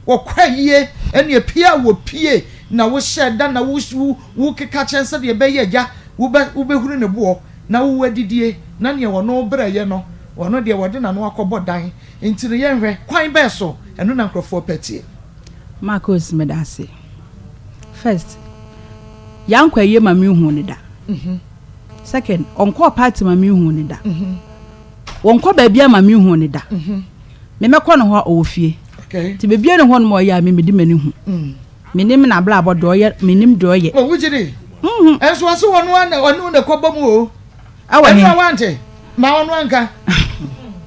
wɔkɔ ayie ɛne pie a wɔpie na wohyɛ da na wo wo wokeka kyɛn sɛdeɛ ɛbɛyɛ agya wobɛ wobɛhunu ne boɔ na wo adidie na neɛ wɔno brɛyɛ no wɔno deɛ wɔde n'ano akɔbɔ dan nti no yɛnhwɛ kwan bɛɛ so ɛno na nkurɔfoɔ pɛ tie. Marcos medase. First, yankɔ ayie ma me nhuu no da. Second, ɔnkɔɔ party ma me nhuu no da. Wɔnkɔ baabi ma me nhuu no da. Me mɛkɔ ne hɔ a ɔwɔ fie. Nti baabi ne hɔ nom ɔyɛ a me mede m'ani hu. Menim n'abrabɔ deɛ ɔyɛ, menim deɛ ɔyɛ. Oh, wogye di? Ɛnso ɔse ɔno ara na ɔne wo na ɛkɔbɔ mu o. Ɛwɔ he? Ɛno a wante? Ma ɔno anka.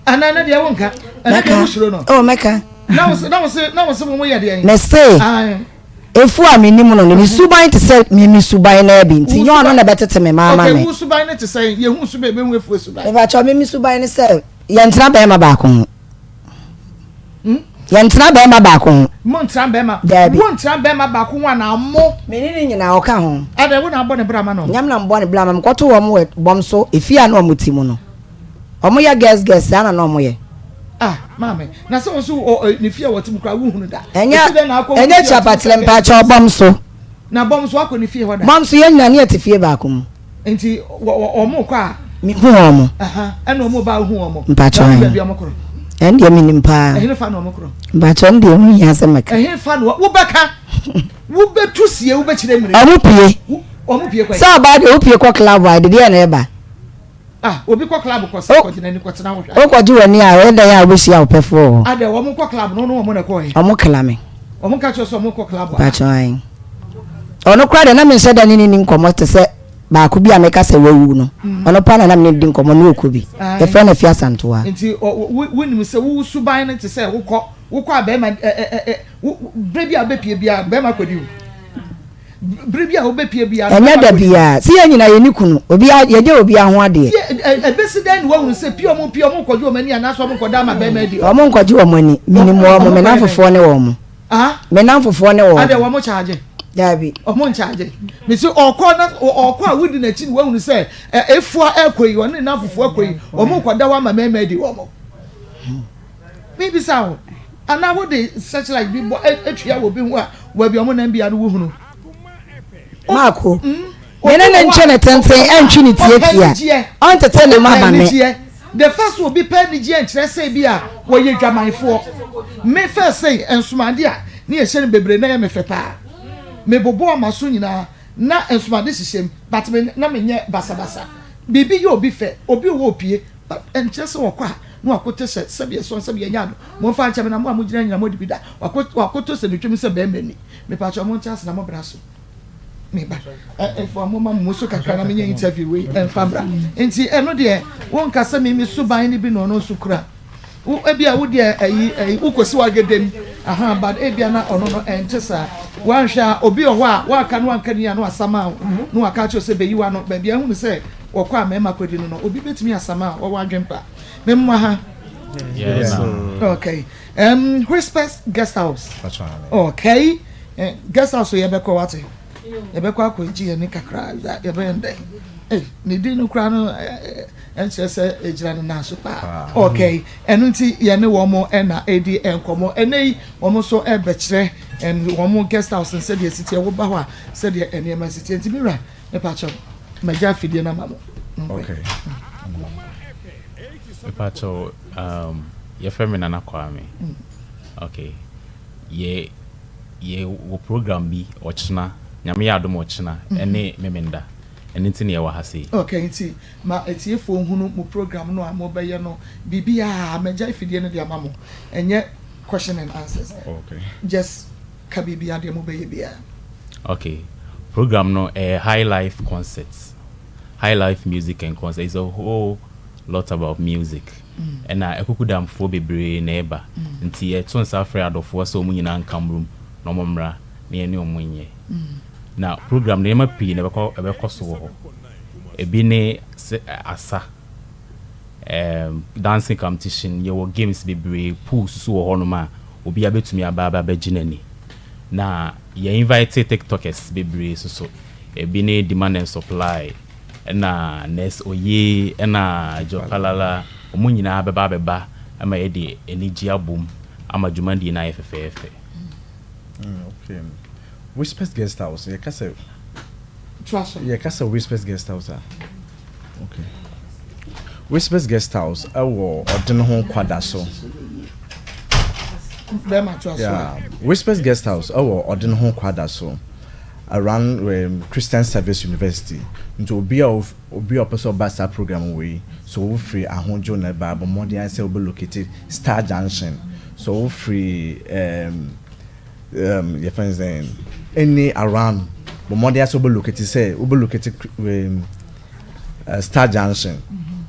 Anaa ne deɛ wonka? Ɛno deɛ wosuro no. Oh, mɛka. Na wo se, na wo se, na wo se mo yɛ deɛn? Mese, efu a menim no no, ne suban te sɛ me me suban naa bi nti, nyɛ ɔno na ɛbɛtete me maa ma me. Okay, wo suban no te sɛ, yɛhu suban, yɛbɛhu efu suban. Mepakyɛw, me me suban ne sɛ, yɛntena bɛrima baako ho. Hmm? Yɛntena bɛrima baako ho. Mo ntena bɛrima. Daabi. Wo ntena bɛrima baako ho anaa mo? Me ne ne nyinaa ɔka ho. Adɛn, wo na abɔ ne bra ma no? Nyɛ me na mebɔ ne bra ma no. Mekɔto wɔn wɔ bɔm so, efie a na wɔn te mu no. Wɔn yɛ girls girls saa na na wɔn yɛ. Ah, maame, na sɛ wɔn so ɔ ne fie a wɔte mu koraa wohunu da. Ɛnyɛ ɛnyɛ kyapatrɛ mpakyɛ ɔbɔm so. Na bɔm so akɔ ne fie hɔ da. Bɔm so yɛn nyinaa ne yɛte fie baako mu. Nti wɔn kɔ a. Mehu wɔn. Ɛna wɔn ba hu wɔn. Mpakyɛ wɔn. Baabi wɔn korɔ. Ɛn deɛ menim paa. Ɛhe fa na wɔn korɔ. Mpakyɛ ɛn deɛ ho hia sɛ mɛka. Ɛhe fa na wobɛka wobɛtu sie wobɛkyerɛ mmiri. Wɔn pie. Wɔn pie kɔ. Sɛ ɔbaa deɛ wopie kɔ club a ɛde na ɛba. Ah, obi kɔ club kɔ sɛ kɔgye n'ani kɔtena hɔ hwɛ. Wokɔgye w'ani a ɛyɛ dɛn a wobɛhyia wo pɛfoɔ wɔ hɔ. Adɛ wɔn kɔ club no ne wɔn na ɛkɔɛ. Wɔn kla me. Wɔn ka kyerɛ sɛ wɔn kɔ club a. Mpakyɛ ae. Ɔno koraa deɛ na menhyɛ da ne ne ni nkɔmmɔ te sɛ baako bi a meka sɛ wawu no. Ɔno paa na na me ne no di nkɔmmɔ ne ɔkɔ bi. Yɛfrɛ no Afia Asantewaa. Nti wonim sɛ wo suban no te sɛ wokɔ wokɔ a bɛrima ɛ ɛ ɛ berɛ bi a wobɛpie biara bɛrima kɔdi wo. Bere bi a wobɛpie biara no, Ɛnyɛ da bɛba biara. Sɛ yɛn nyinaa yɛnni kunu. Obiara, yɛgye obiara ho adeɛ. Tie, ɛ, ɛbɛsi dɛn na woahunu sɛ pie a wɔpie, wɔrekɔgye wɔn ani anaasɛ wɔrekɔda ama barima adi? Wɔnkɔgye wɔn ani. Menim wɔn, me nnamfofoɔ ne wɔn. Ah? Me nnamfofoɔ ne wɔn. Adeɛ wɔn kyaagye? Daabi. Wɔn nkyagye. Mesi ɔkɔ na ɔkɔ a wodi n'akyi na woahunu sɛ ɛ, efua ɛkɔ yi, ɔne ne nnamfofoɔ akɔ yi, wɔrekɔda hɔ ama mmarima adi wɔn. Mebisa wo, anaa wode searchlight bi bɔ atua wɔ bi ho a baabi a wɔnam biara no wohunu? Maako, me ne no ntwe ne tenten, ɛntwe ne tiatia, ɔntete ne mma ma me. The fact sɛ obi pɛ anigyeɛ nkyerɛ sɛ bi a wɔyɛ dwamanfoɔ. Me fɛ sɛ nsomade a ne yɛhyɛ no bebree na ɛyɛ me fɛ paa. Mebobɔɔ m'aso nyinaa na nsomade hyehyɛ mu but me na menyɛ basabasa. Biribi yɛ obi fɛ, obi wɔ hɔ opie but ɛnkyerɛ sɛ ɔkɔ a na wakoto sɛ sɛbi ɛsɔn sɛbi ɛnyɛ ado. Momfa nkyɛ me na mo a mogyina nyina moadi bi da. Wako wakoto sɛ ne twam sɛ bɛrima ni. Mepakyɛw monte ase na mo bra so. Me ba ɛfo mo ma mo so kakra na menyɛ interview wei ɛmfa mbra. Nti ɛno deɛ wonka sɛ me me suban no bi na ɔno nso kura. Wo ebia wo deɛ ɛyi ɛyi wokɔsi w'agedem aha but ebia na ɔno no ɛnte saa. Woanhwɛ a obi wɔ hɔ a woaka no wanka ni a na wasama wo na waka akyerɛ sɛ bɛyi w'ano baabi a ahunu sɛ wɔkɔ a mmarima kɔdi no no obi bɛtumi asama a wɔwɔ adwempa. Memmoa ha. Yes. Okay. Whispers guest house. Okay. Eh, guest house yɛbɛkɔ wate. Yɛbɛkɔ akɔgye yɛn ani kakra yɛbɛyɛ ndɛn. Hey, ne din no koraa no ɛnkyerɛ sɛ ɛgyina ne nan so paa. Okay. Ɛno nti yɛne wɔn ɛna ɛdi nkɔmmɔ. Ɛnɛ yi wɔn nso ɛbɛkyerɛ wɔn guest house no sɛdeɛ ɛsi teɛ. Woba hɔ a sɛdeɛ nneɛma si teɛ. Nti me wura, mepakyɛw, magya afidie no ama mo. Okay. Mepakyɛw, yɛfrɛ me Nana Kwame. Okay. Yɛ yɛ wɔ program bi ɔkyena, Nyame yɛ adom ɔkyena ɛne Memenda. Ɛno nti na yɛwɔ ha sei. Okay, nti ma atiefoɔ nhunu mo program no a mobɛyɛ no, biribiara, magya afidie no de ama mo, ɛnyɛ question and answers. Okay. Just ka biribiara deɛ mobɛyɛ biara. Okay, program no ɛyɛ High Life concert, High Life music and concert, it's a whole lot about music. Ɛna akukudamfoɔ bebree na ɛba, nti yɛto nsa frɛ adɔfoɔ sɛ wɔn nyinaa nka mmrom na wɔn mmra na yɛne wɔn nyɛ. Na program no nneɛma pii na ɛbɛkɔ ɛbɛkɔ so wɔ hɔ. Ebi ne sɛ asa, dancing competition, yɛwɔ games bebree, pools nso wɔ hɔnom a obiara bɛtumi aba aba abɛgye n'ani. Na yɛ invite tiktokers bebree nso so. Ebi ne demand and supply, ɛna Nurse Oye, ɛna Jɔkalala, wɔn nyinaa bɛba abɛba ama yɛde anigye abom ama dwumadie no ayɛ fɛfɛɛfɛ. Okay. Whispers Guest House, yɛka sɛ Toa so. Yɛka sɛ Whispers Guest House a. Okay. Whispers Guest House ɛwɔ ɔde ne ho kwada so. Bɛrima toa so. Yeah. Whispers Guest House ɛwɔ ɔde ne ho kwada so around Christian Service University. Nti obi a obi a ɔpɛ sɛ ɔba saa program wei, so wofiri Ahodwo na ɛba, abɔ mmɔden sɛ wobɛ locate Star Junction. So wofiri yɛfrɛ no sɛn, any around, bɔ mmɔden sɛ wobɛ locate sɛ wobɛ locate Star Junction.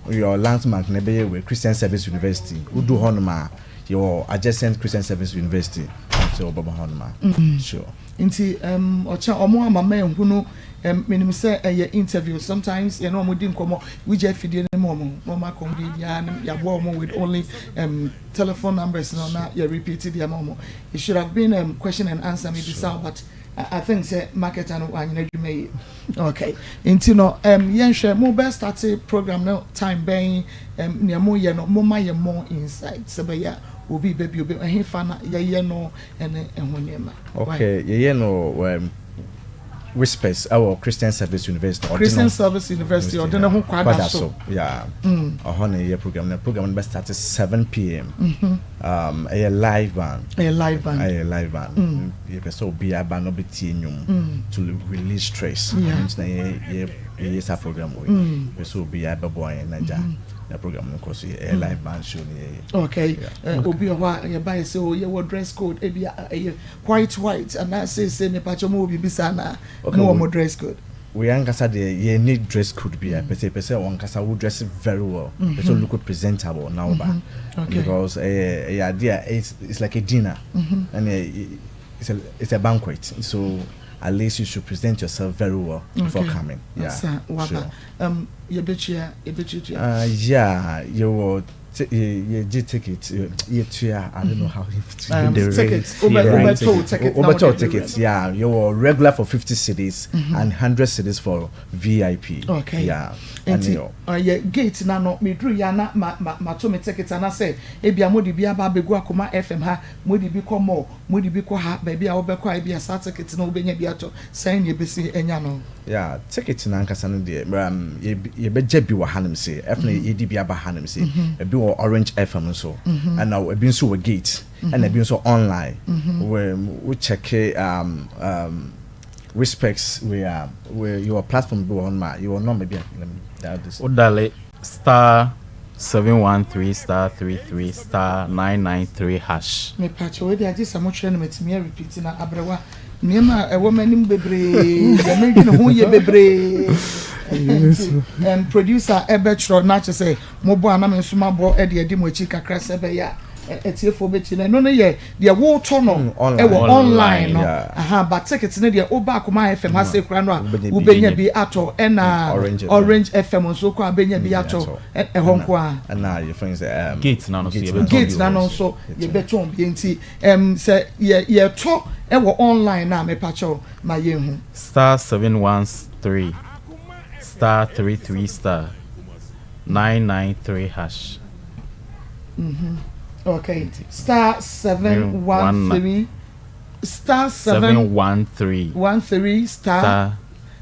Your landmark na ɛbɛyɛ wɔ Christian Service University. Wodu hɔnom a, yɛwɔ adjacent Christian Service University. Sɛ wɔbɛba hɔnom a. Sure. Nti ɔkyɛ ɔmo ama ma ehunu menim sɛ ɛyɛ interview, sometimes yɛne ɔmo di nkɔmmɔ, wogya afidie no mu ɔmo na ɔmo akɔ ɔmo de biara no yɛaboa ɔmo with only telephone numbers no na yɛ repeat deɛ ma ɔmo. It should have been question and answer maybe sure, but I think sɛ marketer no wanyina adwuma yi. Okay, nti no yɛnhwɛ mo bɛ start program no time bɛn, nea mo yɛ no, mo ma yɛ more insight sɛ bɛyɛ a obi bɛbi obi ɛhe fa na yɛyɛ no ɛne ɛho nneɛma. Okay, yɛyɛ no Whispers ɛwɔ Christian Service University. Christian Service University, ɔde ne ho kwada so. Yeah. Ɔhɔ na yɛyɛ program no. Program no bɛ start 7 pm. Ɛyɛ live band. Ɛyɛ live band. Ɛyɛ live band. Yɛpɛ sɛ obi aba na ɔbɛtie nnwom to release stress. Ɛno nti na yɛ yɛyɛ saa program wei. Yɛpɛ sɛ obi abɛboa yɛn na gya na program no kɔ so. Yɛ live band show no yɛyɛ. Okay. Obi wɔ hɔ a yɛba yɛ sɛ o yɛwɔ dress code, ebi a ɛyɛ white white anaa seesei mepakyɛ mo wɔ biribi saa na mo wɔ mo dress code? Wei ankasa deɛ, yɛnni dress code bi a pɛ sɛ wɔn wo dress very well, pɛ sɛ look presentable na woba because ɛyɛ adeɛ a it's like a dinner and it's a banquet, so at least you should present yourself very well before coming. Yeah. Asa waba. Sure. Yɛbɛtua yɛbɛtuatua. Yeah, yɛwɔ. Yɛgye ticket, yɛtua, I don't know how you to um, the ticket. Wobɛtɔ ticket. Wobɛtɔ ticket, yeah. Yɛwɔ regular for 50 cedis mm -hmm. and 100 cedis for VIP. Okay. Yeah. Nti ɔyɛ gate na no meduru ya na ma ma mato me ticket anasɛ ebia mo de bi aba abɛgu akoma FM ha, mo de bi kɔ mall, mo de bi kɔ ha, baabi a wobɛkɔ a ebia saa ticket no wobɛnya bi atɔ, sɛn na ebesi anya no? Yeah, ticket no ankasa no deɛ, um, yɛbɛgya bi wɔ hanom se, ɛfna mm-hmm. yɛdi bi aba hanom se, mm-hmm. ebi wɔ Orange FM nso, mm-hmm. ɛna ebi nso wɔ Gate, ɛna ebi nso online. Wɔ wo check um, um, Respects we a we your platform bi wɔ hɔ nom a your number bi a let me dial this. Wo dale star 713 star 33 star 993 hash. Mepakyɛw wei deɛ agye sɛ mo kyerɛ no matumi a repeat na aberewa nneɛma a ɛwɔ m'anim bebree deɛ medwene ho yɛ bebree nti um, producer ɛbɛkyerɛ na akyɛ sɛ mobɔ a na me nso mabɔ ɛde adi mo akyi kakra sɛ ɛbɛyɛ a atiefoɔ bɛtie no ɛno no yɛ deɛ wotɔ no mm, ɛwɔ online no aha but ticket no deɛ woba akoma fm ha sɛ kura no a wobɛnya bi atɔ ɛna mm, orange fm nso kɔ a bɛnya bi atɔ ɛhɔ nko a um, gate na no nso yɛbɛtɔn gate na no nso yɛbɛtɔn bi nti sɛ yɛtɔ ɛwɔ online na mepakyɛw ma yɛnhu. Star 713 star 33 star 993 hash. Mm-hmm. Okay. Star 713 star 713 13 star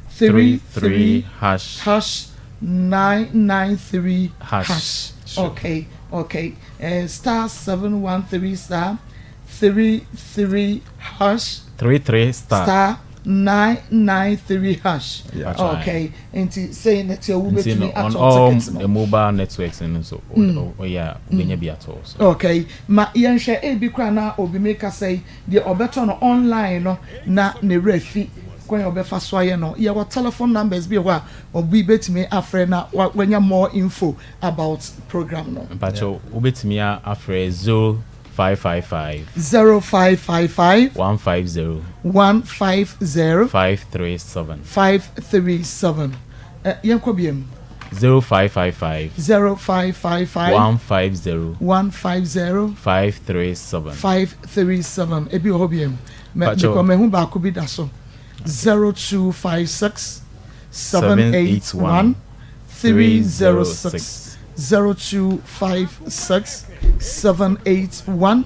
33 hash hash 993 hash. hash. Okay. Okay. Uh, star 713 star 33 hash 33 star star 993 hash. Yeah. Okay. Nti sei na ɛteɛ wobɛtumi on atɔ all ticket no. the mobile networks no nso ɔyɛ a wobɛnya bi atɔ so. Okay, ma yɛnhwɛ ebi koraa na obi mekasa yi deɛ ɔbɛtɔ no online no na ne werɛ afi kwan a ɔbɛfa so ayɛ no. Yɛwɔ telephone numbers bi wɔ hɔ a obi bɛtumi afrɛ na wanya more info about program no. Mpakyɛw wobɛtumi afrɛ 0555. 0555. 150. 150. 537. 537. Ɛ yɛnkɔ biam. 0555. 0555. 150. 150. 537. 537. Ebi wɔ hɔ biam. Mɛ mekɔ mahu baako bi da so. 0256 781 306. 0256 781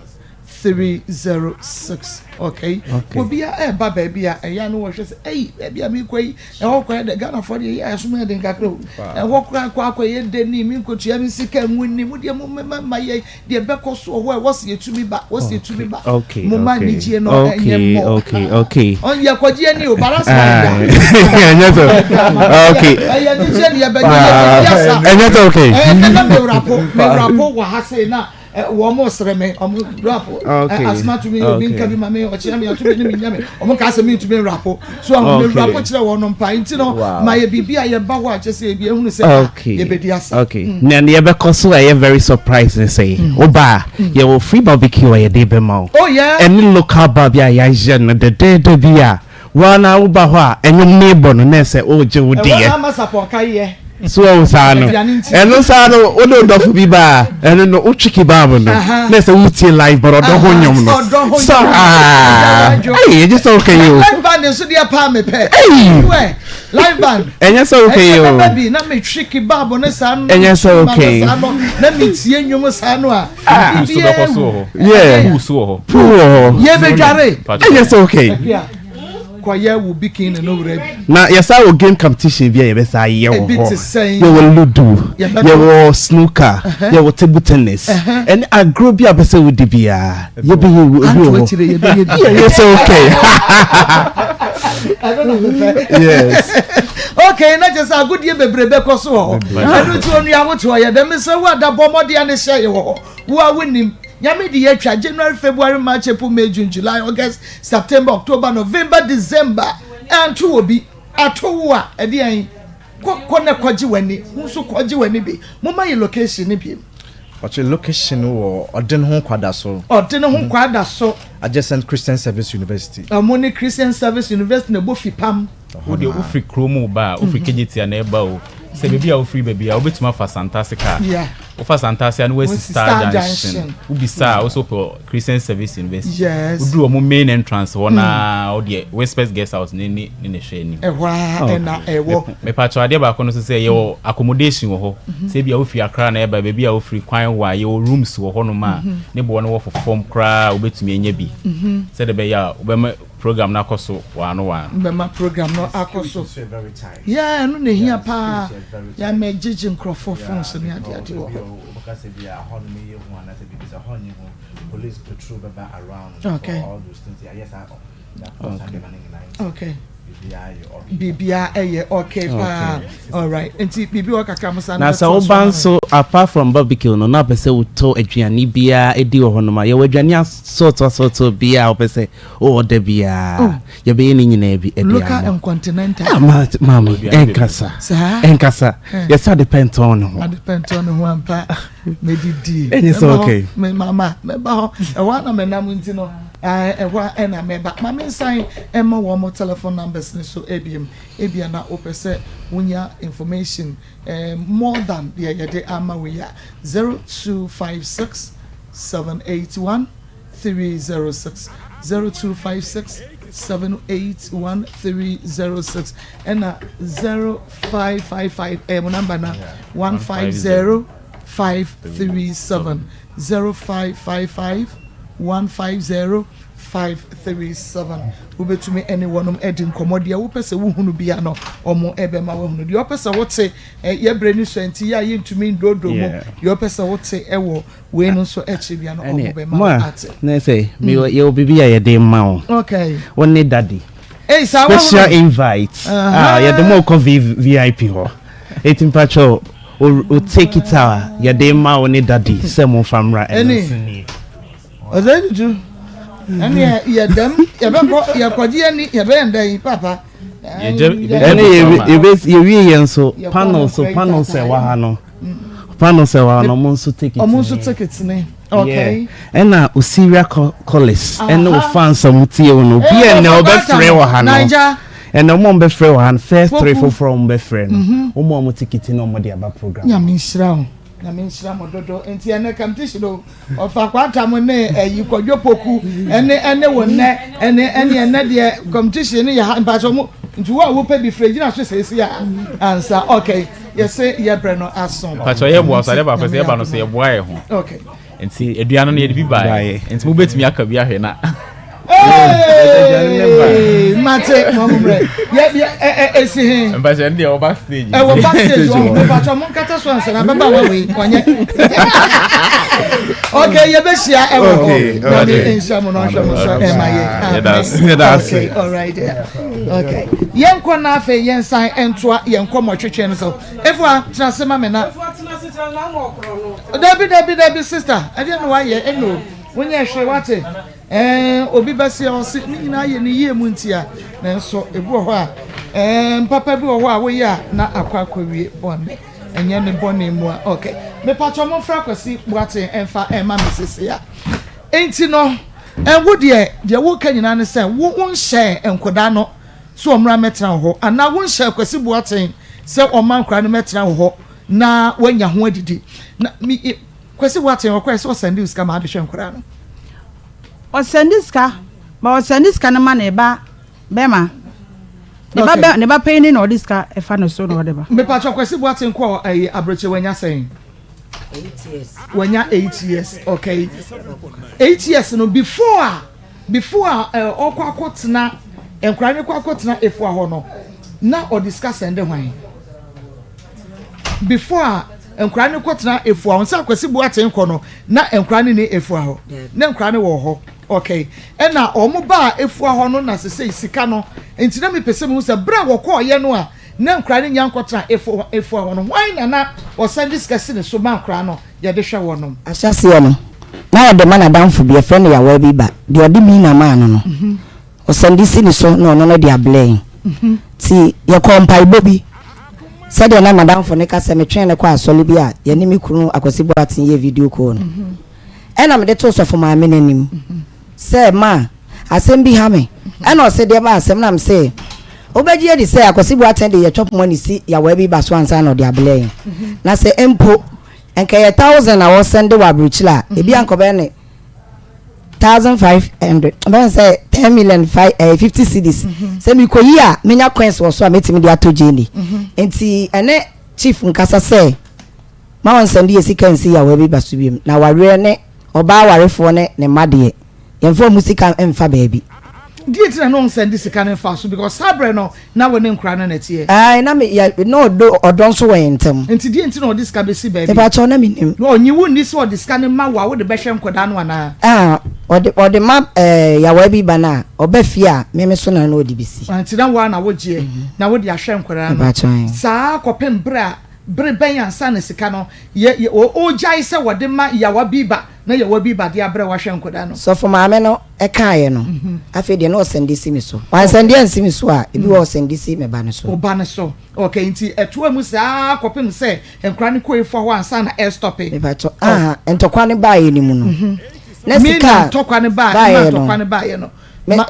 306. Okay. Obi a ɛba baabi a ɛyɛ no wɔhwɛ sɛ ɛyi baabi a mekɔ yi ɛhɔ kɔ yɛ dɛ Ghanafoɔ deɛ yɛ ɛsom yɛ den kakra o ɛhɔ koraa kɔ akɔ yɛ dɛ ni mi nkotua mi sika ngu ni mu deɛ mo mma ma yɛ deɛ bɛkɔ so wɔ hɔ a ɛwɔ sɛ yɛtumi ba wɔ sɛ yɛtumi ba mo ma anigyeɛ no ɛnyɛ mmɔ ɔn yɛkɔgye ani o balance man da ɛnyɛ sɛ okay ɛyɛ anigyeɛ ne yɛbɛgye yɛbɛdi asa ɛnyɛ sɛ okay ɛnɛ na mewurapo mewurapo wɔ ha sei na wɔn mo srɛ me wɔn rapo asoma tumi obi nka bi ma me ɔkyerɛ me ɔtumi ne me nya me wɔn ka sɛ me ntumi nrapo so ahun me rapo kyerɛ wɔn no mpa nti no ma yɛ biribi a yɛba hɔ a kyɛ sɛ ebi ehunu sɛ ah, yɛbɛdi asa. Okay mm. na nea yɛbɛkɔ so a ɛyɛ very surprise ne sɛ mm. woba a mm. yɛwɔ free barbecue a yɛde bɛma wo. Oh yeah. Ɛne local bar bi a yɛayɛ no dɛdɛɛdɛ bi a Wo na woba hɔ a, ɛnwom no rebɔ no, na ɛsɛ wogye wo deɛ. Ɛwɔ na ama sapɔnka yɛ. So wɔn saa no, ɛno saa no, wo ne ɔdɔfo bi ba a, ɛno no, wotwe kebab no, na ɛsɛ wotie live but ɔdɔ ho nnwom no. Saa, ɛyi, ɛnyɛ sɛ woka yi o. Live band nso deɛ paa mepɛ. Ɛyi, live band. Ɛnyɛ sɛ woka yi o. Ɛnyɛ bɛbɛ bi na metwe kebab no saa no. Ɛnyɛ sɛ woka yi. Na metie nnwom saa no a. Ah. Pool so bɛkɔ so wɔ hɔ. Yeah. Pool so wɔ hɔ. Pool wɔ hɔ. Yɛ bɛ dware. Ɛnyɛ sɛ okay. Kɔyɛ wo bikini no wura bi. Na yɛsa wɔ game competition bi a yɛbɛsa yɛ wɔ hɔ. Ebi te sɛn. Yɛwɔ ludo. Yɛwɔ snooker. Yɛwɔ table tennis. Ɛne agorɔ bi a bɛ sɛ wodi biara. Yɛbɛyɛ ebi wɔ hɔ. Yɛbɛyɛ bi. Ɛnyɛ sɛ okay. Ɛno na mepɛ. Yes. Okay, na kyerɛ sɛ agodie bebree bɛkɔ so wɔ hɔ. Ɛno nti onua wote hɔ yɛ dɛ mesrɛ wo ada bɔ mmɔden a ne hyɛ yɛ wɔ hɔ. Wo a wonim. Nyame de yɛatwa January, February, March, April, May, June, July, August, September, October, November, December. Ɛnto wɔ bi. Ato wo a ɛdeɛn? Kɔ kɔ na kɔgye w'ani. Wo nso kɔgye w'ani bi. Momma yɛ location no bi. Ɔkyerɛ location no wɔ Ɔde ne ho Kwadaso. Ɔde ne ho Kwadaso. Adjacent Christian Service University. Ɔmo ne Christian Service University na ɛbɔ fipam. Wo deɛ wofiri kuro mu ba a, wofiri Kejetia na ɛba o, Sɛ baabi a wofiri ba biara, wobɛtumi afa Santase car. Wofa Santase a na woasi Star Junction. Wobisa a, wo sɛ wopɛ Christian Service University. Woduru wɔn main entrance hɔ no ara, wo deɛ Whispers Guest House no ne ne hwɛ anim. Ɛhɔ ara na ɛwɔ. Mepakyɛw adeɛ baako no nso sɛ yɛwɔ accommodation wɔ hɔ. Sɛ ebia wofiri Accra na ɛreba, baabi a wofiri kwan wɔ a, yɛwɔ rooms wɔ hɔnom a ne boɔ no wɔ fam koraa a wobɛtumi anya bi. Sɛdeɛ ɛbɛyɛ a wobɛma program no akɔ so waano waano. Bɛma program no akɔ so. Yeah, ɛno na ehia paa. Yeah, mɛ gyegye nkurɔfoɔ phones ne ade ade wɔ hɔ. Okay. Okay. Biribiara ɛyɛ okay paa. Alright. Nti biribi wɔ kakra mo sa na sɛ woba nso apart from barbecue no na pɛ sɛ wotɔ aduane biara ɛdi wɔ hɔ nom a yɛwɔ aduane asɔɔto asɔɔto biara wopɛ sɛ wowɔ da biara oh. yɛbɛyɛ ne nyinaa bi ɛde local and continental ah, maame ɛnkasa ɛnkasa yɛsɛ ade pɛntɔn ne ho ade pɛntɔn ne ho ampa medidi ɛnyɛ sɛ okay me mama mɛba hɔ ɛhɔ ana mɛnam nti no ɛhɔ ɛna mɛba ma me nsan ɛma wɔn mo telephone numbers ne so ebiem ebia na wopɛ sɛ wonya information eh, more than deɛ yɛde ama wo yi a 0256 781 306 0256 781 306 ɛna 0555 ɛyɛ mo number na 150 537 0555 150 537 wobɛtumi ɛne wɔnom ɛdi nkɔmmɔ deɛ wopɛ sɛ wohunu bia no ɔmo ɛbɛma woahunu deɛ ɔpɛ sɛ wote yɛbrɛ ni sɔ nti yɛ a yɛntumi ndodoo mu deɛ ɔpɛ sɛ wote ɛwɔ wei no nso ɛkyerɛ bia no ɔmo bɛma wo ate na sɛ mm. yɛwɔ biribi a yɛde ma wo okay wo ne daddy hey, special invite ah yɛde mo kɔ vip hɔ eti mpakyɛw o take it a yɛde ma wo ne daddy sɛ mo nfa mmra ɛno nso nie Ɔsɛ tutu ɛne yɛ dɛm yɛbɛkɔ yɛkɔgye yɛni yɛbɛyɛ ndɛ yi papa. Ɛne yɛwie yɛn nso panel so panel sɛ wɔ ha no panel sɛ wɔ ha no ɔmo nso ticket ɔmo nso ticket ne okay. Ɛna Osiria Collis ɛne o fans a mo tie wo no obi a ɛnɛ ɔbɛfrɛ wɔ ha no ɛnɛ ɔmo a ɔmo bɛfrɛ wɔ ha no first three foforɔ ɔmo bɛfrɛ no ɔmo a ɔmo ticket no ɔmo de aba program. Nyame nhyira wo. Nyame nhyira mo dodo. Nti ɛnɛ competition o. Ɔfa kwata mo ne ɛyi kwadwo poku ɛne ɛne wo nnɛ ɛne ɛne ɛnɛ deɛ competition no yɛ ha mpatsɔ mo nti wo a wopɛ bi fira gyina so sɛsi a ansa okay yɛse yɛbrɛ no aso. Mpatsɔ yɛ boa so adeɛ baako sɛ yɛba no so yɛboa yɛ ho. Okay. Nti aduane no yɛde bi baeɛ nti mobɛtumi aka bi ahwɛ na. Hey, mate mo mmerɛ yɛ yɛ ɛ ɛ esi he. Mpatsɔ ɛno deɛ ɛwɔ backstage. Ɛwɔ backstage wɔ mpatsɔ mo nkata so ansa na bɛba wa wei ɔnyɛ. Okay yɛbɛhyia ɛwɔ hɔ na mi nhyia mo na ɔhwɛ mo so ɛma yɛ. Okay alright okay yɛn kɔ na afei yɛn san ntoa yɛn nkɔmɔ twetwe no so efua tena ase ma mi na. Dabi dabi dabi sister ɛdeɛ na wayɛ ɛno wonyɛ hwee wate. Ɛɛ, obi bɛse a, ɔse ne nyinaa yɛ ne yie mu ntia. Nanso ebi wɔ hɔ a, ɛɛ, mpapa bi wɔ hɔ a woyɛ a na akɔ akɔwie bɔne. Ɛnyɛ ne bɔne mu a. Ok. Mepakyɛw momfrɛ Kwasi Boateng ɛmfa ɛmma me sese a. Enti no, ɛɛ, wo deɛ, deɛ woreka nyinaa ne sɛ wo wonhyɛɛ nkwadaa no sɛ wɔmmra mmɛtena wo hɔ, anaa wonhyɛɛ Kwasi Boateng sɛ ɔmma nkwadaa no mmɛtena wo hɔ na woanya ho adidi. Na me, Kwasi Boateng ɔkɔɛ sɛ ɔsɛnde wo sika ma ade hwɛ nkwadaa no. Ɔsɛnde sika ma ɔsɛnde sika no ma ne ba bɛma. Ne ba bɛ ne ba panyin na ɔde sika ɛfa ne so na ɔde ba. Mepatwa Kwasi Boateng kɔ ɛyi aburokye wanya sɛn? Eight years. Wanya 8 years okay. 8 years no before a before a ɔkɔ akɔtena nkwadaa no kɔ akɔtena efua hɔ no na ɔde sika sɛnde hwan? Before a nkwadaa no kɔtena efua hɔ nsa Kwasi Boateng kɔ no na nkwadaa no ni efua hɔ na nkwadaa no wɔ hɔ okay ɛna wɔn baa efua hɔ no na sese sika no nti na mepɛ sɛ mehu sɛ bere a wɔkɔɔyɛ no a na nkwadaa no nya nkɔtena efua efua hɔ no hwan na na ɔsan de sika si ne so ma nkwadaa no yɛde hwɛ wɔn nom. Ahyɛaseɛ no, na ɔde ma n'adamfo bi, yɛfrɛ no Yawaa bi ba, deɛ ɔde mina maa no no, ɔsan de si ne so na ɔno no de ablɛ yɛn. Nti yɛkɔɔ mpaebɔ bi, sɛdeɛ na m'adamfo no ka sɛ metwee no kɔ asɔre bi a yɛne me kunu Akwasi Boateng yɛ video call no. Ɛna mede too sɔfo maame no anim sɛ ma asɛm bi ha me. Ɛna ɔse deɛ ba asɛm na mese. Wobɛgye adi sɛ Akwasi Boateng de yɛ chop money si Yawaa bi ba so ansa na ɔde ablɛ yɛn. Na sɛ mpo nka ɛyɛ thousand na wɔsɛnde wɔ aburokyire a, ebi anka ɔbɛyɛ ne 1500, ɔbɛyɛ sɛ 10 million 5 50 cedis. Sɛ mekɔyi a, menya coins wɔ so a mɛtumi de atɔ gyeene. Nti ɛne chief nkasa sɛ ma wɔnsɛnde yɛ sika nsi Yawaa bi ba so biom. Na awareɛ ne ɔbaa awarefoɔ ne ne mma deɛ, yɛmfa ɔmo sika mfa baabi. Deɛ nti na ne ɔnsɛnde sika no mfa so, because saa berɛ no na wo ne nkora no na ɛteɛ? Ae, na me yɛ na ɔdɔ ɔdɔ nso wɔ yɛn ntam. Nti deɛ nti na ɔde sika bɛsi baabi? Mepakyɛw, na mennim. Na ɔnye wo nni sɛ ɔde sika no ma wo a wode bɛhwɛ nkwadaa no anaa? Ah, ɔde ɔde ma ɛɛ Yawaa bi ba no a, ɔba fie a, me me so na na ɔde bɛsi. Ah, nti na wo ara na wogyeɛ na wode ahwɛ nkwadaa no? Mepakyɛw, ae. Saa kɔpem berɛ a, bere bɛn ansa na sika no yɛ yɛ ɔgyae sɛ wɔde ma Yawa bi ba na Yawa bi ba de abrɛ wo ahwɛ nkwadaa no? Sɔfo maame no kaeɛ no, afei deɛ na ɔsɛnde si me so. Wansɛnde ansi me so a, ebi wɔ hɔ ɔsɛnde si me ba no so. Wo ba no so. Okay, nti ɛtoa mu saa kɔpem sɛ nkwadaa no kɔe fa hɔ ansa na ɛrestɔpe? Mepakyɛw, aha, ntɔkwa no baeɛ no mu no, na Me sika na a ntɔkwa no baeɛ, baeɛ ma no, ntɔkwa no baeɛ no, me, ma,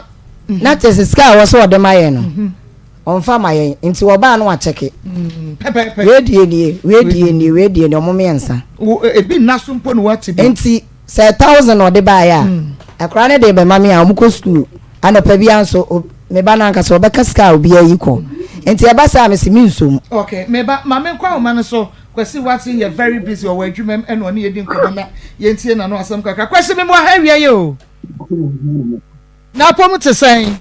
na kyerɛ sɛ sika a ɛwɔ sɛ ɔde ma yɛn no, Ɔnfa ma yɛn nti ɔbaa no wakyɛke. Pɛpɛɛpɛ. Wei deɛ nie, wei deɛ nie, wei deɛ nie, ɔmo mmiɛnsa. Wo ebi nna so mpo na wate bi. Nti sɛ thousand na ɔde baeɛ a, akwadaa no de rebɛma me a, ɔmo kɔ sukuu. Anɔpa biara nso, me ba no ankasa ɔbɛka sika a obiara yi kɔ. Nti ɛba saa a mese mensom. Okay, me ba, ma menkɔ ahoma no so. Kwasi Watson yɛ very busy, ɔwɔ adwuma mu ɛna ɔne yɛdi nkɔmmɔ na yɛntie n'ano asɛm kakra. Kwasi, mema wo ha awia yi o. N'apɔm te sɛn?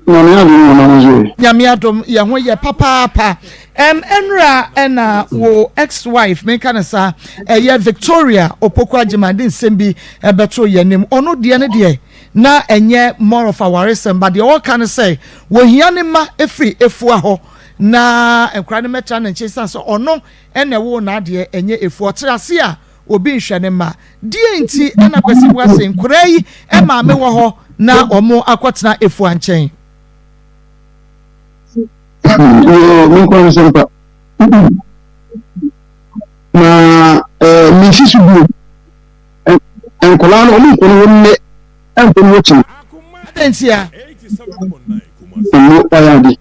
Nyame adom wɔ na mo nso ɛ? Nyame adom yɛ ho yɛ papaapa. Ɛm ɛnora ɛna wo ex wife menka no saa ɛyɛ Victoria Opoku Agyeman de nsɛm bi ɛbɛto yɛn anim. Ɔno deɛ no deɛ na ɛnyɛ more of awaresɛm but deɛ ɔka no sɛ wɔhia ne mma ɛfiri efua hɔ na nkora no mɛtra ne nkyɛn sane sɛ ɔno ɛna ɛwoo n'adeɛ ɛnyɛ efua. Ɔte ase a Obi nhwɛ ne mma. Deɛn nti na Kwasi bua se nkoraa yi maame wɔ hɔ na wɔn akɔtena Efua nkyɛn? Yoo, me nkwa nsɛm pa. Na eh, mensi so bio. Nkwadaa no, wɔn nkɔ no hɔ nnɛ, ɛnkɔ no hɔ kyena. Adɛn ntia? Mmo wayɛ ade.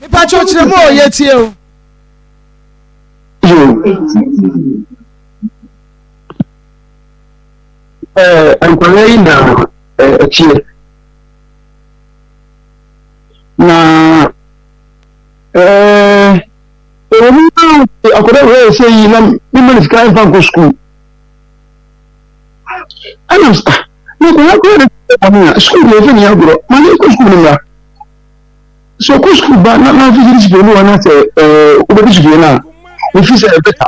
Mepakyɛw kyerɛ mu o, yɛtie o. Ɛɛ nkwadaa yi na ɛteɛ na ɛɛ ɛwɔ mu akwadaa wei ɛsɛ yi na mímɔ ne sika nfa nkɔ sukuu ɛna ah na akwadaa kura de bɔ ne a sukuu deɛ ɛfɛ ne agorɔ ma ne kɔ sukuu ne mmra. Sɛ ɔkɔ sukuu ba na n'afe gyina sukuu no anaasɛ ɛɛ wobɛdi sukuu no a, mefi sɛ ɛbɛta.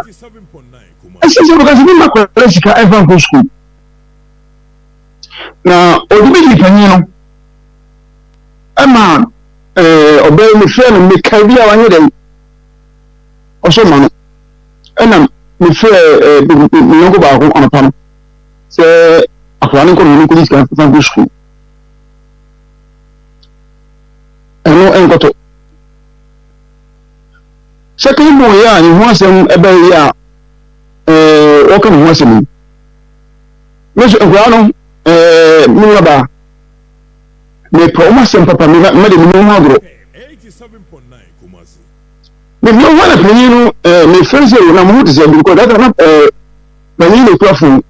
Ɛsɛ sɛ wɔka sɛ mema akwadaa sika ɛmfa nkɔ sukuu. Na ɔde bɛdi panyin no ɛma ɛɛ ɔbɛn mefrɛ no meka bi a wanyɛ dɛn ɔsɔ ma no ɛna mefrɛ ɛɛ me yɔnko baako anɔpa no sɛ akwadaa no nkɔ no nkɔgye sika mfa nkɔ sukuu. Ɛno nkɔtɔ. Second born yi a ne ho asɛm ɛbɛyɛ yi a ɛɛ wɔka ne ho asɛm yi. Me nso nkwadaa no ɛɛ me nua baa mepɛ wɔn asɛm papa me mma de me ho agorɔ. Me me ho na panyin no ɛɛ me fɛn sɛ na mo ho te sɛ bi because data na ɛɛ panyin na ekura fon.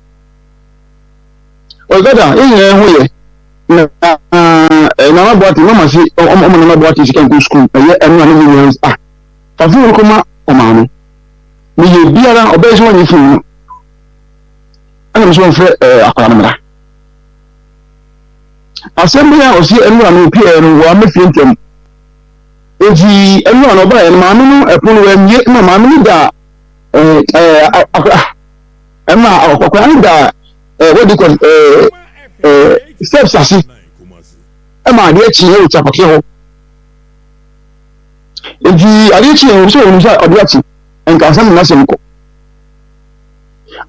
Ɔdada yɛn nyinaa ho yɛ. Na eh, Nana Boate, mama se ɔma Nana Boate sika nkɔ sukuu, ɛyɛ ɛno a ne me nua ah, fa fon no kɔma ɔmaame. Meyɛ biara ɔbɛyɛ sɛ ɔnye fon no. Ɛna me sɛ ɔmfrɛ eh, akwadaa no mmra. Asɛm bɛyɛ a ɔse ɛno a no ɔpiaɛ no wɔama fie ntɛm. Enti ɛno a no ɔbaeɛ no maame no ɛpono wammie ma maame no da eh, eh, akwadaa ɛma akwadaa no da eh, what do you call eh, eh, steps ase ɛma adeɛ kye ɛwɔ kyapɔkeɛ hɔ nti adeɛ kye ɛwɔ sɛ wɔn sɛ adeɛ akye nka asɛm na asɛm kɔ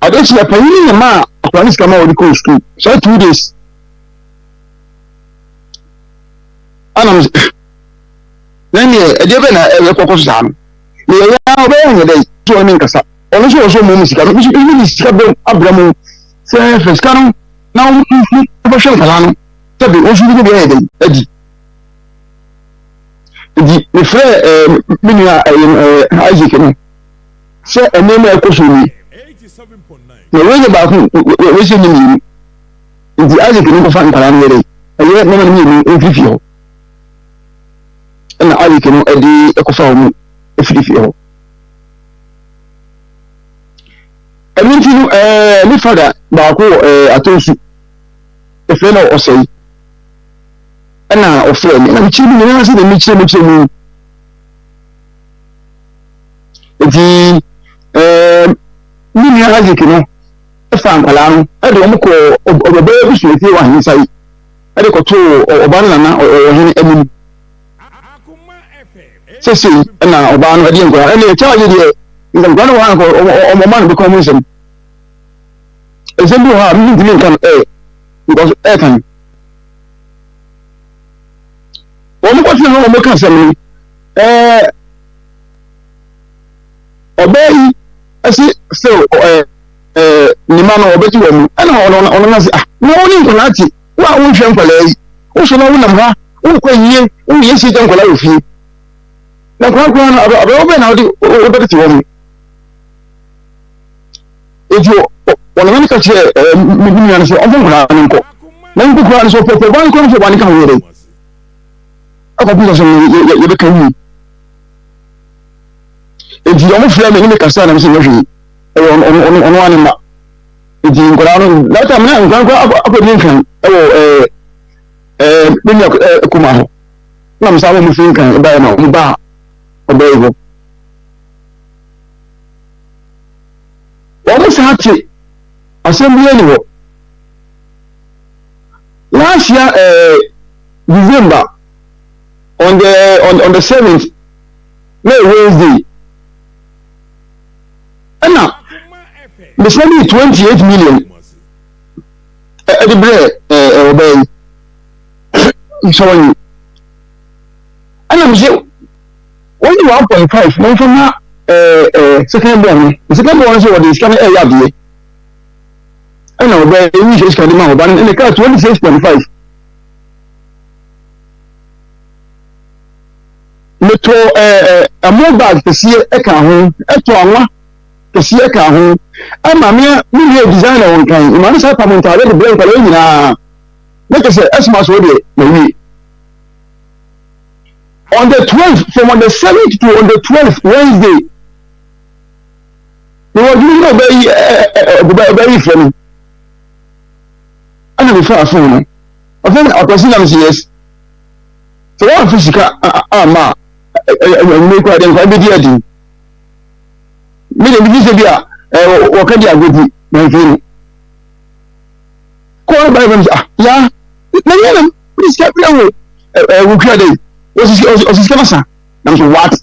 adeɛ kye ɛpanyin ne maa akwadaa ne sika ma wɔde kɔɔ sukuu saa 2 days ɛna mo na neɛ ɛdeɛ bɛ na ɛkɔkɔ so saa no na yɛyɛ a ɔbɛyɛ anyɛ dɛ so ɔne nkasa ɔno nso wɔ so ɔmo mu sika no nso ɛmi de sika bɛ abira mu sɛ fɛ sika no. Na wɔn bɛhwɛ nkwadaa no sɛbi wɔn nso bi ayɛ dɛn adi. Nti mefrɛ ɛɛ me nua ɛyɛ ɛɛ Isaac no sɛ nneɛma a ɛkɔ so nie. Na wei yɛ baako wei sɛ nyɛ mmienu. Nti Isaac no nkɔfa nkwadaa no yɛ dɛn ɛyɛ nneɛma no mmienu mfiri fie hɔ. Ɛna Isaac no ɛde ɛkɔfa wɔn efiri fie hɔ. Ɛno nti no ɛɛ me fada baako wɔ ɛɛ Atonsu efrɛ no Ɔsɛe ɛna ɔfrɛ me ɛna mekyerɛ mu nyinaa sɛ deɛ mekyerɛ mu kyerɛ mu nti ɛɛ me nua Isaac no ɛfa nkwadaa no ɛde wɔn kɔ ɔbɛbɛyɛ busuafie wɔ ahensa yi ɛde kɔtoo ɔbaa no nana ɔhene anim sesei ɛna ɔbaa no ɛde nkwadaa ɛne ɛkyɛ ɔyɛ deɛ nkwadaa no wɔ ha nkɔ ɔmo no bɛkɔ ɔmo nsɛm nsɛm bi wɔ hɔ a mi ntumi nka no ɛɛ because ɛɛ kan wɔn kɔ tena hɔ wɔn ka asɛm no ɛɛ ɔbaa yi ɛsi sɛ ɛɛ ɛɛ ne ma no ɔbɛgye wɔn ɛna ɔno ɔno na se ah na wɔn ne nkwadaa te wɔn a wɔnhwɛ nkwadaa yi wosɔ na wonam ha wokɔ yie woyɛ sie gya nkwadaa wɔ fie na nkwadaa koraa no abɛwɔ bɛn na wode wobɛtete wɔn eti wɔn nana ka kyerɛ ɛɛ me nua no sɛ ɔmfa nkwadaa no nkɔ na nkɔ koraa no sɛ ɔpɛ ɔba no koraa no sɛ ɔba no ka ho yɛ dɛ akɔ pisa sɛ yɛbɛka wie eti wɔn frɛ me ne me kasa na me sɛ nyɛ hwee ɛyɛ ɔno ɔno ɔno ane ma eti nkwadaa no that time na nkwadaa no akɔ akɔ di nkran ɛwɔ ɛɛ ɛɛ me nua ɛɛ kuma hɔ na me san wɔn fi nkran ɛbaeɛ na wɔn baa ɔbaa yi hɔ wɔn san te asɛm bi ɛni hɔ last year ɛɛ December on the on, on the seventh na Wednesday ɛna mesan de 28 million ɛde brɛ ɛɛ ɔbaa yi nsɔre ɛna mesɛ wɔyi 1.5 na nfa ma ɛɛ ɛɛ second born no second born no sɛ wɔde sika no ɛyɛ adeɛ ɛna ɔbaa yi yi sika de ma ɔbaa no ɛna kaa 26.5 metɔ ɛɛ ɛmo bag kɛseɛ ɛka ho ɛtɔ anwa kɛseɛ ɛka ho ɛma me me nua designer wɔn kan ɛma ne saa pam ntaade de brɛ nkwadaa nyinaa ne kyɛ sɛ ɛsoma so deɛ na wie on the 12th from on the 7th to on the 12th Wednesday na wɔn adwuma na ɔbɛyi ɛɛ ɛɛ ɔbɛyi fɛ no ɛna mefa afon no ɔfɛn ɔkɔsi nam si yes. Sɛ woamfa sika amma a, anwummerɛ koraa deɛ nkwadaa bɛdi adi. Me deɛ megye sɛ bi a wɔka di agorɔ ti mamfie no. Kɔɔ no baeɛ fam sɛ ah yaa na yɛ nam mede sika brɛ wo wokua dɛn ɔsi sika no sa na so what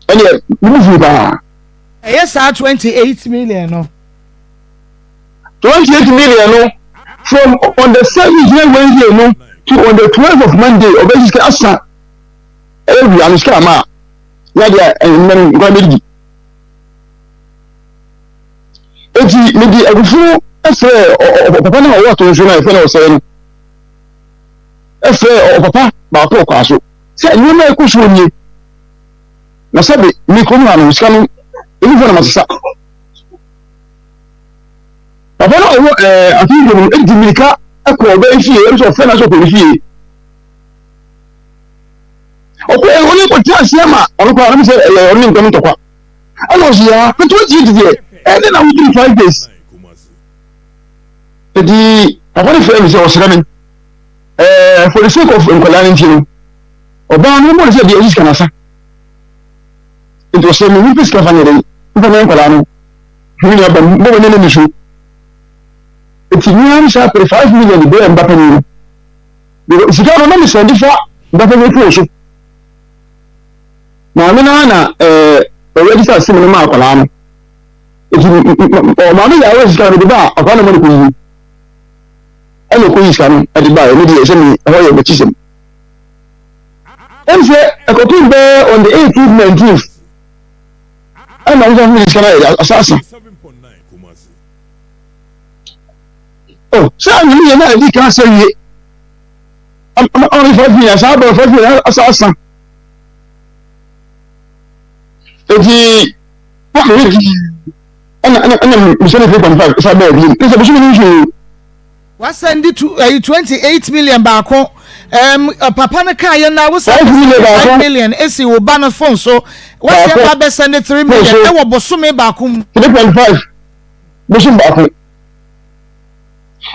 ɛneɛ me bu fuu paa. Ɛyɛ saa 28 million no. 28 million no from on the seventh ne Wednesday no to on the 12th of Monday ɔbɛsi sika asa ɛyɛ wia no sika ama a na deɛ ɛnna no nkwa bɛdidi eti mede abufuo ɛfrɛ ɔpapa no a ɔwɔ ato nso no a yɛfrɛ no ɔsɛe no ɛfrɛ ɔpapa baako ɔkɔ aso sɛ nneɛma a ɛkɔ soɔ nie na sɛbe me kurom ha no sika no ɛmu fɔ na masesa Papa no a ɔwɔ ɛɛ afidie mu no di mirika kɔ ɔbaa yi fie ɛbi sɛ ɔfrɛ no asɛ ɔkɔ ne fie. Ɔkɔ ɛ ɔne kɔ tena aseɛ ma ɔno koraa ɔno sɛ ɛyɛ ɔne ntɔm ntɔkwa. Ɛna ɔsi ya mɛtɔ tie ti deɛ ɛne na within 5 days. Eti papa no frɛ mi sɛ ɔsrɛ mi ɛɛ for the sake of nkwadaa no nti no ɔbaa no mo ne sɛ deɛ ɔsi sika n'asa. Nti ɔsrɛ mi mi pɛ sika fa nyɛ dɛ nfa nyɛ nkwadaa no. Me nua ba mo bɛ ne ne so. Eti mi ara saa pere 5 million bɛyɛ mba panyin no. Sika no na mi sɛn de fa mba panyin fon so. Maame no ara na ɛɛ ɔrɛgisa sim no ma akwadaa no. Eti maame yɛ awɔ sika no de ba a akwadaa no ma no kɔ yi. Ɛna ɔkɔ yi sika no ɛde ba ɛno deɛ ɛsɛ mi ɛhɔ yɛ m'akyi sɛm. Ɛm sɛ ɛkɔpem bɛɛ on the 18th 19th. Ɛna ɔmo sɛ ɔmo de sika no ayɛ asaasa. Oh, sɛ anwene yɛ na ɛdi kan sɛ wie. Ama ɔne 5 million saa bɛrɛ 5 million asa asa. Eti na meyɛ di ɛna mesɛ ne 3.5 sa bɛɛ bi. Ne sɛ bosome no nso. Wasɛnde tu ɛyi 28 million baako papa no kaa yɛn na wosan 5 million baako. 5 million esi wo ba no phone so wɔsɛ Baako. ba bɛsɛnde 3 million so. ɛwɔ bosome baako mu. 3.5 bosom baako.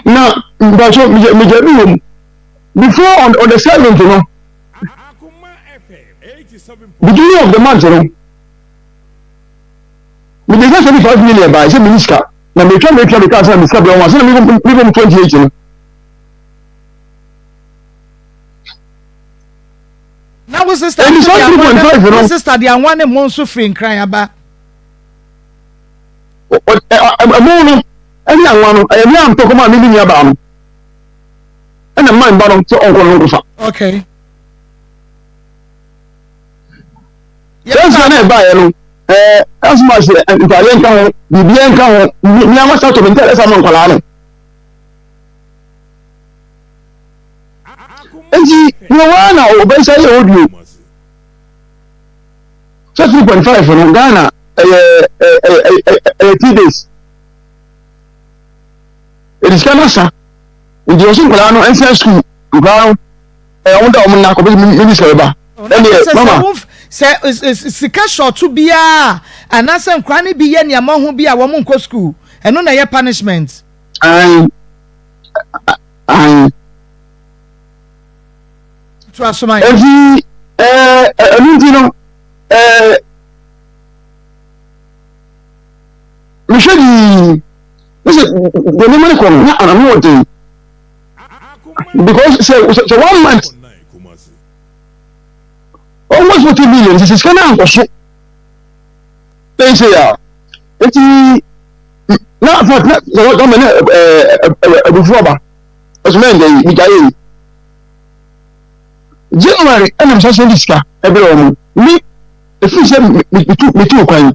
Na mpatsɔ megya bi wɔ mu. Before on the 7th no, beginning of the month no, mede sɛ 75 million baa sɛ meni sika na metwa meka sɛ me sika brɛ wɔn a sɛ na mebɔ mu 28 no. Na wo sister Ɛni nso saa de anwa 3.5 ne no. wo sister de anwa ne mo nso firi Nkran aba. Ɛmo no ɛne anwa no ɛyɛ me antɔ kɔma me ne nua baa no ɛna mma mba no sɛ ɔnkɔ no nkɔfa. Sɛ sika no ɛbaeɛ no, asoma sɛ ntaadeɛ nka ho, biribiara nka ho, nneɛma sa tɔ me ntaadeɛ sa ma nkwadaa no. Nti deɛ wɔn na ɔbɛsa yɛ audio sɛ 3.5 no Ghana ɛyɛ 3 days ɛdi sika no asa. Nti ɔsi nkwadaa no ɛnsɛn sukuu, nkwadaa no ɛyɛ wɔn da wɔn nna kɔpɛ sɛ mi sika bɛba ɛndeɛ mama. Sɛ sika short biara anaasɛ nkwadaa no bi yɛ nneɛma ho bi a, wɔn nkɔ sukuu, ɛno na ɛyɛ punishment. Ayi ayi. To asoma yɛ. Eti ɛnu nti no mehwɛ dii ne sɛ deɛ nneɛma no kɔ no na ano wɔ den because sɛ one month almost 40 million sɛ sika no ankɔ so ɛyi sɛ yɛ a nti na afa na sɛ wɔn na ɛɛ abufuo aba ɛso mɛ ndɛ yi migya yɛ yi January ɛna msa sɛ de sika ɛbrɛ wɔn mi efiri sɛ mitu kwan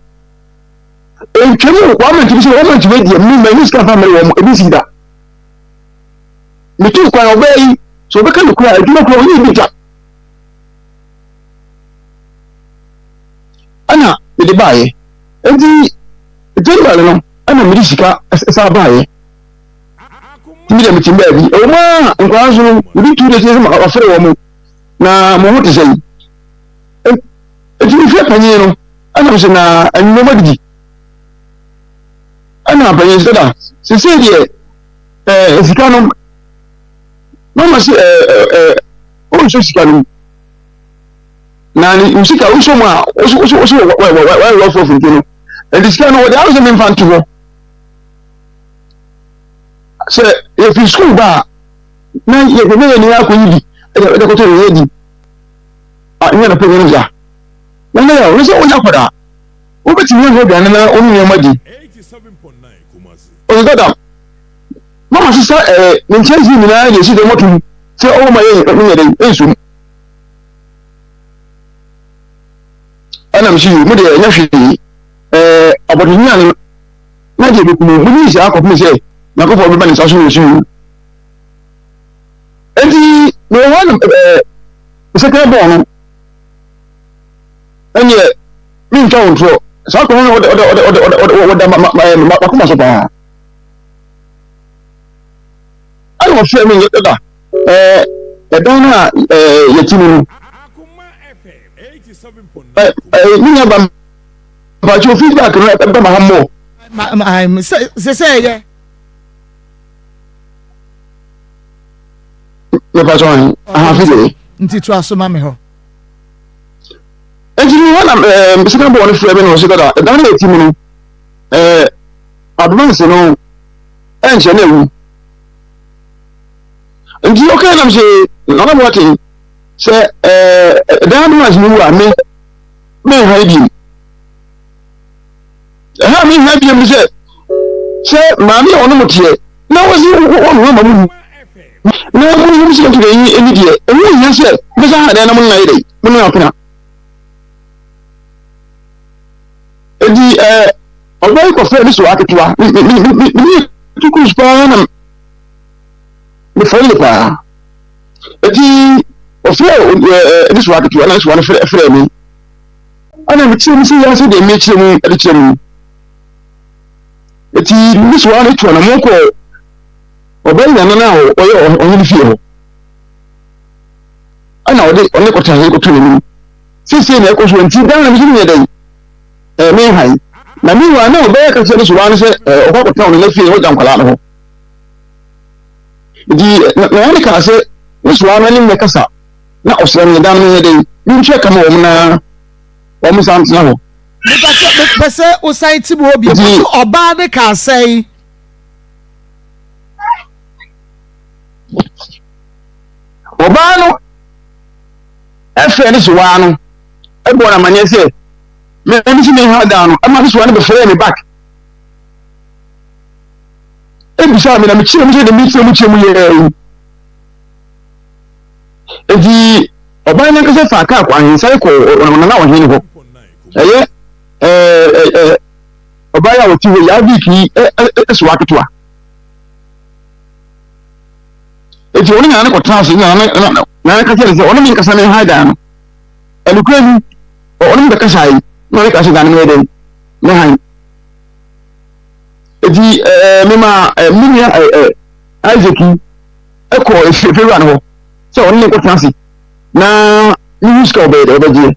ntwam one month bi sɛ one month wei deɛ mi ma nyi sika fa mmerɛ wɔn ebi si da mitu kwan. Ɔbɛyɛ yi sɛ ɔbɛka no kura adwuma kura ɔnyɛ bi da ɛna mede baayɛ. Nti January no ɛna mede sika ɛsa baayɛ nti deɛ mete baabi ɛwɔ mu a nkwadaa nso no within 2 days sɛ wafrɛ wɔn mo na mo ho te sɛ yi. Nti mefrɛ panyin no ɛna mesɛ na anwummerɛ didi ɛna panyin sɛ da sesei deɛ sika no mama sɛ ɛɛ ɛɛ ɔnso sika no mu na ne sika wosɔ mu a wosɔ wosɔ wosɔ wɔ wɔ wɔ wɔ wɔ nti no nti sika no wɔde ayɛ sɛ memfa nto hɔ sɛ yɛfiri sukuu ba a na yɛde ne yɛn akɔyi bi ɛde ɛde kɔtɔ yɛn adi a nyɛ na pɛnyɛ no gya na ne yɛ ɔno sɛ wonya akwadaa wobɛtumi ahwɛ aduane na wo ne nneɛma di. Ɔsɛ dada mama sesa ne nkyɛnse nyinaa de esi dɛm atum sɛ ɔwɔ ma yɛ ne yɛ dɛ nsom ɛna mesi yi mo deɛ ɛnyɛ hwee abɔdehia no na deɛ bɛkum mo ne saa akɔpem sɛ Nyankopɔn bɛba ne nsa so wɔ so yi. Enti mewɔ hɔ na second bɔɔl no ɛneɛ mentwa wo ntorɔ saa kwan no ɔda ɔda ɔda ɔda ɔda ɔda makoma so paa ɛna ɔfrɛ me dada ɛdan no a yɛte mu no ne nya ba mpakyɛw feedback no ɛbɛ ma ha mmɔ. Sɛ sɛ ɛyɛ. Mepakyɛw ahe aha fi de. Nti to aso ma me hɔ. Nti mi hɔ na second bɔɔl no frɛ mi na ɔsɛ dada ɛdan no yɛ ti mu no advance no ɛnkyɛ na ewu nti ɔkɛ nam sɛ Nana Boateng sɛ ɛdan advance no wu a me me nha bi ɛha me nha bi mu sɛ maame a ɔno mo teɛ na wɔsi wɔn ho ama mu na mo hu sɛ nti yi ɛni deɛ ɛho hia sɛ mɛsa ha dan na mo nna yɛ dɛ mo nna apena eti ɔbaa yi kɔfrɛ ne so aketewa me me me me me tukus paa na. Mefɛre no paa. Eti ɔfrɛ ɛɛ ne soa ketewa na ne soa no frɛ frɛ me. Ɛna mekyerɛ mu sɛ yɛ sɛ deɛ mekyerɛ mu ɛde kyerɛ mu. Eti ne soa no tu anamɔ kɔ ɔbɛn nana no a ɔyɛ ɔhene fie hɔ. Ɛna ɔde ɔne kɔtena hene kɔto n'anim. Seesei na ɛkɔ so nti dan na me so menyɛ dɛn? Ɛɛ menhan. Na meanwhile na ɔbɛyɛ ka kyerɛ ne soa no sɛ ɛɛ ɔkɔ akɔtena ɔno fie hɔ gya nkwadaa no hɔ. Nti na na wɔn kaa sɛ ne soa no anim bɛkasa na ɔsrɛ no dan no yɛ dɛn mentua ka ma wɔn na wɔn nsa ntena hɔ. Mepɛ sɛ mepɛ sɛ wosan ti mu hɔ bio. Nti So ɔbaa ne kaa sɛn? ɔbaa no ɛfrɛ ne soa no ɛbɔ no amaneɛ sɛ me me nso meha dan no ɛma ne soa no bɛfrɛɛ me back ebisaa me na mekyerɛ mu sɛ de mekyerɛ mu kyerɛ mu yɛɛ yi nti ɔbaa no ankasa faa kaa kɔ ahensan kɔ ɔnana ɔhene hɔ ɛyɛ ɛɛ ɛɛ ɔbaa yi a ɔte hɔ yi avik yi ɛso aketewa nti ɔne nana no kɔtena ase nana no nana kasa ne sɛ ɔne me nkasa me ha dan no ɛnukura ni ɔne me bɛkasa yi na ɔne kasa dan no mɛyɛ dɛn me han Eti ɛɛ mema ɛɛ me nua ɛɛ ɛɛ Isaac yi ɛkɔ efie efie wura no hɔ sɛ ɔne ne nkɔtena ase na mehu sika ɔbɛyɛ dɛ ɔbɛgyeɛ.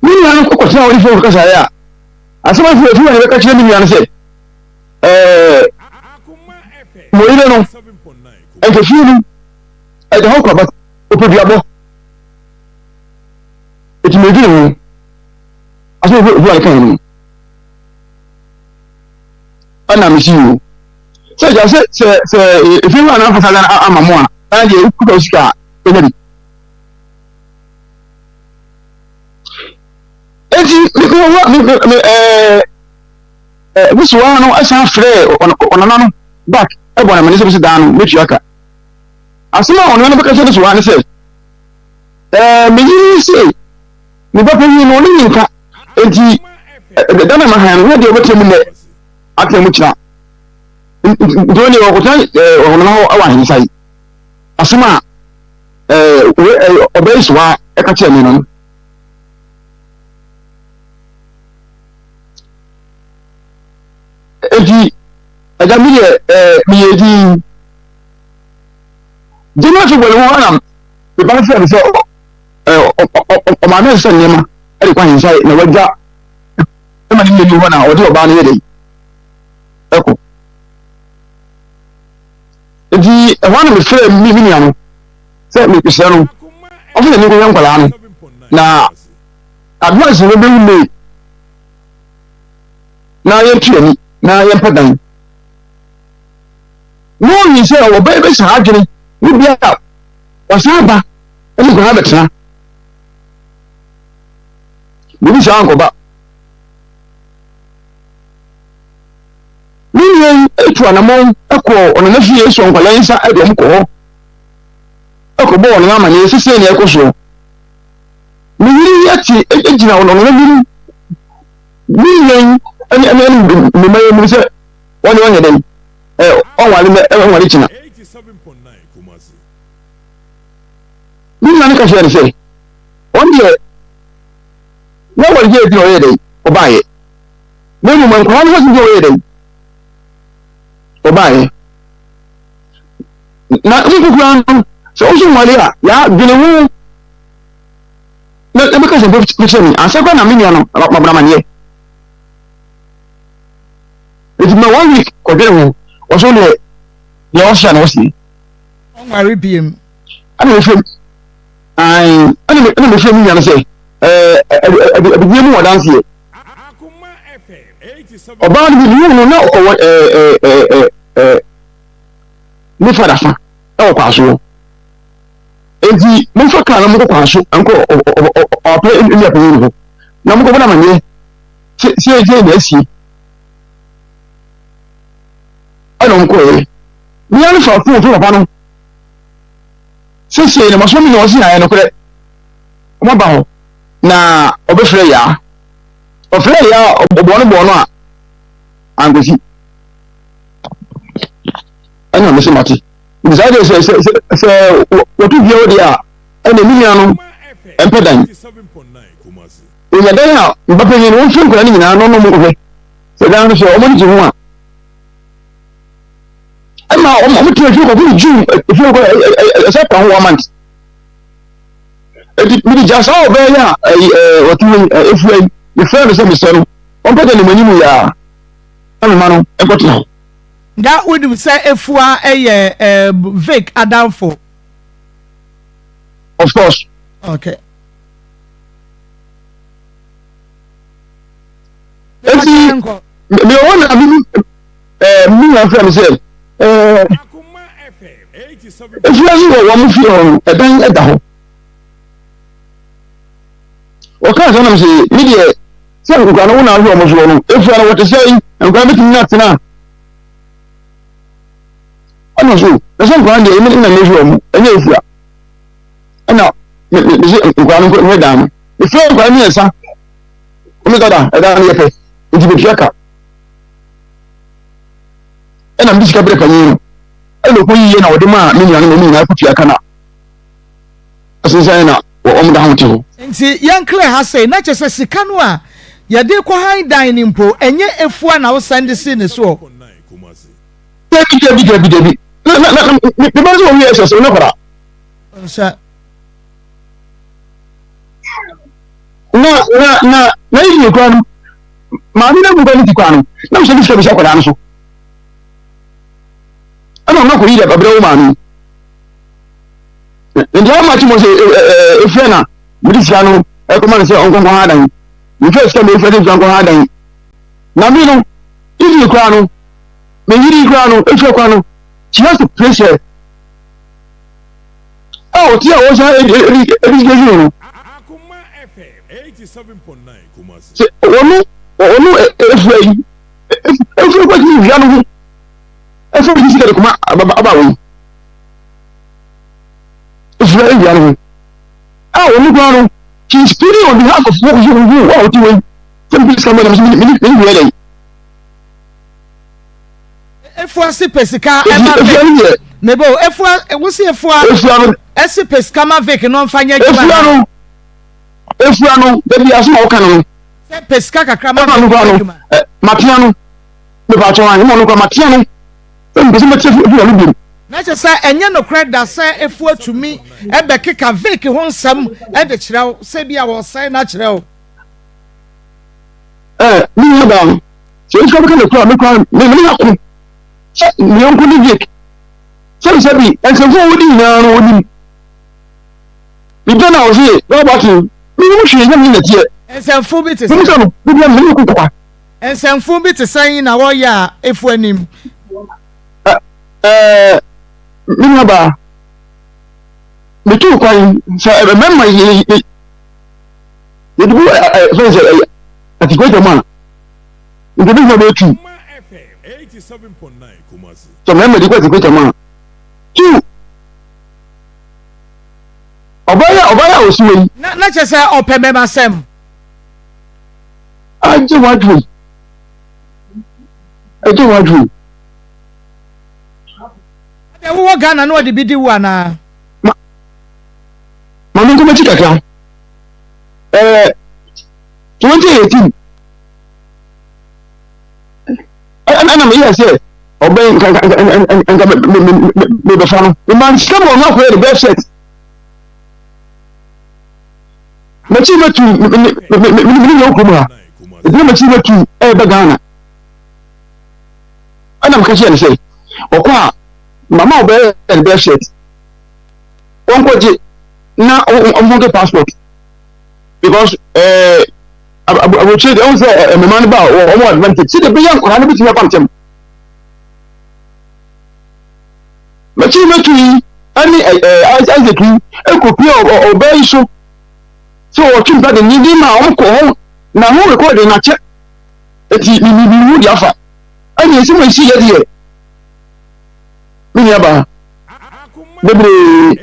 Me nua no kɔtena hɔ ne fie kasa yɛ a asɛm a efie wura no bɛka kyerɛ me nua no sɛ ɛɛ mo yere no nka fie no ɛda hɔ kwa but ɔpɛ duabɔ eti medwene ho. Asɛ obi obi a kan no. Ɛna mesi o. Sɛ gya sɛ sɛ sɛ efi wura na afasa na ama mo a, na deɛ okuta sika a ɛnya bi. Eti me me me me me ɛɛ ɛɛ me soa no ɛsan frɛ ɔnana no back ɛbɔ na mene sɛ bɛsɛ dan no metua ka. Asɛm a ɔnana no bɛka kyerɛ ne soa ne sɛ ɛɛ me yere se Me ba panyin no, ɔne me nka. Enti, da na mahan no, na deɛ ɔbɛtena mu nnɛ, atena mu kyena. Nti wɔn deɛ wɔkɔtena ɔhonam hɔ wɔ ahensa yi. Asɛm a ɔbɛyi soa ɛka kyerɛ me no. Enti, agya me deɛ meyɛ din. January February hɔ na me ba no frɛ me sɛ ɔmaame nsesa nneɛma de kɔ ahensa na wagya ɛma ne mmenu hɔ na ɔde ɔbaa no yɛ dɛ ɛkɔ nti ɛhɔ na mefrɛ me me nua no sɛ mesrɛ no ɔfɛ sɛ menkɔhwɛ nkwadaa no na advice no bɛwu mee na yɛntu ani na yɛmpɛ dan na ɔnyi sɛ ɔbɛyɛ bɛsa adwene ne bia wasan ba ɛne nkwadaa bɛtena biribi saa nkɔba me nua yi etu anamɔn kɔ ɔnana fie sɔ nkwadaa yi nsa de wɔn kɔ hɔ ɛkɔbɔ ɔnana amaneɛ sese nea ɛkɔ soɔ me yere yi ate egyina ɔnana bi mu me nua yi ɛne ɛne ɛne me mma yi mu sɛ wɔne ɔnyɛ dɛn ɛ ɔnwale mɛ ɔnwale kyina. Ne nua no ka kyerɛɛ no sɛ, Ɔno deɛ, na wɔregye adi na ɔyɛɛ dɛn? Ɔbaeɛ. Na mmom nkwadaa no hɔ sɛ ɔyɛɛ dɛn? Ɔbaeɛ. Na nkokora no, sɛ wo so nwale a, yaa dwene ho na ɛbɛka sɛ bɛkyerɛ me ansa koraa na me nua no mabɔ amaneɛ. Nti ma one week kɔdwene ho, ɔso deɛ deɛ ɔhyɛ na ɔsie. Ɔnware biem. Ɛna mefrɛ ae ɛna me ɛna mefrɛ me nua no sɛ ɛɛ abibie mu wɔ adanseɛ. Ɔbaa no bi mehu no na ɔwɔ ɛɛ ɛɛ ɛɛ ne fada fa ɛwɔ kwaasoɔ. Enti momfa kaa na monkɔ kwaaso nkɔ ɔpɛ nua panyin no hɔ na monkɔbɔ no amaneɛ sɛ sɛ sɛ na asie. Ɛna wɔn kɔɛ. Nua no fa fon fo papa no. Sesei no maso mi na ɔsi ayɛ nokorɛ. Wɔn aba hɔ na ɔbɛfrɛ yaa. Ɔfrɛ yaa ɔbɔ no bɔɔ no a ankosi. Ɛna mese mate. Nti saa deɛ sɛ sɛ sɛ sɛ wɔto fie hɔ deɛ a ɛna me nua no mpɛ dan. Onya dan a mba panyin no wɔmfrɛ nkwadaa no nyinaa na ɔno ɔmo nkɔhwɛ sɛ dan no sɛ ɔmo ani gye ho a. Ɛma ɔmo ɔmo tena fie kɔpem June efie hɔ ɛsɛ ka ho one month. Eti mede gya saa ɔbaa yi a ɛyi ɛɛ ɔte hɔ yi efua yi mefrɛ no sɛ mesrɛ no ɔmpɛ dɛ ne mo anim yɛ a na mema no nkɔtena hɔ. Na wonim sɛ Efua yɛ Vic adamfo? Of course. Okay. Eti mi wɔ na mi ɛɛ mi nua fɛ mi sɛ ɛɛ efua yi wɔ wɔn fie hɔ no ɛdan ɛda hɔ. Wɔkaa sɛ nam sɛ mi deɛ sɛ nkura no wo na ahwɛ wɔn soɔ no efua no wɔte sɛ yi nkura betumi na atena. Ɛna so na sɛ nkwadaa deɛ ɛmi na mehwɛ wɔn ɛnyɛ efua ɛna me me me sɛ nkwadaa no nkɔ dan no mefrɛ nkwadaa mmiɛnsa wɔn dada ɛdan no yɛ pɛ nti betua ka ɛna mede sika brɛ panyin no ɛna ɔkɔ yiye na ɔde maa me nua no na ɔmo nyinaa kɔtua ka na asensan na wɔn da ho te hɔ. Nti yɛn clear ha sei na kyerɛ sɛ sika no a yɛde kɔ han dan no mpo ɛnyɛ efua na wo send sii ne soɔ. Dabi dabi dabi dabi na na na me ba sɛ wɔn yɛ ɛsɛ sɛ wɔn akɔda. Nsa. Na na na na yi yɛ kura no maame na mu kura ne ti kura no na mo sɛ ne sika bi sɛ akɔda no so ɛna ɔno akɔ yi dɛ ɛbrɛ wo maame. Nti how much mo sɛ efirɛ na mede sika no ɛkɔma no sɛ ɔnkɔnkɔ ha dan mefɛ sika ma efirɛ sɛ nkɔ ha dan na me no even koraa no me yiri koraa no efirɛ koraa no she has to place her a ɔte a ɔsan ɛdi ɛdi ɛdi no sɛ ɔno ɔno efirɛ yi efirɛ kɔ ti wia no ho ɛfɛ bi sika de kɔma aba wɔ yi. Efura awia no ho a wɔn koraa no she is pleading on behalf of wo wo wo a wote wei sɛ mepɛ sika mɔdam sɛ mene mene wia dɛn. Efua se pɛ sika ɛma Vic mebe o efua wosi efua efua no ɛsi pɛ sika ma Vic no nfa nyɛ adwuma efua no efua no dabi asɛm a wɔka no no sɛ pɛ sika kakra ma Vic nyɛ adwuma matea no mepa atwɔn a ɛma no kora matea no. Sɛ mepɛ sɛ mɛte afi w'ano bio. Na kyerɛ sɛ ɛnyɛ nokorɛ da sɛ Afua tumi bɛkeka Vic ho nsɛm de kyerɛ wo, sɛ ebia wɔresɛe no akyerɛ wo. Ɛɛ, me nuabaa, sɛ Afua bɛka nokorɛ a, me koraa me ne no ako sɛ me yɔnko ne Vic. Sɛbisɛbi, nsɛmfo a wɔdi nyinaa no wɔnim. Mebisa no a ɔse, Bra Boateng, mennim hwee, nyɛ me ne na ɛteɛ. Nsɛmfo bi te sɛn? Mebisa no, da biara me ne no ko ntɔkwa. Nsɛmfo bi te sɛn na wɔyɛ a efu anim? Ɛɛ, me nuabaa, metuu kwan sɛ mmarima yɛde bu fɛn sɛ atikuleta mu a, nka ebi bɛyɛ tu. Sɛ mmarima de kɔ atikuleta mu a, tu. Ɔbaa yi a ɔbaa yi a ɔsi wɔ yi. Na na kyerɛ sɛ ɔpɛ mmɛmasɛm. Agye w'adwene. Agye w'adwene. Adɛn wowɔ Ghana na ɔde bi di wo anaa? Ma ma me nkɔ m'akyi kakra. Ɛɛ 2018 ɛna meyɛɛ sɛ ɔbɛn nka nka nka nka mebɛfa no. Mema no sika ma ɔno akɔyɛ ne birth cert. M'akyi mɛtu me ne wɔ kurom ha ɛti na m'akyi mɛtu ɛreba Ghana ɛna meka kyerɛ no sɛ ɔkɔ a mama ɔbɛyɛ ne bɛyɛ shirt ɔnkɔgye na ɔmfɔnkɛ passport because ɛɛ aburokyire deɛ ɔn sɛ mmɛma no ba a wɔn advantage sɛdeɛ ɛbɛyɛ nkwadaa no bɛtumi aba ntɛm M'akyi mɛtu yi ɛne Isaac yi ɛkɔpie ɔbaa yi so sɛ ɔtwe mpa dendenden ma wɔn kɔ hɔ na ho rekɔde na kyɛ eti mimimu de afa ɛne esi mo esi yɛ deɛ me nua baa bebree.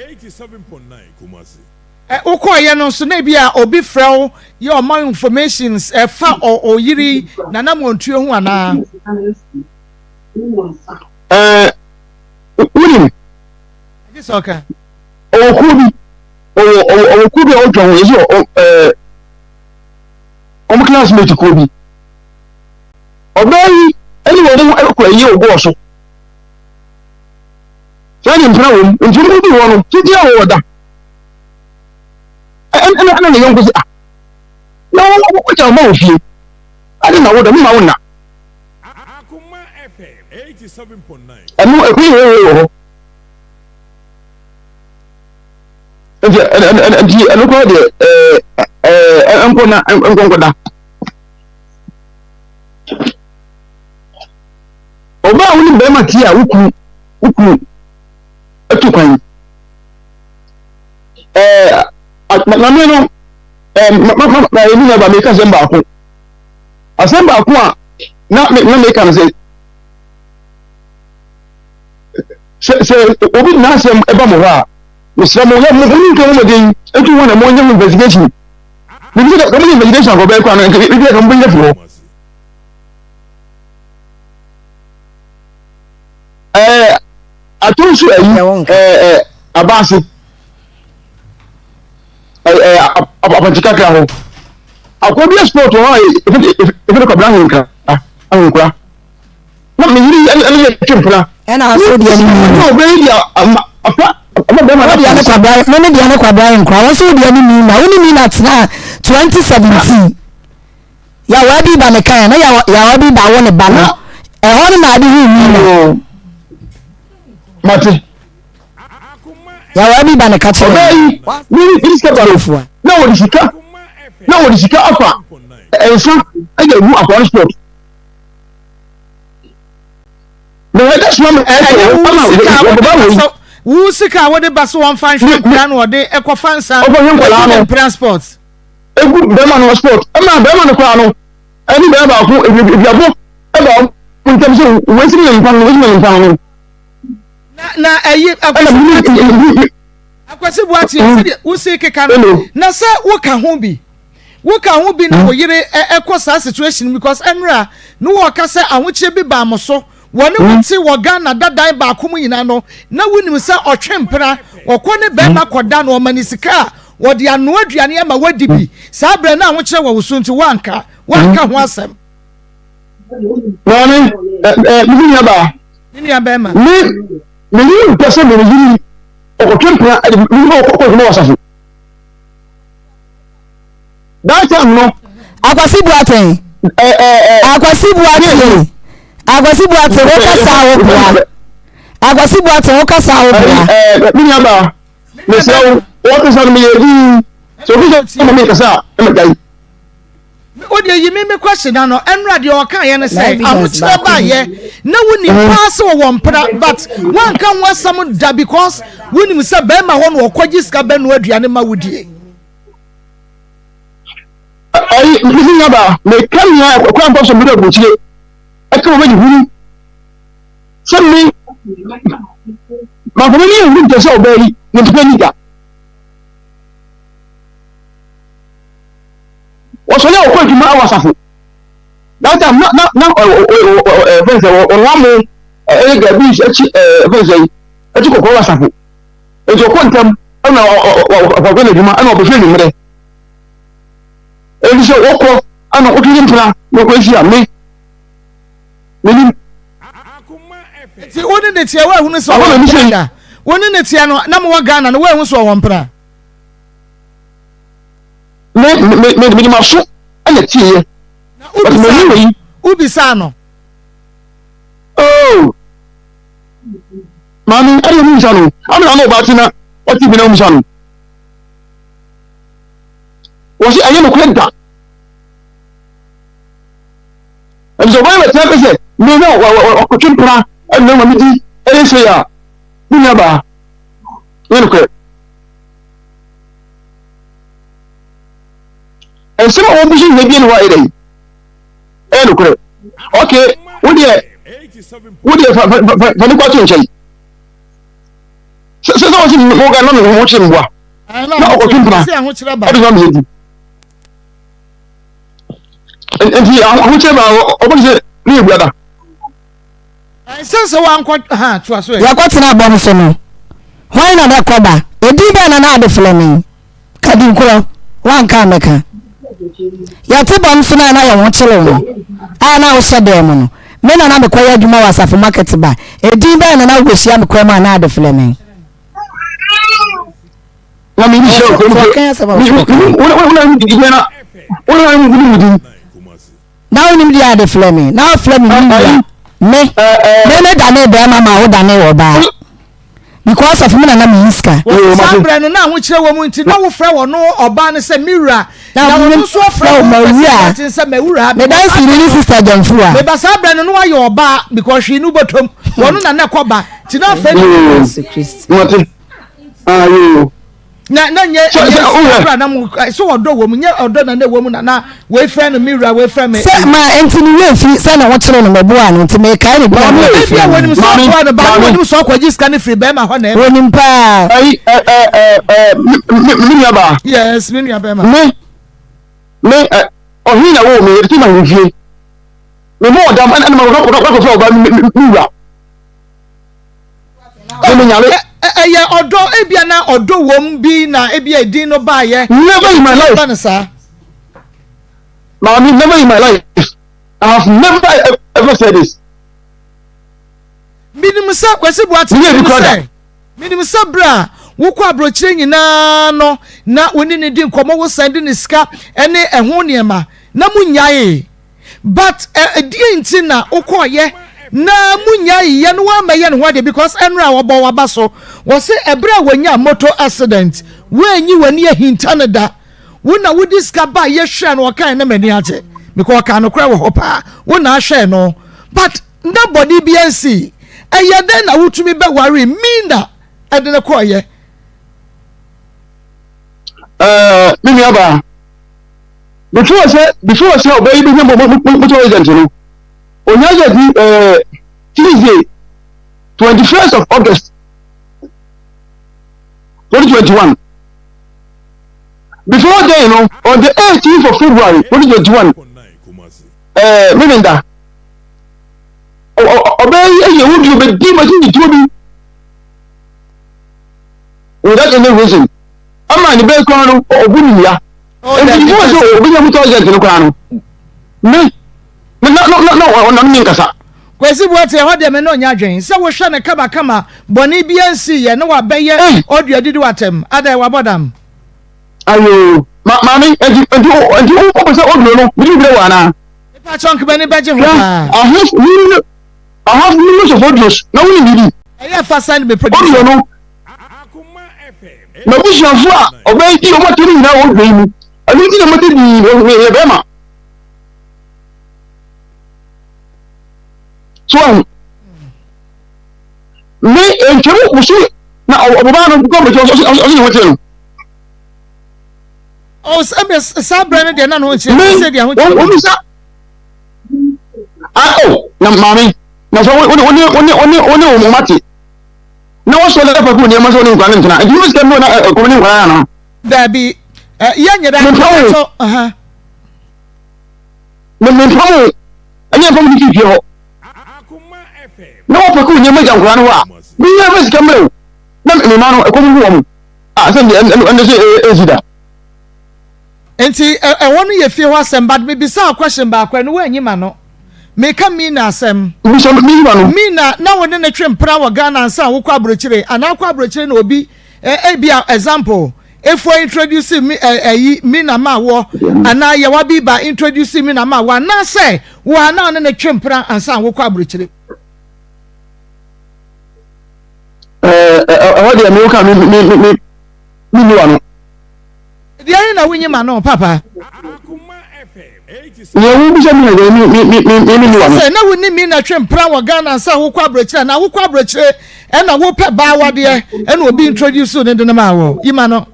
Wokɔɔyɛ no nso na ebi a obi frɛ wo yɛ ɔma informations ɛfa ɔyere nanamontuo ho anaa? Ɛɛ. Wonim. Ɔwɔ kuo bi ɔwɔ ɔwɔ ɔwɔ kuo bi a ɔtwa ho yɛsɛ ɔ ɛɛ wɔn classmate kuo bi. Ɔbaa yi ɛne wɔn ho ɛkɔ ayie wɔ bɔɔl so. Saa de mpena wɔm nti wɔn bi wɔ no titi a wɔwɔ da. Ɛna ɛna ne yɔnko sɛ ah na wɔn wɔn kyɛ wɔn wɔ fie adi na wɔda mo ma wɔn na. Ɛno ɛkwan yɛ wɔ hɔ. Nti nti ɛno koraa deɛ ɛɛ ɛɛ nkɔ na nkɔ nkɔ da. Ɔbaa a wo ne bɛrima te a wo kunu wo kunu atu kwan. Ɛɛ na me no ɛɛ ma ma ma ɛmi na ba meka asɛm baako. Asɛm baako a na me na meka no sɛ sɛ sɛ obi de n'asɛm ɛba mo hɔ a mesrɛ mo yɛ mo mo nka mo mmɔden ntu ho na mo nyɛ ho investigation. Bibi sɛ ka mo nyɛ investigation akɔ bɛyɛ kora no nka bibi ka mo bɛnya firi hɔ. Ɛɛ ato nso ayi ɛɛ abaase ɛɛ apɔnkye kakra hɔ akɔ bi sport hɔ a efi de kɔbra ahenkra ahenkura na me yiri ɛne yɛ twe mpena. Ɛna aso deɛ ne mi. Na ɔbɛ yi deɛ ama afa ama bɛrima na. Wo deɛ ne kwabra me ne deɛ ne kwabra ahenkura wɔn nso wo deɛ ne mi na wo ne mi na tena 2017. Yawa bi ba ne kan na yawa bi ba wo ne ba no ɛhɔ no na ade hu mi no. Mate. Yawa bi ba ne ka kyerɛ. Ɔbaa yi ne ne sika ba no na wɔde sika na wɔde sika afa nsa ɛde agu akɔrɔ no sport. Na ɛda soma mi ɛyɛ wo sika a wɔde ba so wo sika a wɔde ba so wɔn fa nhwɛ nkura na wɔde ɛkɔfa nsa ɛgu ne mpira sport. Egu bɛrima no sport ɛma bɛrima no koraa no ɛne bɛrima baako ebiabo ɛba wɔn ntam sɛ wɔsi ne mpa no wɔsi ne mpa no. Na na ɛyi akwasi buate akwasi buate sɛdeɛ wosi keka no na sɛ woka ho bi woka ho bi na wo yere ɛkɔ saa situation because ɛnura no wɔka sɛ ahokyere bi baa mo so wɔne wo te wɔ Ghana dadan baako mu nyinaa no na wonim sɛ ɔtwe mpena ɔkɔ ne bɛrima kɔda no ɔma ne sika a wɔde anoa aduane ama wadi bi saa berɛ na ahokyerɛ wɔ wo so nti woanka woanka ho asɛm. Maame, ɛ ɛ me nua baa. Me nua bɛrima. Me me yere mpɛ sɛ me yere ɔkɔtwe mpena ɛde me yere ɔkɔ adwuma wɔ asafo. That time no. Akwasi Boateng. Ɛ ɛ ɛ. Akwasi Boateng. Akwasi Boateng wo kasa wo boa. Akwasi Boateng wo kasa wo boa. Ɛ ɛ me nua baa. Mesrɛ wo wɔkasa no meyɛ dinn. Sɛ obi sɛ ma me kasa a ɛma gyae. O deɛ yi me me question ano ɛnora deɛ ɔka yɛ no sɛ ahokyerɛ ba yɛ na wonim mm. paa sɛ wɔwɔ mpena but wanka ho asɛm da because wonim sɛ bɛrima hɔ na ɔkɔgye sika bɛnoa aduane ma wodie. Ayi mesi nyaba meka nea ɛkwan mfa so mede aburokyire ɛka wɔn bɛgye huru sɛ me mankɔmɛ ne ehuru nkyɛ sɛ ɔbaa yi ne mpɛ ni da. Wɔsɔre a wɔkɔ adwuma wɔ asafo. That time na na na ɛfɛn sɛ wɔn amo ɛyɛ gabi akyi ɛfɛn sɛ akyi kɔkɔɔ wɔ asafo. Nti ɔkɔ ntɛm ɛna ɔkɔ n'adwuma ɛna ɔbɛhwɛ enyimrɛ. Nti sɛ wɔkɔ ɛna ɔtwe ne mpena na ɔkɔ ehyia me menim. Nti wo ne ne teɛ woahunu sɛ ɔwɔ mpena da? Wo ne ne teɛ no na mowɔ Ghana no woahu sɛ ɔwɔ mpena? Me me me mede m'aso na tieɛ. Na wobisaa no? Wobisaa no? Oh, maame, ɛde obi bisa no. Amina na ɔbaa ti na ɔte bi na ɔmisa no. Wɔsi ɛnyɛ nokorɛ da. Ɛnti sɛ ɔbaa bɛtena pɛ sɛ me na ɔkɔtwe mpena ɛna ma me di ɛyɛ sɛ yɛ a, me nua baa, ɛnyɛ nokorɛ. Nsɛm a wɔbu so nyina bie ne hɔ a ɛyɛ dɛn? Ɛyɛ nokorɛ. Ok, wo deɛ, wo deɛ fa fa fa fa ne kɔ ato nkyɛn. Sɛ sɛ sɛ wɔsi mo ga na me ho kye mboa. Na ɔkɔtwe mpena ɛde ma meyɛ di. Nti ahokyere ba ɔbɛn sɛ ne yɛ buada. Ɛnsɛ sɛ wankɔ ha toa so ɛ. Yɛkɔtenaa bɔm so no, hwan na na ɛkɔba? Edin bɛn na na ade frɛ me? Ka din korɔ, woanka a mɛka. Yɛte bɔm so no a na yɛn ho kyere wo no, a na wohyɛ dan mu no, me na na mekɔyɛ adwuma wɔ asafo market ba. Edin bɛn na na wobɛhyia me kwan mu a na ade frɛ me? Na me nhyɛ wo Sɛ ɔka asɛm a ɔsɛ ɔka. Wo na wo na wo din. Na wonim deɛ ade frɛ me na wofrɛ me me wura me me me dane bɛrima ma wo dane ɔbaa because of me na na meyi sika. Wɔsi saa berɛ no na ahokyerɛ wɔ mu nti na wofrɛ wɔn ɔbaa no sɛ me wura na wɔn nso ɔfrɛ wɔn mawura sɛ mawura. Medansi ni ne sister Gyamfua. Meba saa berɛ no na wayɛ ɔbaa because hwee no bɔtɔm wɔn na na ɛkɔ ba nti na afɛ ne. Ayo. Na na nyɛ ɛnyɛ sika kura na mo so ɔdɔ wɔ mu nyɛ ɔdɔ na na ɛwɔ mu na na wei frɛ no me wura wei frɛ me. Sɛ ma nti ne werɛ fi sɛ ne ho kyere no mɛboa no nti mekae ne bia ne werɛ fi. Ebia wɔnim sɛ ɔboa no baa no wɔnim sɛ ɔkɔgye sika no firi bɛrima hɔ na ɛba. Wɔnim paa. Ayi ɛ ɛ ɛ ɛ me nua baa. Yes me nua bɛrima. Me me ɛ ɔhene na wo me yɛde ti ma ahemfie me mɔ ɔdam ɛna ma wakɔfrɛ ɔba me wura. Ɛmu nyare. Ɛyɛ ɔdɔ ebia na ɔdɔ wɔm bi na ebia edin no baayɛ. Never in my life. Ba no saa. Maame, never in my life. I have never ever said this. Minim sɛ Kwasi Boateng minim sɛ minim sɛ bere a wokɔ aburokyire nyinaa no na wo ne ne di nkɔmɔ wo sɛn de ne sika ne ɛho nneɛma na mo nyae. But ɛdeɛn nti na wokɔɔyɛ na monyae yɛ no woammɛyɛ ne ho adeɛ because ɛnora a wɔbɔ waba so wɔse ɛberɛ a wɔnya motor accident woanyi w'ani ahinta no da wo na wode sika ba yɛhwɛɛ no ɔkae na m'ani agye because ɔkaa nokorɛ wɔ hɔ paa wo na ahwɛɛ no but na bɔne bi ansi ɛyɛ dɛn na wotumi bɛware Mina ɛde no kɔɔyɛ. Ɛɛ me nuabaa Before sɛ before sɛ ɔbaa yi bɛnya motor agent no, onya agent yi ɛɛ Tuesday 21st of August 2021. Before then no, on the 18th of February 2021, ɛɛ Memenda, ɔbaa yi ɛyɛ wo duro bɛdi machine tuo bi without any reason. Ama ne bɛɛ koraa no, ɔbu ne nnua. Nti before sɛ obi nya mu thousand no koraa no, me me na na na ɔna me nkasa. Kwesi Boateng ɛhɔ deɛ me ne ɔnyɛ adwen sɛ wohwɛ no kamakama bɔne biaa nsii yɛ ne wabɛyɛ audio adidi w'atɛm adɛn wabɔ dam. Ayoo ma maame nti nti nti wopɛ sɛ audio no mede bi brɛ wo anaa? Mepakyɛw nka m'ani bɛgye ho paa. I have millions I have millions of audios na wonim biribi. Ɛyɛ fa send me producer. Audio no M'abusuafo a ɔbaa yi dii wɔn atɛm nyinaa wɔ dwa yi mu. Ɛno nti na mate dii meyɛ bɛrima. So ahu. Me ntwam boso na ɔbaa no kɔ mɛkyɛ ɔse ne ho kyerɛ no. Ɔsɛ saa berɛ no deɛ na ne ho nkyerɛ sɛ deɛ ho kyerɛ. Me wɔn sa. Ah oh na maame na sɛ wo ne wo ne wo ne wo ne wo ne wɔn mate. Na wɔsɔ dɛ papa nneɛma sɛ ɔne nkwadaa no ntena. Nti wo sika no na ɛkɔm ne nkwadaa no. Dabi, yɛ nyɛ dɛ Mempam wo. Me mempam wo. Ɛnyɛ mfam de fifie hɔ. Na wɔpɛ ko nneɛma gya nkwadaa no hɔ a, menyɛ fɛ sika mmerɛ wo. Na me mma no ɛkɔm gu wɔn. Ah, sɛ ɛnde sɛ ɛnsi da. Nti ɛhɔ no yɛ fie hɔ asɛm but me bisaa question baako ɛno woanyi m'ano. Meka Mina asɛm. Bisa me menyi m'ano. Mina na wo ne no twe mpena wɔ Ghana ansa wokɔ abrokyire anaa wokɔ abrokyire na obi ebia example Efua introduce me ɛyi Mina ma wɔ anaa Yawa Biba introduce Mina ma wɔ anaasɛ wo a na wo ne no twe mpena ansa wokɔ abrokyire. Ɛɛ ɛhɔ deɛ me woka me me me me menyi w'ano. Deɛn na wonyi ma no papa? Nea wobisa mi na deɛ mi mi mi mi mi mi wa no. Sɛ na wonni mi na twe mpena wɔ Ghana ansa wokɔ aburokyire anaa wokɔ aburokyire ɛna wopɛ baa wadeɛ ɛna obi introduce ne de no maa wɔ yi ma no.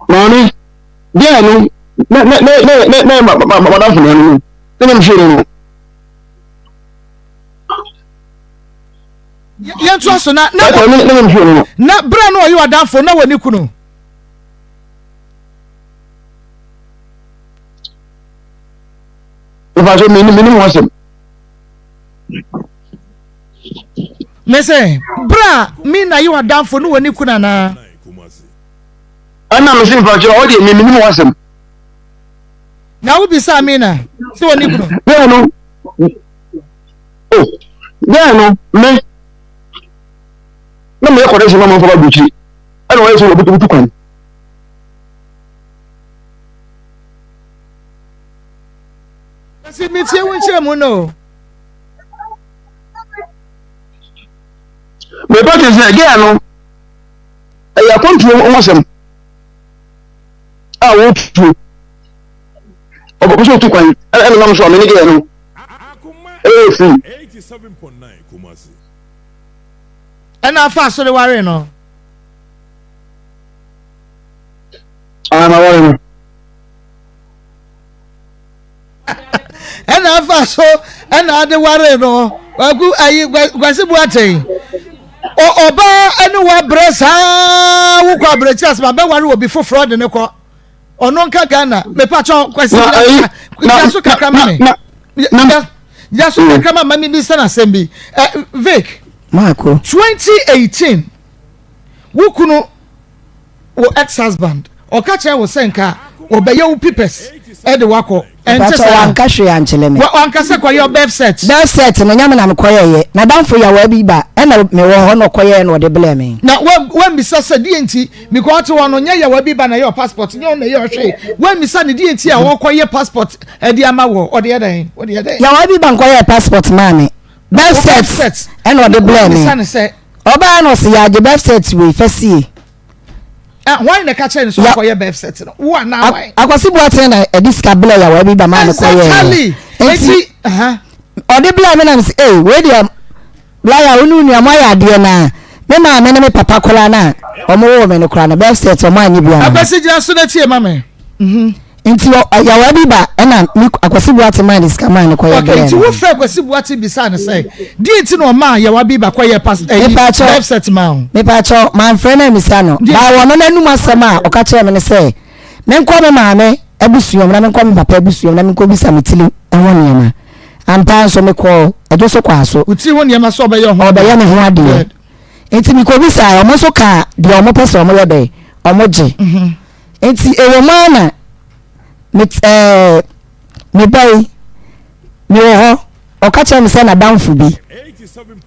Maame, deɛ no na na na na na na ma ma madamfo na no na na mehwɛ no no. Yɛntoa so na na na berɛ no ɔyɛ ɔdamfo na wɔ ne kunu. Mfa so menim ho asɛm. Mese, bere a me na yɛ w'adamfo ne wɔ ne kunu anaa? Ɛna mese mpakyɛ ɔwɔ deɛ memenim w'asɛm. Na wobisaa me na sɛ wɔ ne kunu? Bẹ́ẹ̀ no, oh, bẹ́ẹ̀ no, me, na meyɛ kɔdɛhyɛ ma manfa ba bukyiri, ɛna wɔyɛ sɛ wɔbutu kwan. Kasi metie wo nkyerɛ mu no. Mepɛ te sɛ gɛɛ no ɛyɛ akwantuo ho asɛm a wɔtuo ɔbɛkɔ sɛ ɔtu kwan ɛna nam so a mene gɛɛ no ɛyɛ firi. Ɛna afa asɔre ware no. Ama ware no. Ɛna afa so ɛna ade ware no kwaku ayi kwasi buaten ɔbaa ɛne wabrɛ saa wokɔ abrɛkyiri asɛm abɛware obi foforɔ de ne kɔ ɔno nka Ghana mepakyɛ kwasi gyina so kakra ma me gyina so kakra ma ma me bi sɛ n'asɛm bi Vic Marco 2018 wo kunu wo ex husband ɔka kyerɛ wo sɛ nka ɔbɛyɛ wo pipɛs ɛde wakɔ ɛnte saa wanka hwee ankyerɛ me wanka sɛ kɔyɛ birth set birth set no nyame na mekɔyɛyɛ nadamfo yawaa bi ba ɛna mewɔ hɔ na ɔkɔyɛɛ na ɔde blɛ me na wammisa sɛ deɛ nti mekɔ ɔte hɔ no nyɛ yawaa bi ba na ɛyɛ passport nyɛ ɔna ɛyɛ ɔhwee wammisa ne deɛ nti a ɔkɔyɛ passport ɛde ama wɔ ɔde yɛ dɛn ɔde yɛ dɛn yawaa bi ba nkɔyɛɛ passport maa me birth set ɛna ɔde blɛ me Ɔbaa no ɔse yɛagye birth cert wei fa sie. Ah, hwan na ɛka kyerɛ no sɛ ɔkɔyɛ birth cert no? Wo anaa hwan? Akwasi Boateng na ɛde sika blɛ yawa bi ba maa no kɔyɛɛ. Exactly. Enti ɔde blɛ me na me sɛ ee wei deɛ blaya wo ne wo nua mo ayɛ adeɛ naa me maame ne me papa koraa na wɔn woo me no koraa no birth cert wɔn anyɛ bi ama. Akwasi gyina so na tie ma me. Mhm. Nti ɔyawa bi ba ɛna me Akwasi Boate maa ne sika maa ne kɔyɛ Okay, nti wo frɛ Kwasi Boate bisaa no sɛ deɛ nti na ɔmaa Yawa bi ba kɔyɛ pas ɛyi birth cert maa wo? Mepaakyɛw, manfrɛ no ammisa no. Baa wɔ ɔno n'anum asɛm a ɔka kyerɛɛ me ne sɛ menkɔ me maame abusua mu na menkɔ me papa abusua mu na menkɔbisa me tiri ho nneɛma. Ampa ara nso mekɔɔ Adwo so kwaa so. Wo tiri ho nneɛma sɛ ɔbɛyɛ ho adeɛ? Ɔbɛyɛ me ho adeɛ. Nti mekɔbisaeɛ, wɔn nso kaa deɛ wɔpɛ sɛ wɔyɛ dɛn, wɔgye. Nti ɛwɔ mu ara na me ɛɛ me ba yi mewɔ hɔ ɔka kyerɛ me sɛ n'adamfo bi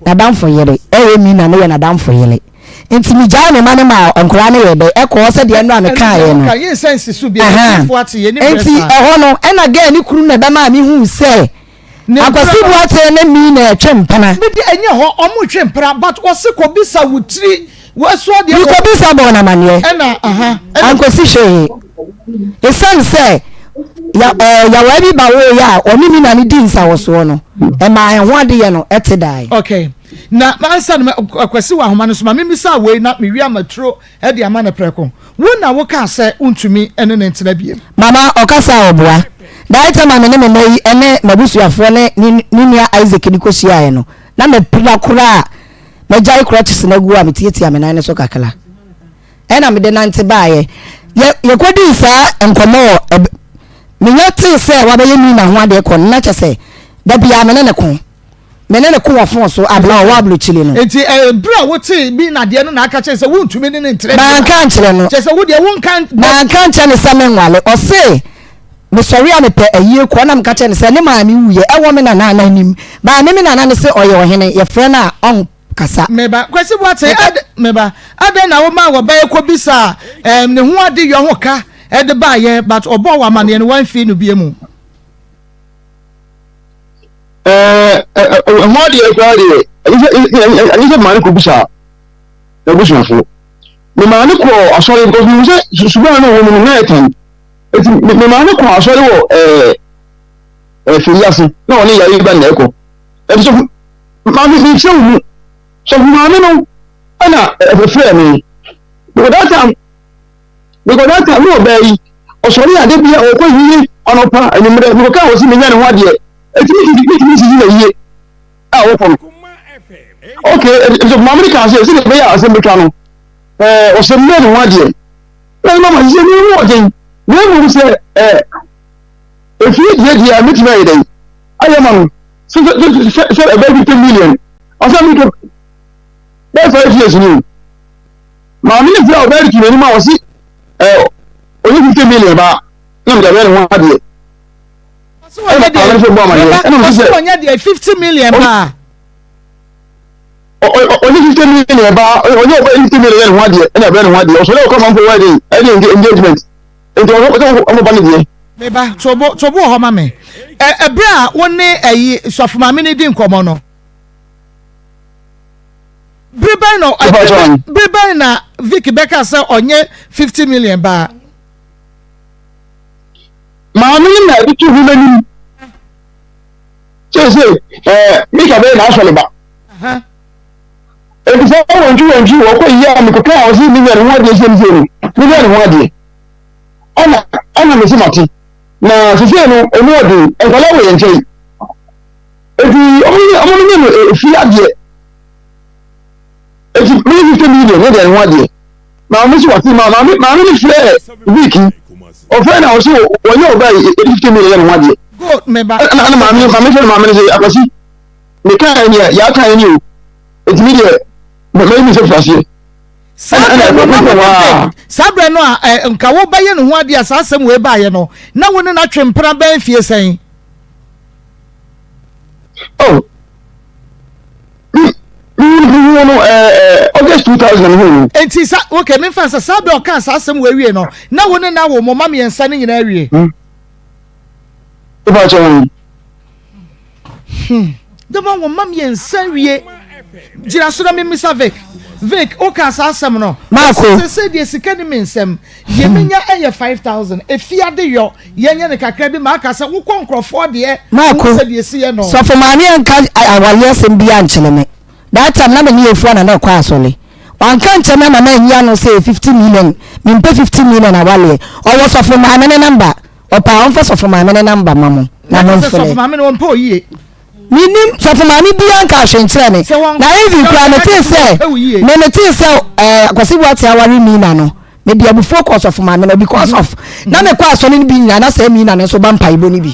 n'adamfo yere ɛyɛ mi na ne yɛ n'adamfo yere nti megyae me ma ne ma nkwadaa no yɛ dɛ ɛkɔ hɔ sɛdeɛ nnora mekaeɛ no nti ɛhɔ no ɛna gɛɛ ne kunu na ɛbɛmaa mehu sɛ Akwasi Boateng ne me na ɛtwe mpena. Me de ɛnyɛ hɔ ɔmo twe mpena but ɔse kɔ bisa wo tiri w'asuo deɛ. Me kɔ bisa bɔɔ no amaneɛ. Ɛna aha. Ankosi hwee. Esan sɛ ya ɛɛ yawaa bi ba woo yɛ a ɔne me na no di nsawɔsoɔ no ɛmaa ɛho adeyɛ no ɛte dae. Okay na ansa na Akwasi wɔ ahoma no so ma me misa wei na me wie ama turo de ama no prɛko. Wo na wokaa sɛ wontumi ne no ntena bio. Mama ɔkasa a ɔboa. That time a me ne me mma yi ne m'abusuafoɔ ne ne ne nua Isaac de kɔhyiaeɛ no, na mapira koraa a magyae crutches no agu a metiatia me nan no so kakra. Ɛna mede nante baeɛ. Yɛ yɛkɔdii saa nkɔmmɔ wɔ ɛb menya tee sɛ wabɛyɛ Nina ho adeɛ kɔ no na kyɛ sɛ da biara me ne no ko. Me ne no ko wɔ fon so abere a ɔwɔ aburokyire no. Enti bere a wotee bi na deɛ no na aka kyerɛ sɛ wontumi ne no ntra bio. Manka ankyerɛ no. Kyerɛ sɛ wo deɛ wonka. Manka ankyerɛ no sɛ menwale. Ɔse mesɔre a mepɛ ayie kɔ na meka kyerɛ no sɛ ne maame wuiɛ ɛwɔ me nana anim. But me me nana no se ɔyɛ ɔhene yɛfrɛ no a ɔnkasa. Meba. Kwasi Boateng, ad, meba. Adɛn na womaa wɔbaeɛ kɔbisaa ɛɛm ne ho adeyɔ ho ka de baeɛ but ɔbɔɔ wo amaneɛ no woamfii no bio mu? Ɛho adeɛ koraa deɛ ɛnyɛ sɛ maame kɔbisa n'abusuafoɔ. Me maame kɔɔ asɔre because mehu sɛ suban no wɔ mu no na ɛtan. Eti me maame kɔɔ asɔre wɔ ɛɛ ɛfiri ase na ɔne yare ba na ɛkɔ. Ɛti sɔfo maame mekyerɛ wo mu sɔfo maame no ɛna ɛfrɛɛ me because that time because that time ne ɔbaa yi ɔsɔre ade bia ɔkɔ yie anɔpa anwummerɛ mekɔka wɔ sɛ menya ne ho adeɛ ɛti metumi sisi na yie a wɔkɔ no ok ɛsɛ maame no kaa sɛ sɛdeɛ ɛbɛyɛ a asɛm bɛtwa no ɛɛ ɔsɛ mmɛ ne ho adeɛ na ɛma ma sɛ ne ho ɔden na mmom sɛ ɛɛ efie deɛ deɛ a metumi ayɛ dɛn ayɛ ma no. Sɛ sɛ sɛ sɛ ɛbɛyɛ 50 million. Ɔsɛ mi kɛ bɛyɛ 5 years ni o. Maame ne fira ɔbɛyɛ de tu n'anim a ɔsi ɛ ɔyɛ 50 million ba na mi de abɛyɛ ne ho adeɛ. Ɔsi wɔnyɛ deɛ ɔsi wɔnyɛ deɛ 50 million ba. Ɔnyɛ 50 million ba ɔnyɛ ɔbɛyɛ 50 million yɛ ne ho adeɛ ɛna ɛbɛyɛ ne ho adeɛ ɔsɔre ɔkɔ amanfo wedding ɛde engagement nti ɔsɛ ɔmo ba ne deɛ. Meba tobo tobo wɔ hɔ ma me ɛ ɛberɛ a wo ne ɛyi sɔfo maame no di nkɔmɔ no bere bɛn na bere bɛn na Vic bɛka sɛ ɔnyɛ 50 million baa. Maame no na ɛde to ho n'anim seesei ɛɛ mika bɛyɛ n'asɔre ba eti sɛ wɔntwi wɔntwi wɔkɔ yi a mekɔka a ɔsi mi nyɛ ne ho adeɛ sɛ sɛ no mi nyɛ ne ho adeɛ ɛna ɛna mesi mate na sese no emu ɔden nkwadaa wɔ yɛn nkyɛn eti ɔmo nyɛ ɔmo nyɛ no efi adeɛ eti mi nyɛ 50 million ne deɛ ne ho adeɛ. Maame so wate ma maame maame no frɛ week ɔfrɛ na ɔsɛ wɔnyɛ ɔbaa yi ɛdi 50 million yɛ ne ho adeɛ. Good me ba. Ɛna ɛna maame maame frɛ maame no sɛ akwasi meka yɛ ni a yɛaka yɛ ni o eti mi deɛ mɛyi mi sɛ firi aseɛ. Saa berɛ no na wo ne saa berɛ no a ɛ nka wobɛyɛ ne ho adeɛ a saa asɛm wei baeɛ no na wo ne no atwe mpena bɛn mfie sɛn? Oh. Mehu no ɛɛ August 2000 mehu no. Enti sa okay memfa sɛ saa bere ɔkaa saa asɛm wɔ awie no na wo ne na wo mo ma mmiɛnsa no nyinaa awie. Hmm. Ipa kyɛ wɔn. Hmm. Dɛm a wɔn ma mmiɛnsa wie. Gyina so na memmisa Vic. Vic, wokaa saa asɛm no. Maako. Sɛ sɛ deɛ sika ni me nsam. Deɛ menya yɛ 5000. Efi ade yɔ. Yɛnyɛ no kakra bi ma aka sɛ wokɔ nkurɔfoɔ deɛ. Maako. Wohu sɛ deɛ esi yɛ no. Sɔfo maame anka awareɛ asɛm biara ankyerɛ me. That time na me ne Afua na na ɛkɔ asɔre. Wanka ankyerɛ me ama manyi ano sɛ ɛyɛ 50 million. Mempɛ 50 million awareɛ. Ɔwɔ sɔfo maame no number. Ɔpɛ a ɔmfa sɔfo maame no number ma mo na Na kyerɛ sɛ momfrɛ. sɔfo maame no ɔmpɛ oyie. Menim sɔfo maame biara nka ahwɛ nkyerɛ me. Na even koraa metee sɛ me metee sɛ ɛɛ Kwasi Boateng aware Mina no mede abufuo kɔɔ sɔfo maame no because of na mekɔ asɔre no bi nyinaa na saa Mina no nso ba mpaebɔ no bi.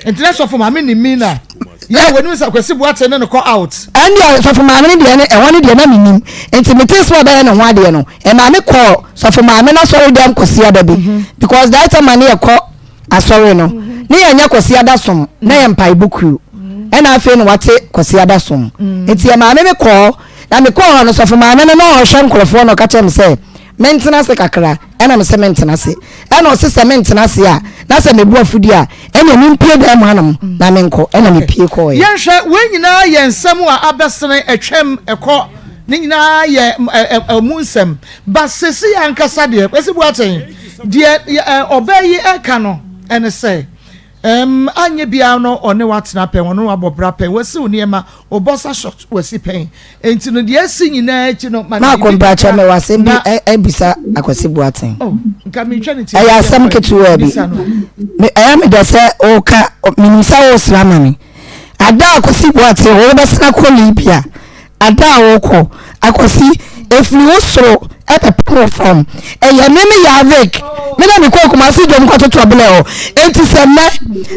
Nti na sɔfo maame nim Mina yɛ wɔnim sɛ Kwasi Boateng ne no kɔ out. Ɛndeɛ sɔfo maame no deɛ ɛhɔ no deɛ na menim nti metee sɛ ɔbɛyɛ ne ho adeɛ no ɛmaa me kɔɔ sɔfo maame no asɔre dɛm Kwasiada bi because that time a ne yɛkɔ asɔre no ne yɛnyɛ Kwasiada som na yɛ mpaebɔ kuo ɛna afei na wate Kwasiada som nti yɛ maame me kɔɔ na me kɔɔ hɔ no sɔfo maame no na ɔhwɛ nkorɔfoɔ na ɔka kyerɛ me sɛ mentena ase kakra ɛna me sɛ mentena ase ɛna ɔse sɛ mentena ase a na sɛ mebu afudi a ɛna mempie dan mu hanom na menkɔ ɛna mepie kɔɔɛ. Yɛnhwɛ, wei nyinaa yɛ nsɛm a abɛsene atwam ɛkɔ, ne nyinaa yɛ ɛmu nsɛm. But sesei ankasa deɛ, Kwasi Boateng, deɛ ɔbaa yi ɛka no ɛne sɛ, ɛm, anyɛ biara no ɔne watena pɛn, ɔne wabɔ bra pɛn, wasiw nneɛma, ɔbɔsa short wasi pɛn. Enti no deɛ asi nyinaa akyi no, ma no Maako biribi mpakyɛ kakra mewɔ asɛm bi na. abisa Akwasi Boateng. Oh, nka mentwa ne ti Ɛyɛ asɛm ketewaa bi. Bisa no. Me, ɛyɛ me dɛ sɛ woka, menim sɛ wosra ama me. Ada a Akwasi Boateng wobɛsena kɔ Libya, Ada a wokɔ, Akwasi, ɛfiri wo soro ɛbɛpem wo fam. Ɛyɛ me me Yarvik, me na mekɔɔ Kumasi dwom kɔtotɔ blɛ hɔ. Enti sɛ nnɛ,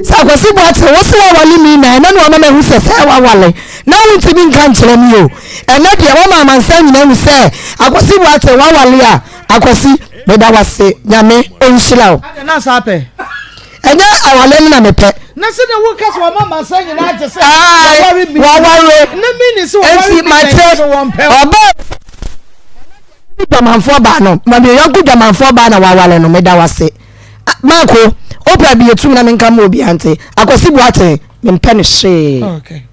sɛ Akwasi Boateng, wo se woawale me na ɛnɛ na wama mahu sɛ sɛ woawale na wontumi nka nkyerɛ me o. Ɛnɛ deɛ woama amansan nyinaa ahu sɛ Akwasi Boateng woawale a, Akwasi, meda wo ase, Nyame ɔnhyira wo. Adɛn na saa pɛ? Ɛnyɛ awale no na mepɛ. Na sɛdeɛ woka sɛ wɔma amansan nyinaa te sɛ waware mi. Waware. Ne mi ni sɛ waware mi na ɛnti no wɔn pɛ. Ɔbaa dwamanfoɔ baa no ma mi yɔnko dwamanfoɔ baa na wawale no meda wase. Maako wopɛ bi etum na menka ma obi ante Akwasi Boateng mempɛ no hwee. Okay.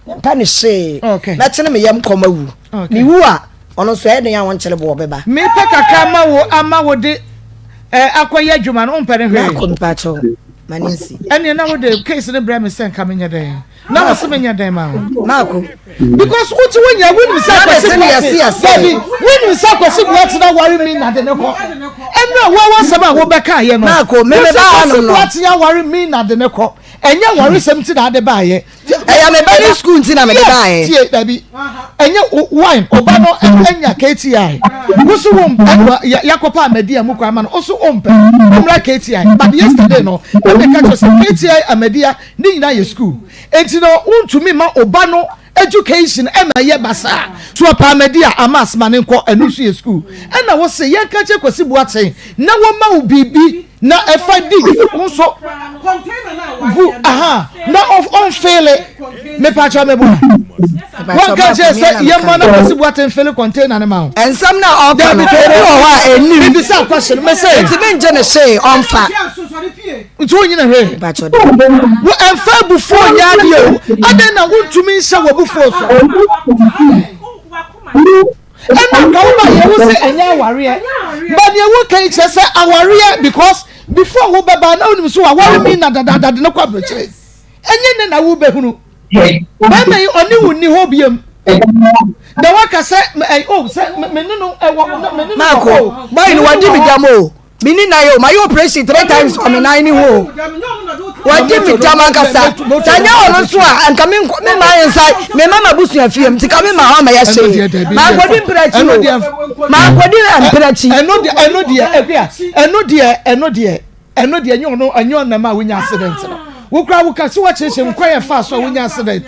Mempɛ no hwee. Okay. Mɛkyene me yam kɔm awu. Okay. Mewu a Ɔno nso ɛyɛ den a wɔnkyere bo ɔbɛba. Mepɛ kakra ma wo ama wo de eh, akɔyɛ adwuma no wompɛ ne hwee. Maako mpakyɛw ma ne nsi. Ɛneɛ na wode case no brɛ me sɛ nka menyɛ dɛn na wo se menyɛ dɛn ma wo. Maako. Because wote wo nyɛ wonim sɛ Akwasi Boate dabi wonim sɛ Akwasi Boate na ware mi na de ne kɔ ɛnna wo awɔ asɛm a wobɛka yɛ no. Maako meme ba Akwasi hanom no. Boate aware mi na de ne kɔ. Ɛnyɛ awaresɛm nti na ade baayɛ. Ɛyɛ me ba ne school nti na mede baayɛ. Tie dabi. Ɛnyɛ wine ɔba no ɛnya KTI. Woso wo mpɛ yakɔpa Ahmadiyya mu kɔ ama no. Woso wo mpɛ. Ɔmmra KTI. But yesterday no, na meka kyerɛ sɛ KTI Ahmadiyya ne nyinaa yɛ school. Enti no wontumi ma ɔba no education ɛma ɛyɛ basaa. So ɔpɛ Ahmadiyya ama asoma ne nkɔ ɛno nso yɛ school. Ɛna wose yɛnka kyerɛ Kwasi Boateng na wɔma wo biribi na ɛfa di wo nso gu aha na ɔnfeele mepakyɛ meboa wɔnka kyerɛ sɛ yɛmmɔ na Kwasi Boateng fele container no ma wo. Nsɛm na ɔka no ebi wɔ hɔ a ɛnim. Mebisa question mese. Nti mengye ne hyee ɔmfa. Nti wonyina hwee. Wo ɛmfa abufuo nyɛ adeɛ o. Adɛn na wontumi nhyɛ w'abufuo so? Ɛna nka wo ba yɛ wo sɛ ɛnyɛ awareɛ. But deɛ woka yi kyerɛ sɛ awareɛ because before wo bɛba na wonim so waware mi na dadaada de no kɔ aburokyire. Ɛnyɛ ne na wobɛhunu. Bɛrima yi ɔne wo nni hɔ biam. Na waka sɛ ɛ o sɛ me ne no ɛwɔ me ne no wɔ hɔ o. Boy no wadi me dam o. Me ni nan o, mayɛ operation three times wɔ me nan ne ho o. Wadi me dam ankasa. Sɛ nyɛ ɔno nso a, nka me nkɔ me ma nsa me ma m'abusua fie mu, nti ka me ma hɔ ama yɛ hyee. Mankɔdi mpira akyi o. Mankɔdi mpira akyi. Ɛno deɛ ɛno deɛ ɛbia ɛno deɛ ɛno deɛ ɛno deɛ ɛnyɛ ɔno ɛnyɛ ɔnam a wonya accident no. Wokura woka sɛ wɔkyerɛkyerɛ mu kwan yɛ fa so a wonya accident.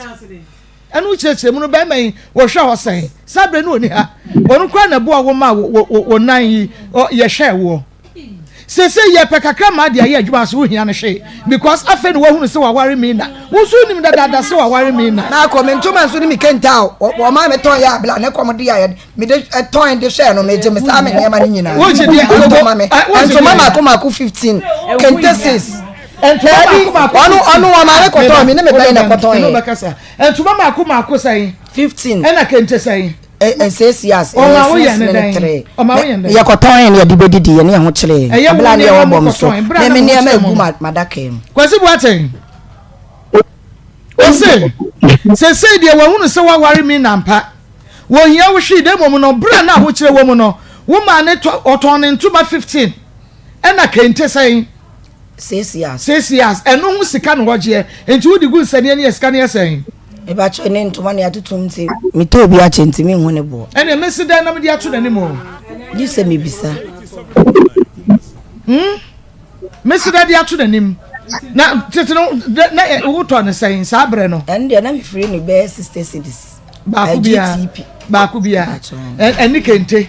Ɛno kyerɛkyerɛ mu no bɛrima yi wɔhwɛ hɔ sɛn? Saa berɛ no ɔni ha. Ɔno koraa na ɛboa wo ma wo nan yi yɛhwɛɛ woɔ. Seesei yɛpɛ kakra ma de ayɛ adwuma so wohia no hwee because afei na wahunu sɛ waware me na. Wo nso wonim dadaada sɛ waware me na. Na akɔ me ntoma nso ne me kente a wɔmaa me tɔn yɛ abla ne kɔm de a mede tɔn de hwɛɛ no megye me saa me nneɛma no nyinaa. Wogye deɛ ntoma me ntoma mako mako 15 kente 6. Daabi, ɔno ɔno wɔn maame kɔtɔn mi ne mi bɛyɛ na kɔtɔn yɛ. Ntoma mako mako sɛn. 15. Ɛna kente sɛn. Six years. Ɔma wo yɛ ne dɛn. Ɔma wo yɛ ne dɛn. Yɛ kɔtɔn yɛ ne yɛde bɛ didi yɛ ne yɛ ho kyerɛ yɛ. Ɛyɛ wo nneɛma mo kɔtɔn. Bra na mo nneɛma egu ma daka mu. Kwasi Boateng. Ose sesei deɛ wahunu sɛ waware mi nampa. Wɔhia wo hwee na mmom no bere a na ahokyerɛ wɔ mu no wo maa ne tɔ ɔtɔn ne ntoma 15 ɛna kente sɛn. Seesias. Seesias, ɛno ho sika na wɔgyeɛ, nti wode gu nsania no yɛ sika no yɛ sɛn? Mepakyɛw ne ntoma nea atotom nti metɔɔ bi akyɛ nti menhu ne boɔ. Ɛneɛ mesi dɛn na mede ato n'anim o? Gye sɛ mebisa. Hmm? Mesi dɛn de ato n'anim? Na tete no na wotɔ ne sɛn saa berɛ no? Ɛno deɛ na mefiri no bɛyɛ 60 cedis. Baako biara. Baako biara. Ɛne kente.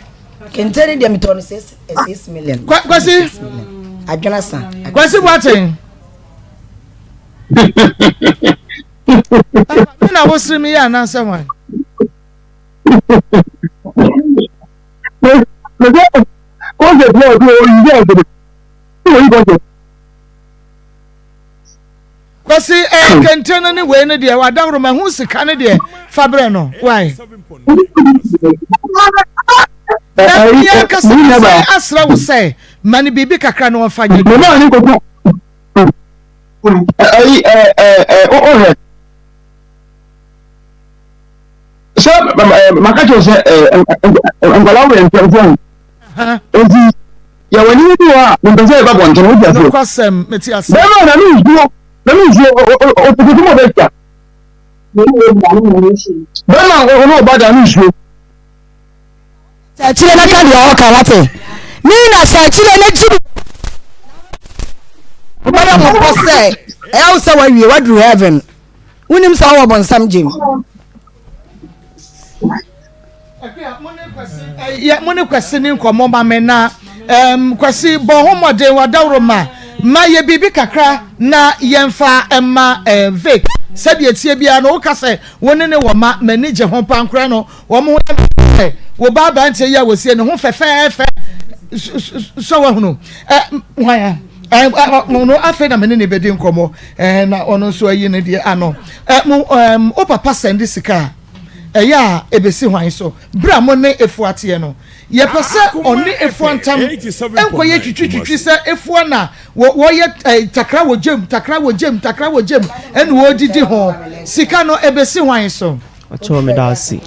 Kente ne deɛ metɔ no 6 million. Kwasi. Adwena sa. Kwasi Boateng. Me na wosere me yɛ anaasɛ hwan? Concert náà tó oyin bí ọ̀sẹ̀ tó oyin concert. Kwasi ɛɛ eh, kente no ne wei no deɛ wadaworo ma ho sika no deɛ fa brɛ no why. Na mmea ankasa sɛ asrɛ wo sɛ ma no biribi kakra na ɔmfa nyɛ adwuma. Ɛyi ɛɛ ɛɛ ɔhɛ sɛ maka kyerɛ sɛ nkwadaa wɔ yɛn ntɛm fɔn nti yɛwɔ nneɛma bi wɔ a mepɛ sɛ yɛba bɔnten wote aseɛ nokwasɛm mete aseɛ bɛrima na ne nsuo na ne nsuo ɔkutu mu ɔbɛtwa bɛrima ɔno ɔba da ne nsuo Sɛ akyire na ka deɛ ɔka wate me na sɛ akyire na gyi wobɛyɛ mmɔbɔ sɛ ɛyɛ wo sɛ wawie waduru heaven wonim sɛ wowɔ bonsam gyem mo ne kwasi ne nkɔmmɔ ma me na um, kwasi bɔ ho mmɔden wadaworo ma ma yɛ biribi kakra na yɛmfa ma uh, vic sɛdeɛ tie biara no woka sɛ wo ne ne wɔ ma m'ani gye ho pankorɛ no Wɔn ho yɛ me sɛ wo ba aberanteɛ yi a wɔsie ne ho fɛfɛɛfɛ sɛ wahunu hwan a ɔno afei na me ne ne bɛdi nkɔmmɔ na ɔno nso ayi ne deɛ ano mo wo papa sɛnde sika a ɛyɛ a ɛbɛsi hwan so berɛ a mo ne efua teɛ no yɛpɛ sɛ ɔne efua ntam nkɔyɛ twitwitwitwi sɛ efua na wɔyɛ takra wɔ gyam takra wɔ gyam takra wɔ gyam ɛne wɔdidi ho sika no ɛbɛsi hwan so Ɔkyɛw meda ase.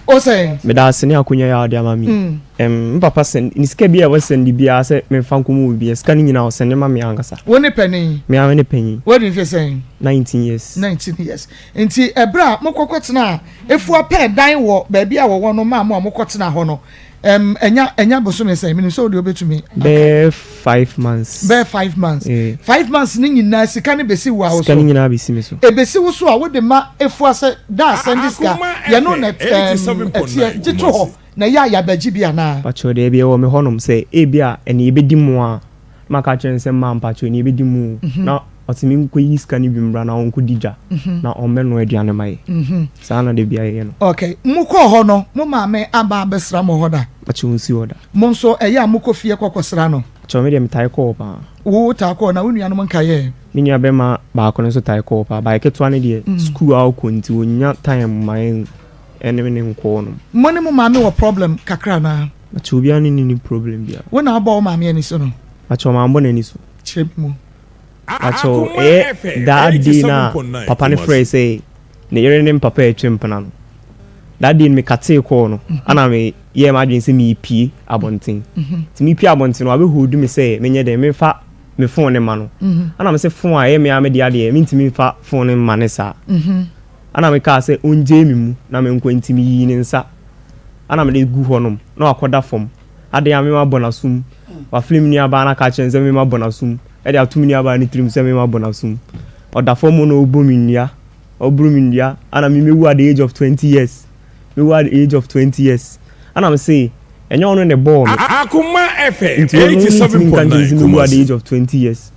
O sɛ. Meda ase ne akonya yi a wode ama me yi. Ɛm, me papa sɛn, ne sika bi a ɛwɔ sɛnde biara sɛ memfa nkɔma obi biara, sika no nyinaa ɔsɛnde ma me ankasa. Wo ne panin? Me ara me ne panyin. Woadi mfe sɛn? 19 years. 19 years. Nti ɛberɛ a mokɔkɔtenaa Efua pɛɛ dan wɔ baabi a wɔwɔ no maa mo a mokɔtenaa hɔ no, ɛm, ɛnya, ɛnya bosome sɛn? Menim sɛ wo deɛ wobɛtumi aka. Bɛyɛ 5 months. Bɛyɛ 5 months. Eh. 5 months no nyinaa sika no bɛsi wo a wo Sika so? no nyinaa bɛsi me so. Ɛbɛsi wo so a, wode ma Efua sɛ da a sɛnde sika, yɛne wo na ɛm, ɛteɛ, gye to hɔ. Na ɛyɛ a yɛabɛgye bi anaa? Mpakyɛw daabi ɛwɔ me hɔnom sɛ ebia ɛne yɛbɛdi mu a na maka akyerɛ no sɛ mma mpakyɛw ɛne yɛbɛdi mu o na ɔse menkɔyi sika no bi mmra na ɔnkɔdi dwa na ɔmmɛnoa aduane ma yɛ saa na da biara yɛyɛ no. Ok, mokɔɔ hɔ no mo maame aba abɛsra mo hɔ da? Mpakyɛw ɔnsi hɔ da. Mo nso ɛyɛ a mokɔ fie kɔ kɔsra no? Mpakyɛw me deɛ metae kɔ hɔ paa. Wo taa kɔ hɔ na wo nuanom nkaeɛ? Me nua bɛma baako no nso tae kɔ hɔ paa but ketewa no deɛ sukuu a ɔkɔ nti ɔnnya time ma yɛn ɛne ne nkɔɔ nom. Mo ne mo maame wɔ problem kakra anaa? Pakyɛ obiara ne no nni problem biara. Wo na wobɔ wo maame ani so no? Pakyɛ mambɔ n'ani so. Kyerɛ me mu. Pakyɛ ɛyɛ that day no a papa no frɛɛ sɛ ne yere ne mpapa retwe mpena no, that day no me katee kɔɔ no ana me yɛɛ m'adwene sɛ merepie abɔnten. Nti merepie abɔnten no wabɛ hold me sɛ menyɛ dɛn memfa me phone no ma no. Ana mese phone a ɛyɛ me ara me dea deɛ mentumi mfa phone no mma no saa. Ɛna mekaa sɛ ɔngyae me mu na menkɔ nti meyii ne nsa ɛna mede gu hɔ nom na wakɔda fam. Adɛn a mema bɔ n'asom? Wafrɛ me nuabaa no aka akyerɛ no sɛ mema bɔ n'asom de ato me nuabaa no tirim sɛ mema bɔ n'asom. Ɔda fam hɔ na ɔrebɔ me nnua, ɔreboro me nnua ɛna me mɛwu at the age of 20 years. Mɛwu at the age of 20 years. Ɛna mese ɛnyɛ ɔno na ɛbɔɔ me. Akoma FM Nti ɔno ntumi nka nkyerɛ me sɛ mɛwu at the 87.9 age of 20 years.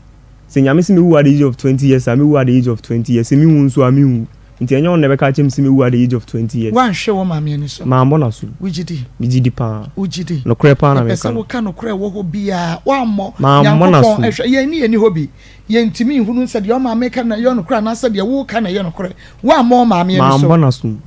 Sɛ Nyame se mewu at the age of 20 years a, mewu at the age of 20 years. Sɛ menwu nso a, menwu. Nti ɛnyɛ ɔno na ɛbɛka akyerɛ me sɛ mewu at the age of 20 years. Woanhwɛ wo maame ani so? Mammɔ n'asom. Wogye di? Megye di paa. Wogye di? Nokorɛ paa na Mepɛ meka sɛ no. woka nokorɛ a ɛwɔ hɔ biara. Woammɔ. Mammɔ Nyankopɔn n'asom. hwɛ, yɛn ani nni hɔ bi. Yɛntumi nhunu sɛ deɛ wo maame reka no na ɛyɛ nokorɛ anaasɛ deɛ woreka na ɛyɛ nokorɛ. Woammɔ wo maame ani so. Mammɔ n'asom.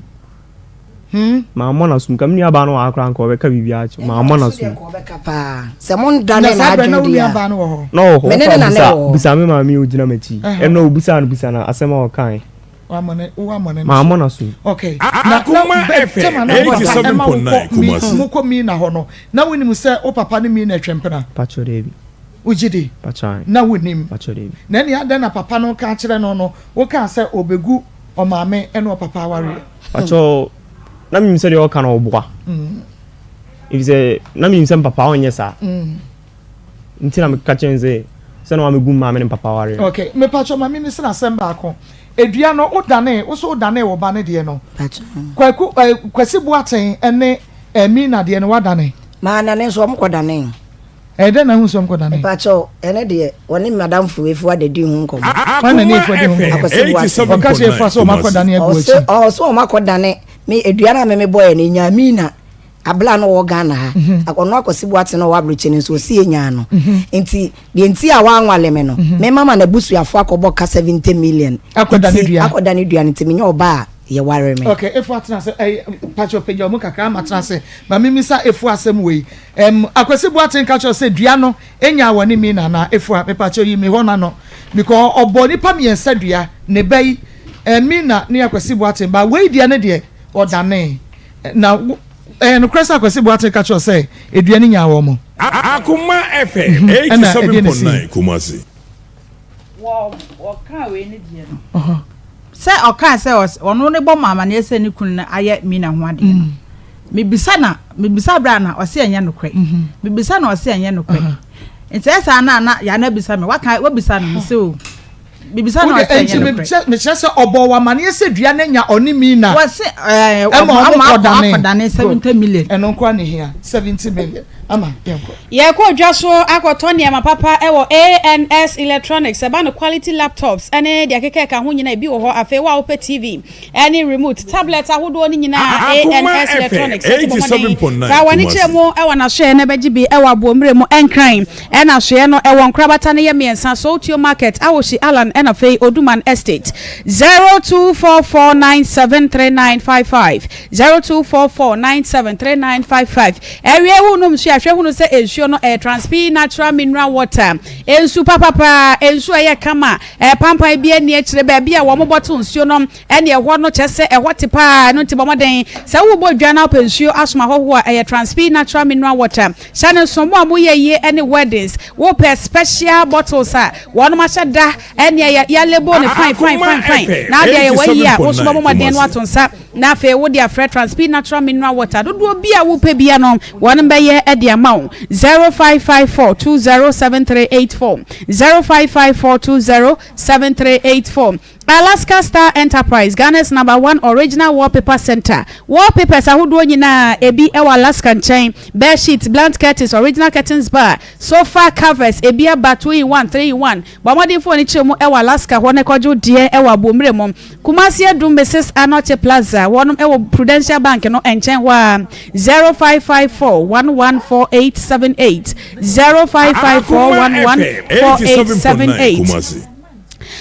Hmm? Mammɔ n'asom. Nka me nuabaa no wɔ ha koraa anka ɔbɛka biribiara akyerɛ wo. Mammɔ Ɛno nso n'asom. deɛ nka ɔbɛka paa. Sɛ monda Na ne saa berɛ na n'adwene wo deɛ a. nuabaa no wɔ hɔ? Na ɔwɔ hɔ. Me ne Wofa ne na na bisa, ɛwɔ hɔ. bisa me maame a ɔgyina m'akyi yi. Ɛhɔ. Ɛno obisaa no bisa no asɛm a ɔkae. Wammɔ ne, woammɔ ne no so. Mammɔ n'asom. Okay. Na na Akoma bɛ FM tɛm a na wo papa ɛma wo 87.9 kɔ mi Kumasi. mo kɔ Mina hɔ no, na wonim sɛ wo papa ne Mina atwa mpena? Pakyɛ daabi. Wogye di? Pakyɛ ae. Na wonim? Pakyɛ daabi. Na ɛnneɛ adɛn na papa no ka kyerɛ no no, wokaa sɛ ɔbɛgu ɔmaame ne ɔpapa awareɛ? Pakyɛ na menim sɛ deɛ ɔka no ɔboa. Efisɛ na menim sɛ mpapa ɔnyɛ saa. Nti na meka kyerɛ no sɛ sɛ na wamɛgu maame ne mpapa awareɛ. Okay, mepakyɛ ma memmisa no asɛm baako. Edua no wodanee, wo so wodanee wo ba no deɛ no? Kwaku, eh, Kwasi Boateng ne eh, Mina deɛ no woadane? Manane nso wɔn kɔdanee. Ɛyɛ dɛn na ahu sɛ ɔmkɔdane? Mepakyɛw, ɛno deɛ, wɔne m'adamfo Efua da dii ho nkɔmmɔ. Hwan na ne Efua di ho Akoma nkɔmmɔ? Akwasi Boakye. FM Ɔka kyerɛɛ Efua sɛ 87.9 wɔakɔdane Kumasi. agu Ɔse, akyi. ɔse wɔakɔdane me dua no a me mebɔeɛ no, ɛnyaa Mina, abla a na ɔwɔ Ghana ha. Ɔno Akwasi Boakye no a ɔwɔ aburokyire no nso, ɔse ɛnyaa no. Nti, deɛ nti a wanwale me no, me mama n'abusuafoɔ akɔbɔ ka 70 million. Akɔdane Nti, dua. akɔdane dua no nti, menyɛ ɔbaa a yɛware me. Okay, Efua tena ase. Ɛy, pakyɛ pagya wo mu kakra ama tena ase. Ma memmisa Efua asɛm wei. Erm Akwasi Boateng ka kyerɛ sɛ dua no nyaa wɔ ne mina anaa Efua mepakyɛw yi me hɔ no ano because ɔbɔ nipa miensa dua ne ba yi eh Mina ne Akwasi Boateng ba wei deɛ ne deɛ ɔdanee na wo ɛyɛ nokorɛ sɛ Akwasi Boateng ka kyerɛ sɛ edua no nyaa wɔ mo Akoma FM ɛna ɛdeɛ na ɛsii. 87.9 Kumasi. Wɔ wɔkaa wei ne deɛ no sɛ ɔkaa sɛ ɔno ne bɔ mo amaneɛ sɛ ne kunu no ayɛ Mina ho adeɛ no mebisa na mebisa berɛ a na ɔse ɛnyɛ nokorɛ mebisa na ɔse ɛnyɛ nokorɛ nti ɛsaa na na yana bisa me waka wabisa no mese o bibisa na ɔsɛ ɛnyɛ nokorɛ. Mekyerɛ sɛ ɔbɔ wɔ amaneɛ sɛ dua no anya ɔne Mina. Wɔse ɛɛ ɛma ɔmo kɔdane akɔdane 70 million. Ɛno nkoa na ehia 70 million ama yɛnkɔ. Yɛrekɔ dwa so akɔtɔ nneɛma papa wɔ ANS Electronics, ɛba no quality laptops ne deɛ ɛkeka ɛka ho nyinaa ebi wɔ hɔ. Afei wo a wopɛ TV ne remote, tablet ahodoɔ no nyinaa Akoma ANS FM Electronics ɛsɛ bɔ mmɔden 87.9 fa w'ani kyerɛ Kumasi. mu wɔ n'asoɛeɛ na bɛgye bi wɔ Aboɔmire mu Nkran ɛna asoɛeɛ no ɛwɔ nkorabata no yɛ mmiɛnsa Sowutuo Market, Awohyi Allan ɛna afei Oduman Estate. 0244973955 0244973955 Ɛwiɛ wo nom nsuo a. deɛ ahwɛ hunu sɛ nsuo no ɛyɛ Transpe Natural Mineral Water. Nsu papapaa, nsuo a ɛyɛ kama, pampan biara nni akyire, baabi a wɔn bɔto nsuo no ɛne ɛhɔ no kyerɛ sɛ ɛhɔ te paa, ɛno nti bɔ mmɔden sɛ wobɔ dwa na wopɛ nsuo asom ahɔhoɔ a, ɛyɛ Transpe Natural Mineral Water. Hyɛ no nso, mo a moyɛ yie ne weddings, wopɛ special bottles a wɔnom ahyɛ da ɛneɛ yɛ label no fine fine fine fine na wode ayɛ w'ayie a, wo nso bɔ mmɔden na woato nsa na afei wode afrɛ Transpeed Natural Mineral Water dodoɔ bi a wopɛ bia no wɔnom bɛyɛ de ama wo. 0554 207384 0554 207384. Alaska Star Enterprise, Ghana's number one original wallpaper center. Wallpapers ahodoɔ nyinaa, ebi wɔ Alaska nkyɛn. Bed sheets, blunt curtains, original curtains bar, sofa covers, ebi aba 2 in 1, 3 in 1. Bɔ mmɔden fa w'ani kyerɛ mu wɔ Alaska hɔ na kɔgye wo deɛ wɔ Abommire mu. Kumasi Adum Mrs. Anokye Plaza, wɔnom wɔ Prudential Bank no nkyɛn hɔ ara. 0554 114878, 0554 114878.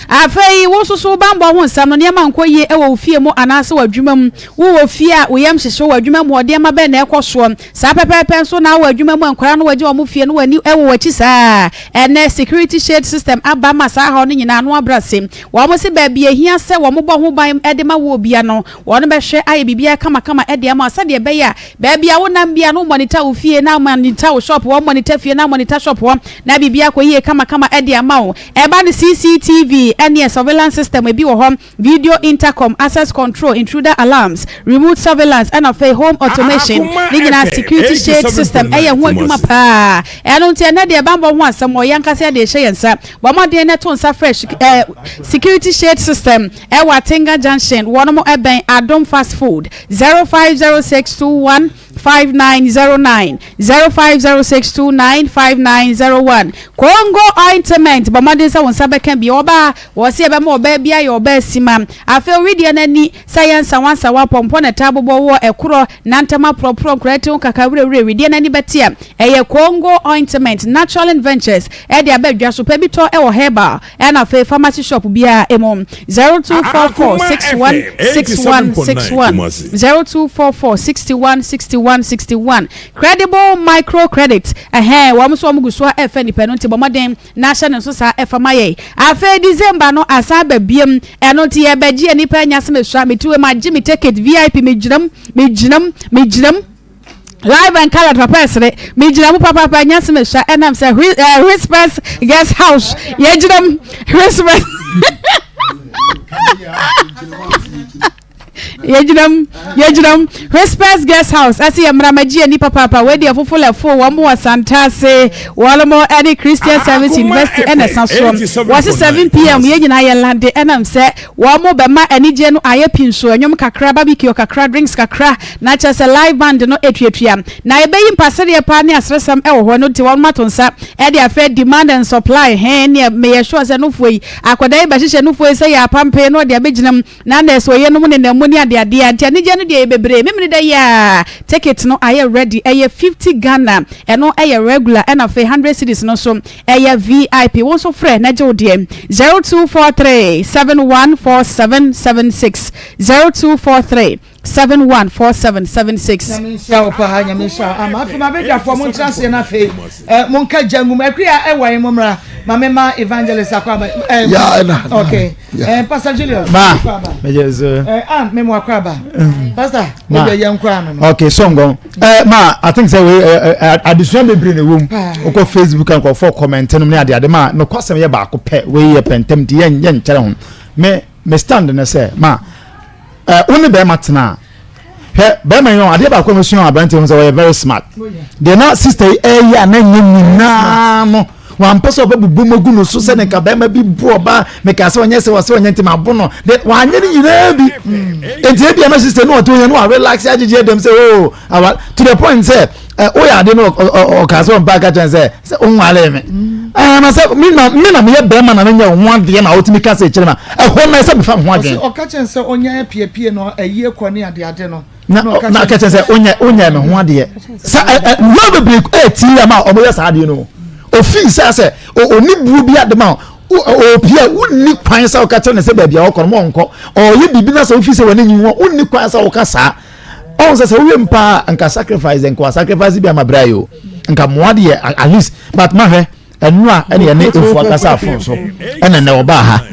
Afei, wo nso so wo bammɔ ho nsɛm no, nneɛma nkɔ yie wɔ wo fie mu anaasɛ w'adwuma mu. Wowɔ fie a, wo yam hyehye wo, w'adwuma mu hɔ, nneɛma bɛn na ɛrekɔ soɔ? Saa pɛpɛɛpɛ nso na wɔ adwuma mu a, nkwadaa no wɔagye wɔn fie no, w'ani wɔ w'akyi saa. Ɛnnɛ, security shade system aba ma saa haw no nyinaa ano abrɛ ase. Wɔse baabi a ɛhia sɛ wɔbɔ ho ban de ma woɔ biara no, wɔbɛhwɛ ayɛ biribiara kamakama de ama wo sɛdeɛ ɛbɛyɛ a baabi a wonam biara no, wo monitor wo fie na monitor wo shop hɔ, monitor fie na monitor shop hɔ na biribiara akɔ yie kamakama de ama wo. Ɛba no CCTV ɛneɛ surveillance system ebi wɔ hɔ, video intercom, access control, intruder alarms, remote surveillance ɛna afei home automation ne nyinaa security shade system ɛyɛ ho adwuma paa. Ɛno nti ɛnɛ deɛ banbɔ ho asɛm wɔ yɛn ankasa yɛde rehyɛ yɛn nsa. Bɔ mmɔden na to nsa frɛ eh, security shade system ɛwɔ Atenga Junction, wɔnom ɛbɛn Adom Fast Food 050621 5909 050629 5901 Congo ointment bɔ mmɔden sɛ wo nsa bɛka bi. Ɔbaa, wɔse yɛbɛma ɔbaa bi ayɛ ɔbaa sima. Afei owideɛ no ani sɛ yɛ nsawansawa, pɔmpɔ na ɛtaa bobɔ woɔ, ɛkorɔ, nantam aporɔporɔ, nkoraa ti ho kaka wurawura, wedeɛ no ani bɛte a, ɛyɛ Congo ointment. Naturalin Ventures de aba dwa so. Pɛ bi tɔ wɔ herbal ɛna afei pharmacy shop biara mu. 0244 61 61 61 0244 61 61 61 Credible micro credit ɛhɛn wɔn nso wɔn gu so a ɛfɛ nipa no nti bɔ mmɔden na ahyɛ ne nso saa ɛfa ma yɛn. Afei December no asan aba biem ɛno nti yɛbɛgye nipa anya sɛ mesua metu wei magye me ticket VIP megyinam megyinam megyinam Live and colored papa ɛsere megyina mu papaapa nya sɛ mesua ɛnam sɛ Whispers guest house yɛgyina mu Whispers yɛgyina mu yɛgyina mu Whispers guest house ɛsɛ yɛ mmara magye ani papaapa wei deɛ fofo lɛfo wɔn wɔ Santase wɔn mo ɛne Christian Service University ɛna ɛsa soɔ wɔse 7 pm yɛn nyinaa yɛ lande ɛnam sɛ Wɔbɛma anigyeɛ no ayɛ pii nso, nnwom kakra, barbecue kakra, drinks kakra, na kyerɛ sɛ live band no tuatua. Na yɛbɛyi mpasereɛ paa ne aseresɛm wɔ hɔ, ɛno nti wɔnom ato nsa de afrɛ demand and supply, he neɛ meyɛ sure sɛ nufoɔ yi, akwadaa yi bɛhyehyɛ nufoɔ yi sɛ yɛ apampee na ɔde abɛgyina mu, na nurse wɔ yeinom nenam mu ne adeadeɛ, nti anigyeɛ no deɛ ɛyɛ bebree. Memene da yi ara ticket no ayɛ ready, ɛyɛ 50 Ghana, ɛno yɛ regular, ɛna afei 100 cedis no nso Ɛyɛ VIP wo nso frɛ na gye wo deɛ 0243 714776 0243 714776. Nyame nhyira wo paa nyame nhyira wo ama afei mabedwafoɔ mo ntena aseɛ no afei eh, monka gya ngum akua ɛwɔ yi mo mmra ma me ma evangelist akɔ aba eh, yeah, na, okay yeah. eh, pastor Julius ma akɔ aba mejɛ so eh, ah me mo akɔ aba mm. pastor ma wo deɛ yɛn kɔ ano no okay so ngɔn Eh, ma I think sɛ wei eh, eh, adesua bebree na ɛwɔ mu wokɔ Facebook a nkurɔfoɔ kɔmɛnte nom ne adeade ma nokwasɛm yɛ baako pɛ wei yɛ pɛntɛm nti yɛn yɛnkyɛrɛ ho me me stand ne sɛ ma eh, wo ne bɛrima tena a hwɛ bɛrima yi adeɛ baako a mesua wɔ aberanteɛ ho sɛ wɔyɛ very smart deɛ na sister yi ɛyɛ a na nyɛ nyinaa no wampɛ sɛ ɔbɛbubu mu agu no so sɛ ne nka bɛrima bi bu ɔba meka sɛ ɔnyɛ sɛ wɔsɛ ɔnyɛ nti mabo no de wanyɛ no nyinaa bi nti ebia na sister no ɔte ɔyɛ no wa relax agyegye dɛm sɛ o oh, awa to the point sɛ ɛ woyɛ ade no ɔka sɛ ɔmpa aka kyɛn sɛ sɛ ɔnwale me ɛɛ na sɛ me na me na meyɛ bɛrima na menyɛ ho adeɛ na ɔtumi ka sɛ kyerɛ ma ɛhɔ na ɛsɛ mefa ho adwene ɔka kyɛn sɛ ɔnyɛ apiepie no ayie kɔ ne adeade no na na ɔka kyɛn sɛ ɔnyɛ ɔnyɛ me ho adeɛ sɛ ɛ ɛ mmaa bebree ɛɛti ama ɔmo yɛ saa adeɛ no ofii sɛ sɛ ɔni buo bi ade ma ɔpia wonni kwan sɛ ɔka kyerɛ ne sɛ baabi a ɔkɔ no ma ɔnkɔ ɔyɛ biribi na sɛ wofi sɛ w'ani nyi ho wonni kwan sɛ ɔka saa ɔn sɛ sɛ woyɛ mpa nka sacrifice nka wa sacrifice bi ama bra yi o. Nka mmoa deɛ at least but mahwɛ ɛno a ɛne ɛne efu akasa afon so ɛna ɛnɛ ɔbaa ha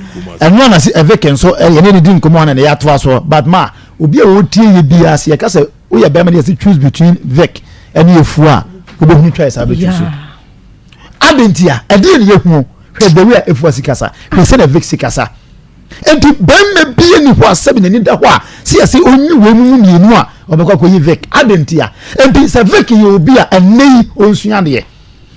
ɛno a na se ɛveke nso ɛne ne di nkɔmɔ ana na yɛatoa so but ma obi a wɔtie yɛ biara sɛ yɛka sɛ woyɛ bɛrima no yɛsɛ choose between vek ɛne efu a wobɛhunu twa yɛ saa bɛtwi so adɛn nti a ɛdeɛ ne yɛhu hwɛ the way a efu asi kasa hwɛ sɛ na vek si kasa Enti barima bi nni hɔ a sɛbi n'ani da hɔ a sɛ yɛsɛ ɔnyi wei mu mmienu a ɔbɛkɔ akɔyi Vic. Adɛn nti a? Enti sɛ Vic yɛ obi a ɛnnɛ yi ɔnsua adeɛ.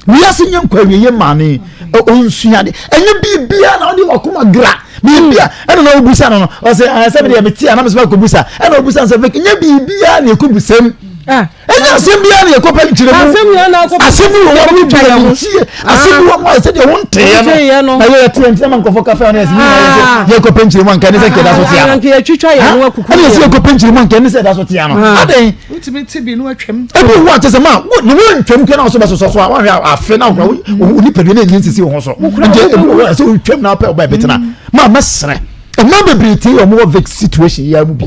Wiase nyɛ nkɔ awieɛ mmaa no yi ɔnsua adeɛ. Ɛnyɛ biribiara na ɔde wakoma gra. Biribiara ɛna na ɔbusa no no ɔsɛ sɛ medeɛ mete a na mesɛ makɔbusa ɛna ɔbusa no sɛ Vic nyɛ biribiara na ɛkɔbusam. Ɛnyɛ asɛm biara na yɛkɔpɛ nkyerɛ mu. Asɛm bi wɔ hɔ no bi a ntie. Asɛm bi wɔ hɔ a sɛdeɛ wonteeɛ no. Na yɛyɛ teɛ nti na ma nkurɔfoɔ ka fɛ no yɛsɛ nyinaa yɛsɛ yɛkɔpɛ nkyerɛ mu anka ne sɛ nkɛda so tea no. Ɛna yɛsɛ yɛkɔpɛ nkyerɛ mu anka ne sɛ ɛda so tea no. Adɛn? Wotumi te bi no atwam. Ebi wɔ hɔ a kyɛ sɛ ma ne wontwam kɛ na wo so bɛsosɔ so a woahwɛ afe na wokora wo nipadua no ɛnyi nsisi wo ho so. Nti ebi wɔ hɔ a sɛ wotwam na wopɛ wobɛ bɛtena. Ma mɛsrɛ. Mmaa bebree tie wɔn wɔ vic situation yi ara mu bi.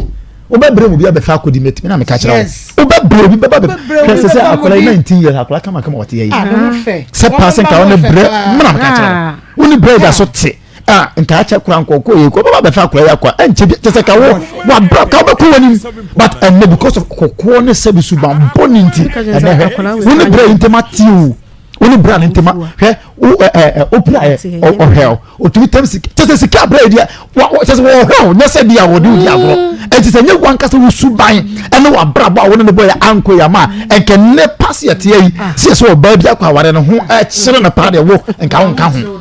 Wobɛbrɛ mu bi abɛfa akɔdi mate me na meka kyerɛ wo wobɛbrɛ obi bɛba bɛ hwɛ sɛ sɛ akwadaa yi 19 years akwadaa kama kama ɔte yɛ yi sɛ paa sɛ nka wo ne brɛ me na meka kyerɛ wo wo ne brɛ da so te a nka akyɛ kora nkɔkɔ yɛ kɔ bɛba bɛfa akwadaa yi akɔ ɛnkyɛ bi kyɛ sɛ ka wo wabra ka wobɛkɔ w'anim but ɛnɛ because of kɔkɔɔ ne sɛbi suban bɔ ne nti ɛnɛ hwɛ wo ne brɛ yi ntɛm ate o wo ne bra ne ntɛm hwɛ wo ɛ ɛ opira yɛ ɔhwɛ o otumi tɛm sika kyɛ sɛ sika abira yi deɛ wa kyɛ sɛ wɔhwɛ o nyɛ sɛ bi a wɔde odi agorɔ ɛnti sɛ nye wankasa wo suban ɛne wabrabɔ a wɔne ne bɔ yɛ anko yɛ ama ɛnkɛ ne pass yɛ teɛ yi sɛ yɛ sɛ ɔbaa bi akɔ aware ne ho ɛkyerɛ ne paa deɛ wo nka wo nka ho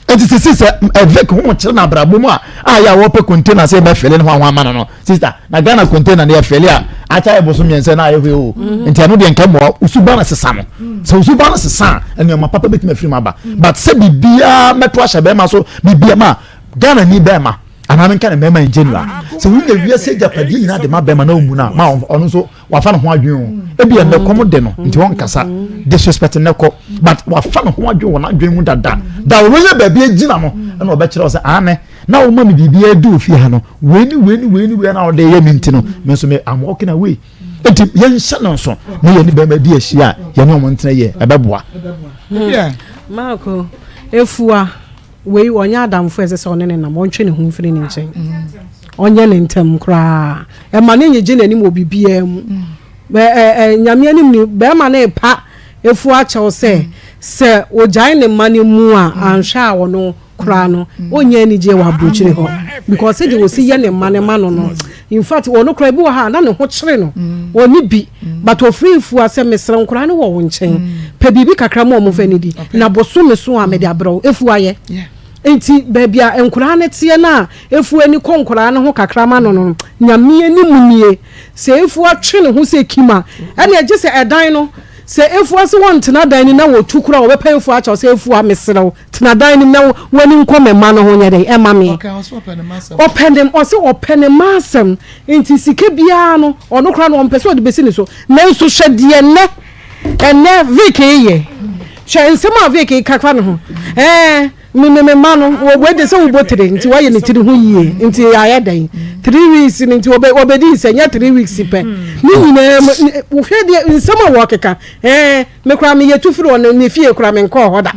ɛnti sɛ sɛ ɛvɛk ho kyerɛ no abrabɔ mu a a yɛ a wɔpɛ container sɛ yɛbɛfɛle ne ho ahoa ama no no sister na Ghana container no yɛfɛle a akyɛ ayɛ boso mmiɛnsa na ayɛ hwee o mm. nti ɛno deɛ nka mmoa wosu ba no sesa no sɛ wosu ba no sesa a nneɛma papa bɛtumi afiri mu aba mm. but sɛ biribiara mɛto ahyɛ bɛrima so biribiara ma Ghana ni bɛrima anaa menka ne mmarima in general sɛ wonya wiase agyapadeɛ nyinaa de ma bɛrima na ɔmu no a ma ɔno nso wafa ne ho adwene o ebi ɛnɛ kɔm de no nti wɔnkasa disrespect ne kɔ but wafa ne ho adwene wɔ n'adwene mu dada da wɔnyɛ baabi agyina no ɛna ɔbɛkyerɛ sɛ aane na wɔma me biribi adi wɔ fie ha no wei ne wei ne wei ne wei na ɔde yɛ me nti no me nso me I'm walking away nti yɛnhyɛ no nso na yɛne bɛrima di ahyia a yɛne ɔmo ntena yɛ ɛbɛboa. Marco efua Wei ɔnyɛ adamfo a ɛsɛ sɛ ɔne no nam, ɔntwe ne ho mfiri ne nkyɛn. Ɔnyɛ no ntɛm koraa. Ɛma no nnyegye n'anim wɔ biribiara mu. Nyame anim ni, barima no repa afuo akyɛw sɛ, sɛ ɔgyae ne mma no mu a, anhwɛ a ɔno koraa no, ɔnnya anigyeɛ wɔ aburokyire hɔ. Because sɛdeɛ ɔsi yɛ ne mma no ma no no, in fact, ɔno koraa ebi wɔ ha a, na ne ho kyere no. Ɔnni bi. But ɔfiri mfua sɛ mesrɛ nkwadaa no wɔ wo nkyɛn pɛ biribi kakra ma wɔn mfa nidi na bosome so a mede abrɛ wo efu ayɛ nti baabi a nkwadaa no teɛ no a efu ani kɔ nkwadaa no ho kakra ma no no nyame anim nie sɛ efu atwe ne ho sɛ kim a ɛne ɛgye sɛ ɛdan no sɛ efu ase wɔntena dan no na wɔtu kora wɔbɛpɛ efu akyɛw sɛ efu a mesrɛ wo Tena dan no mu na w'ani nkɔ me mma no ho nyɛ dɛn ɛma me. Ɔpɛ ne ɔse ɔpɛ ne mma asɛm nti sika biara no ɔno koraa no ɔmpɛ sɛ ɔde bɛsi ne so nanso hwɛ deɛ nnɛ ɛnnɛ Vic yɛ hwɛ nsɛm a Vic ka fa ne ho ɛɛ me me me mma no wɔ de sɛ wobɔ tire nti wayɛ ne tiri ho yie nti ayɛ dɛn three weeks no nti wɔbɛ wɔbɛdi nsɛ nyɛ three weeks pɛ ne nyinaa mu hwɛ deɛ nsɛm a wɔkeka ɛɛ Me koraa meyɛ tu firi ɔno ne fie koraa menkɔɔ hɔ da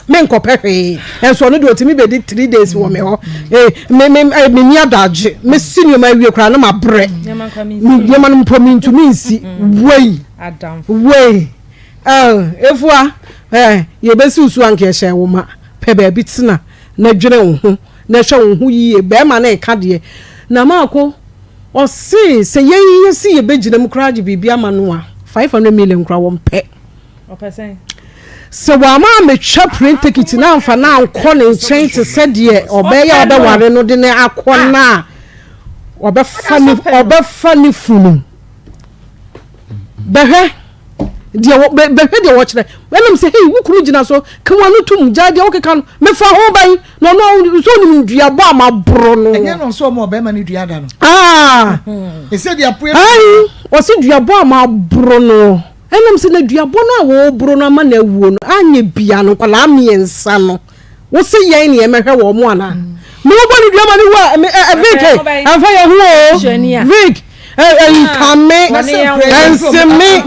menkɔpɛ hwee nso ɔno deɛ ɔtumi bɛdi three days wɔ me hɔ eh, me me eh, menni adagye mesi nneɛma awie koraa na mabrɛ nneɛma no mpo mentumi nsi wei wei eh, efua eh, yɛbɛsi wo so anka yɛhyɛ wo ma pɛ baabi tena na dwene wo ho na hwɛ wo ho yie bɛrima no ɛka deɛ na maako Ɔse sɛ yɛn yɛse yɛbɛgyina mu koraa agye biribi ama no a, 500 million koraa wɔmpɛ. Ɔpɛ sɛn? Sɛ wamma ammɛtwa plane ticket na amfa no ankɔ ne nkyɛn te sɛ deɛ ɔbɛyɛ a ɔbɛware no de no akɔ no a, ɔbɛfa ne ɔbɛfa ne funu. Bɛhwɛ deɛ wɔ bɛ bɛhwɛ deɛ wɔkyerɛ. Ɛnam sɛ hei wo kunu gyina so ka w'ano tom gyae deɛ wokeka no mefa ho bɛn na ɔno nso onim nduabɔ a maboro no. Ɛnyɛ no nso ɔmo ɔbɛrima no dua da no. Ah. Ɛsɛ deɛ apoe. Ayi ɔsi duabɔ a maboro no ɛnam sɛ na duabɔ no a wɔreboro no ama no awuo no anyɛ bia no nkwadaa mmiɛnsa no. Wo se yɛn ne yɛmɛhwɛ wɔn mo anaa? Me wobɔ ne dua ma ne wu a, me ɛ ɛ Vic ɛmfa yɛn ho o. Vic Nkame, nseme.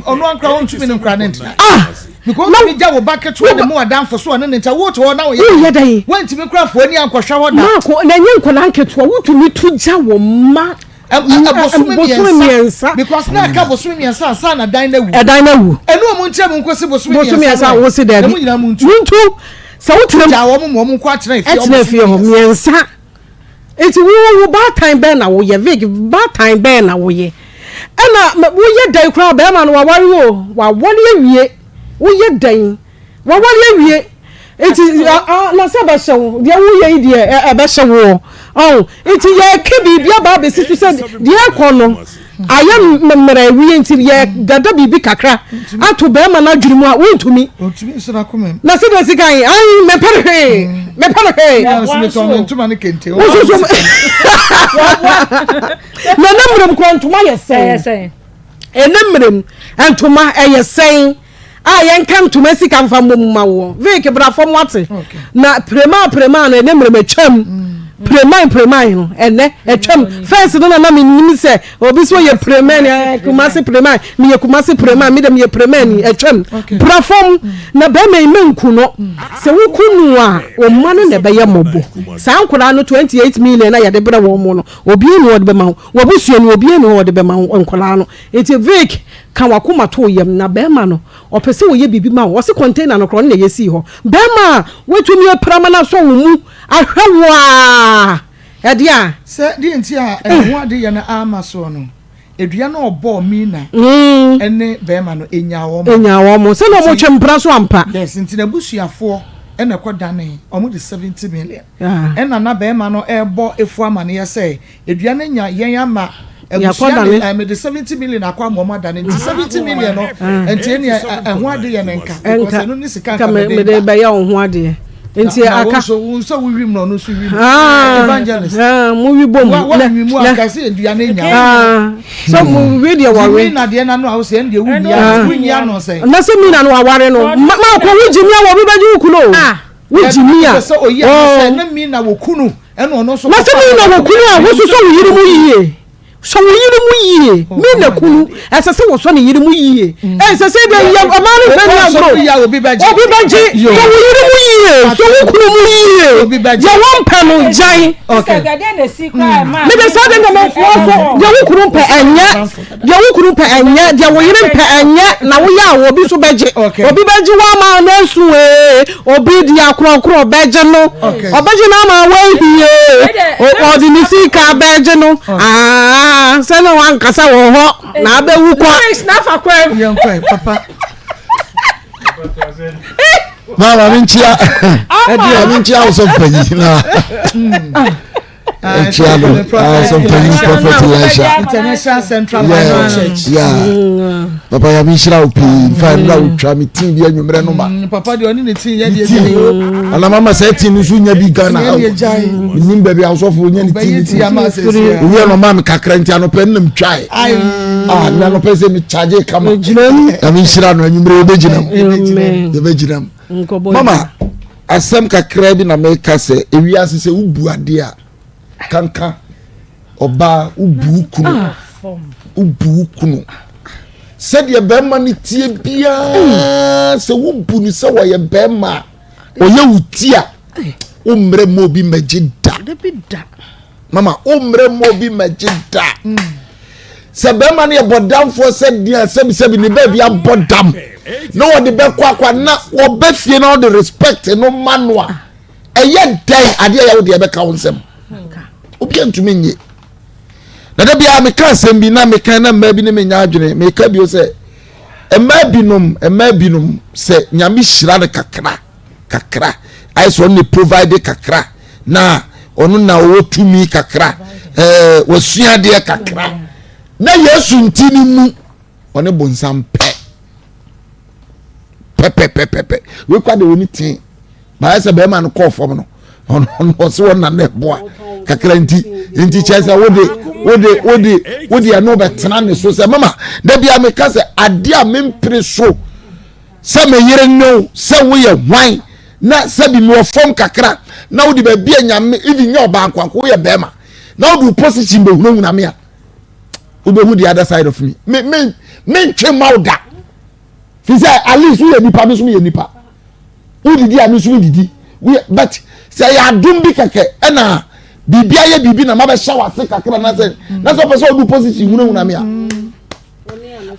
Ɔno ankora ɔntumi ne nkora ne ntena. Ah! Because wotumi gya wo ba ketewa ne mu adamfo so ɔne ne nta wote hɔ na woyɛ. Woyɛ dɛn? Wontumi kora fo ani ankɔhwɛ hɔ da. Maako na ɛnyɛ nkwadaa nketewa wotumi to gya wo mma. Bosome mmiɛnsa. Because na aka bosome mmiɛnsa ansa na dan no awu. Ɛdan no awu. Ɛnu ɔmo nkyɛn mu nkosi bosome mmiɛnsa. Bosome mmiɛnsa wosi dɛbi. Na mo nyinaa mo ntu. Mo ntu. Sɛ wotena mu. Gya wɔn mu wɔn nkɔ atena efie. Ɛtena efie hɔ mmiɛnsa. Nti wo wo baatan bɛn na woyɛ Vic baatan bɛn na woyɛ ɛna woyɛ dɛn koraa bɛrima no waware o waware awie woyɛ dɛn waware awie nti na sɛ ɛbɛhyɛ wo deɛ woyɛ yi deɛ ɛbɛhyɛ wo ɔn nti yɛka biribi aba abɛsi so sɛ deɛ ɛkɔ no Ayɛ mmerɛ awie nti yɛ dada biribi kakra ato bɛrima no adwene mu a wontumi. Na sɛdeɛ ɔsi kan ayi mepɛ no hwee mepɛ no hwee. Wososo na ne mmerɛ mu kura ntoma yɛ sɛn ɛne mmerɛ mu ntoma ɛyɛ sɛn. a yɛnka ntoma sika mfa mmɔ mu ma woɔ. Vic, bra fam wate. Na premaa premaa no ɛnɛ mmerɛm atwam. Preman preman no ɛnɛ atwam. First no na na menim sɛ obi sɛ ɔyɛ preman eh, Kumasi preman, meyɛ Kumasi preman, me de meyɛ preman ni atwam. Bra fam na bɛrima yi menku no. Sɛ woku no a, wo mma no na ɛbɛyɛ mmɔbɔ. Saa nkwadaa no 28 million a yɛde brɛ wɔn no, obiara ni hɔ ɔde bɛma wo. W'abusua ni obiara ni hɔ ɔde bɛma wo nkwadaa no. Nti Vic, Ka w'akoma to wo yam na bɛɛma no ɔpɛ sɛ ɔyɛ biribi ma wo. Ɔse container no koraa ɔno na ɛyɛ sii hɔ. Bɛɛma a watumi apira ma no asɔ wo mu ahwɛ wo aa ɛdeɛ a. Sɛ deɛ nti a ɛho ade yɛ no amma soɔ no, dua no a ɔbɔɔ Mina ne bɛɛma no, ɛnyaa wɔn. Ɛnyaa wɔn. Sɛ na wɔn twe mpena so ampa. Yes, nti n'abusuafoɔ na ɛkɔ danee, wɔn de 70 million. Ɛna na bɛɛma no ɛrebɔ efu amaneɛ sɛ Edua no anya yɛn ama abusua de eh, mede 70 million akɔ ama ɔmo adane nti 70 million no nti ɛnea ɛho ade yɛ ne nka because ɛno ne sika nka mede ba bɛyɛ wo ho adeɛ nti aka na wo nso wo nso wo wim na ɔno nso wim ah, evangelist ah, mo wi bom wa wa wi mu anka sɛ edua no anya ah, so mo wi deɛ wɔwe mi na deɛ na no a wosɛ ɛn deɛ wo nyia wo nyia no sɛ na sɛ mi na no aware no ma ma kɔ wo gyimi a wɔ bi bɛgye wo kunu o wo gyimi a sɛ oyi a sɛ na mi na wɔ kunu Ɛna ɔno nso Na sɛ kɔfaa me na ne wɔkunu a, wososɔ wo yere mu yie. Sɔ wo yere mu yie. Me na kunu, ɛsɛ sɛ wɔsɔ ne yere mu yie. Ɛnsɛ sɛ deɛ yɛ ɔmaa no fɛ ni agorɔ. Obi bɛgye. Obi bɛgye. Sɔ wo yere mu yie. Sɔ wo kunu mu yie. Deɛ wɔmpɛ no gyae. Mede saa de na mɛfoa so. Deɛ wo kunu pɛ ɛnyɛ. Deɛ wo kunu pɛ ɛnyɛ, deɛ wo yere mpɛ ɛnyɛ, na woyɛ a obi nso bɛgye. Obi bɛgye wo ama no asu ee, obi de akorɔkorɔ bɛgye no, ɔbɛgye no ama wahie, ɔde ne sika bɛgye no, aa sɛ na wankasa wɔ hɔ na abɛwu kwa. Papa. Maa maame nkyia, maame nkyia wosɔ mpanyin na. Nkyia no asɔmpanyin Prophet Elisha. International Central Bible Church. Yeah. Papa ya mi nhyira wo pii nfa mmerɛ a wotwa me tii bi anwummerɛ no ma. Mm, papa deɛ ɔne ne tii yɛ deɛ gyae o. Anam ama sɛ tii no nso nya bi Ghana ha. Menim baabi a asɔfo nya ne tii ne tii. Owia no ɔma me kakra nti anɔpɛ no na metwae. Ah, na anɔpɛ sɛ mekyagye kama. Na me nhyira no anwummerɛ yɛbɛgyina mu. Yɛbɛgyina mu. Mama Asɛm kakraa bi na meka sɛ ewiase sɛ wobu adeɛ a kanka ɔbaa wobu wo kunu ah. wobu wo kunu sɛdeɛ bɛrima no tie biara sɛ wobu no sɛ wɔyɛ bɛrima a ɔyɛ wo ti a wommerɛ ma obi mmɛgye da mama wommerɛ ma obi mmɛgye da mm. Sɛ bɛrima no yɛ bɔdamfoɔ sɛ deɛ sɛbisɛbi ne baabi abɔ dam na wɔde bɛkɔ akɔ na wɔbɛ fie na wɔde respect no ma no a ɛyɛ dɛn adeɛ yɛ wo deɛ ɛbɛka wo nsɛm obi ntumi nye na da biara meka asɛm bi na meka na mmaa bi ne menya adwene meka bio sɛ mmaa binom mmaa binom sɛ nyame hyira no kakra kakra ayɛ sɛ ɔno na provide kakra na ɔno na ɔwɔ tumi kakra ɛɛ wasua adeɛ kakra na yesu nti ne mu ɔne bonsam pɛ pɛpɛpɛpɛpɛ wekwa de wɔn ti baayɛ sɛ bɛrima no kɔɔ fam no ɔno ɔno ɔsɛ wɔn na ne boa kakra nti nti kyerɛ sɛ wode wode wode wode ɛno bɛtena ne so sɛ mama dabi a meka sɛ adeɛ a mempere so. Sɛ me yere ne wo sɛ woyɛ hwan na sɛbi mewɔ fam kakra na wode baabi a nyame even nyɛ ɔbaa nkoanko woyɛ bɛrima na wode wo position bɛhunahuna me a. Wobɛhu the other side of me. Me me me ntwe ma wo da. Fi sɛ at least woyɛ nipa, me nso meyɛ nipa. Wodidi a me nso medidi. Woyɛ but sɛ ɛyɛ adom bi kɛkɛ ɛna biribi ayɛ biribi na mabɛhyɛ w'ase kakra na sɛ na sɛ ɔpɛ sɛ ɔdu position hunahuna me a.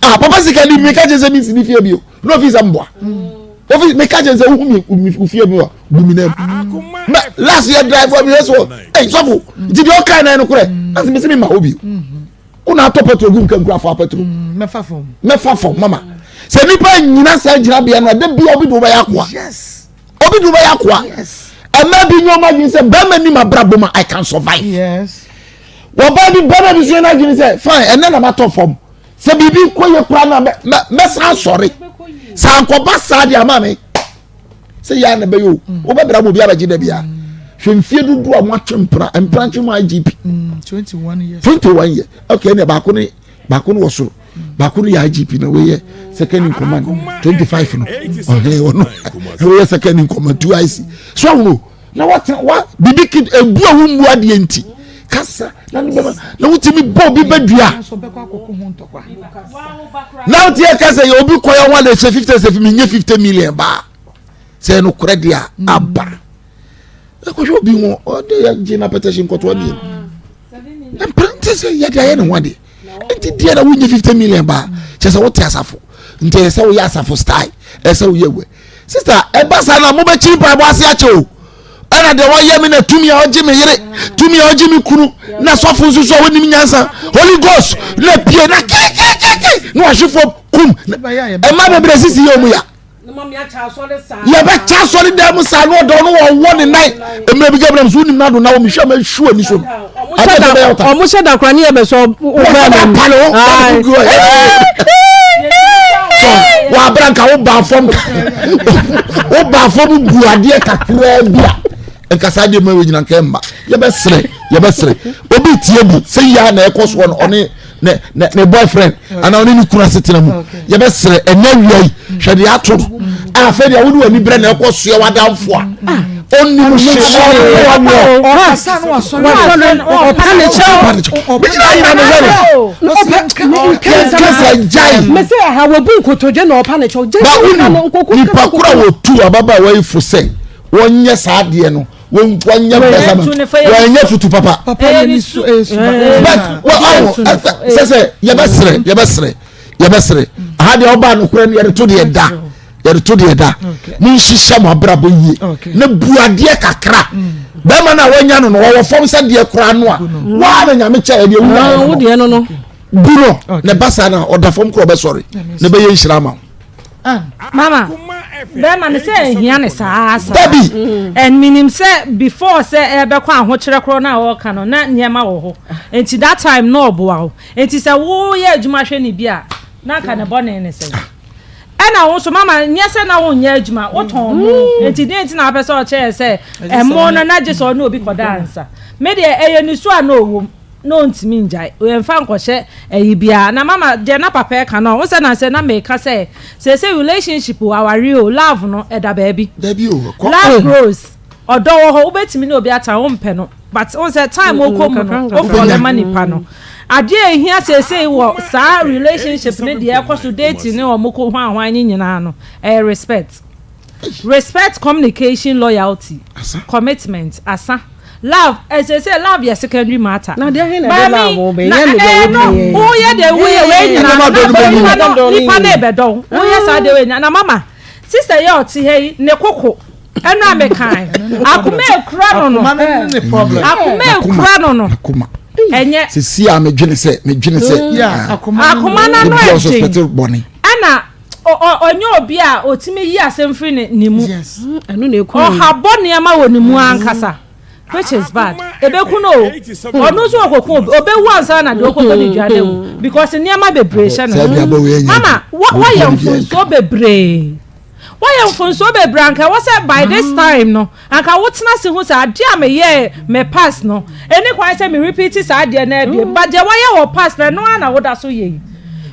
Ah papa sika ni meka kyerɛ sɛ mensi ne fie bio. Na ofi sɛ mboa. Ofi meka kyerɛ sɛ wohu me fie bi wa bu me nam. Mɛ last year drive wa mi yɛ so ɛy sɔfo nti deɛ ɔka nan no korɛ na sɛ mesi mi ma hɔ bio. Wo na atɔ petrol gu nka nkura fa petrol. Mɛfa fam. Mɛfa fam mama. Sɛ nipa nyina saa gyinabea no ɛdɛ bia obi de wobɛyɛ akoa. Obi de wobɛyɛ akoa. Ɛmɛ bi nyɛ ɔmo adwene sɛ bɛrima nim abrabɔ ma I can survive. Yes. Wɔbaa bi bɛrima bi so yɛ n'adwene sɛ fine ɛnɛ na matɔ fam. Sɛ biribi kɔ yɛ koraa na mɛsan asɔre. Sɛ ankɔba saa deɛ ama me sɛ yɛ a na ɛbɛyɛ o mm. wobɛbra ma obi abɛgye da bia hwɛ mfie dodoɔ a moatwe mpena mpena ntwe mu IGP 21 mm, years 21 years okay ɛnna baako ne baako ne wɔ soro baako ne yɛ IGP na wɔyɛ second in command 25 no ɔhɛn ɔno wɔyɛ second in command 2 IC so ahono na watena wa bibi kid ebu a wummu adeɛ nti kasa na ne bɛma na wotumi bɔ obi bɛdua na wote yɛ kasa yɛ obi kɔ yɛ ho ade sɛ 50 sɛ menyɛ 50 million baa sɛ ɛno korɛ deɛ a mm. aba ɛkɔhwɛ obi ho ɔde yɛgye no apɛtɛhye nkɔtoa deɛ mprante sɛ yɛde ayɛ ne ho adeɛ nti deɛ na wonyɛ 50 million baa kyɛ sɛ wote asafo nti ɛsɛ sɛ woyɛ asafo style ɛsɛ sɛ woyɛ wɛ sista ɛba saa na mobɛkyiri mpaebɔ ase akyɛ o ɛna deɛ wɔyɛ me na tumi a ɔgye me yere tumi a ɔgye me kunu na sɔfo nso so a wɔnim nyansa holy ghost na pie na kekekeke na wahwe fam kum ɛma bebree sisi yɛ ɔmu ya yɛbɛkyɛ asɔre dan mu saa na ɔdɔ no wɔwɔ ne nan mmerɛ bi gabriel so wonim no ado na wɔ mehwɛ ma hwi w'ani so no ɔmo hyɛ da kora ne yɛbɛsɔ wopale wo so wabra nka wo ba fam wo ba fam gu adeɛ kakraa bi a nka saa deɛ ma wɔgyina nka ɛmma yɛbɛsrɛ yɛbɛsrɛ obi tie bi sɛ yia na ɛkɔ soɔ no ɔne ne ne ne boyfriend anaa ɔne ne kunu asetena mu yɛbɛsrɛ ɛnɛ wia yi hwɛ deɛ ato no afei deɛ wode w'ani brɛ na ɛkɔ soɛ w'adamfo a ɔnim nipa koro a wɔtu ababaawa yi fo sɛ wɔnyɛ saa adeɛ no wɔnyɛ bɛsama wɔnyɛ futu papa but sɛ sɛ yɛbɛsrɛ yɛbɛsrɛ yɛbɛsrɛ aha deɛ ɔbaa nokorɛ no yɛde to deɛ da yɛde to deɛ da monhyehyɛ mo abrabɔ yie na bu adeɛ kakra mm. bɛrima no a wanya no no wɔwɔ fam sɛ deɛ koraa no a mm. waa na nyame kyɛ ɛdeɛ wura ah, no bu no na ɛba saa na ɔda fam korɔ ɔbɛsɔre na ɛbɛyɛ nhyira ama wo ah. mama bɛrima no sɛ ɛhia ne saa saa dabi mm. and menim sɛ before sɛ ɛbɛkɔ ahokyerɛ korɔ no a ɔreka no na nneɛma wɔ hɔ nti that time na ɔboa wo nti sɛ woyɛ adwuma hwɛ ne bi a na anka ne bɔne ne sɛn? Ɛna wo nso mama nyɛ sɛ na wonyɛ adwuma wotɔn mo mm. nti deɛ nti na wapɛ sɛ ɔkyerɛ sɛ ɛmo no na gye sɛ ɔne obi kɔda ansa me deɛ ɛyɛ ne su a na ɔwom na ɔntumi ngyae yɛmfa nkɔhyɛ ɛyi biara na mama deɛ na papa ɛka no wo sɛ na sɛ na meka sɛ sɛ relationship o aware o love no ɛda baabi love grows Ɔdɔ wɔ hɔ wobɛtumi ne obi atena wompɛ no but wohu sɛ time wokɔ mu no wo fɔle ma nipa no adeɛ a ɛhia seesei wɔ saa relationship ne deɛ ɛkɔ so dating ne wɔn kɔ hwan hwan ne nyinaa no ɛyɛ respect respect communication loyalty commitment asa love ɛsɛ love yɛ secondary matter na deɛ he na ɛde love wo bɛ na yɛ no deɛ ɛɛ no wo woyɛ deɛ woyɛ wei nyinaa no na afei nipa no nipa no ɛbɛdɔ wo woyɛ saa deɛ wei nyinaa na mama sister yɛ ɔte ha yi ne koko ɛno a mekan akoma ekura no no akoma ekura no no ɛnyɛ sisi a medwene sɛ medwene sɛ mm. akoma na no ɛden ɛna ɔnyɛ obi a otumi yi asɛm firi ne ne mu ɔhabɔ nneɛma wɔ ne mu ankasa which is bad ebeku no o ɔno nso ɔkɔku obi obewu ansa na deɛ ɔkɔkɔ ne dua no ewu because nneɛma bebree hyɛ no mama wɔyɛ mfonsuo bebree. Woayɛ mfomsoɔ bebree anka ɛwɔ sɛ by this mm. time no anka wotena ase hu sɛ adeɛ a meyɛɛ me past no ɛni kwan sɛ me repeat saa adeɛ no abiem mm. but deɛ wayɛ wɔ past no ɛno ara na woda so yɛ yi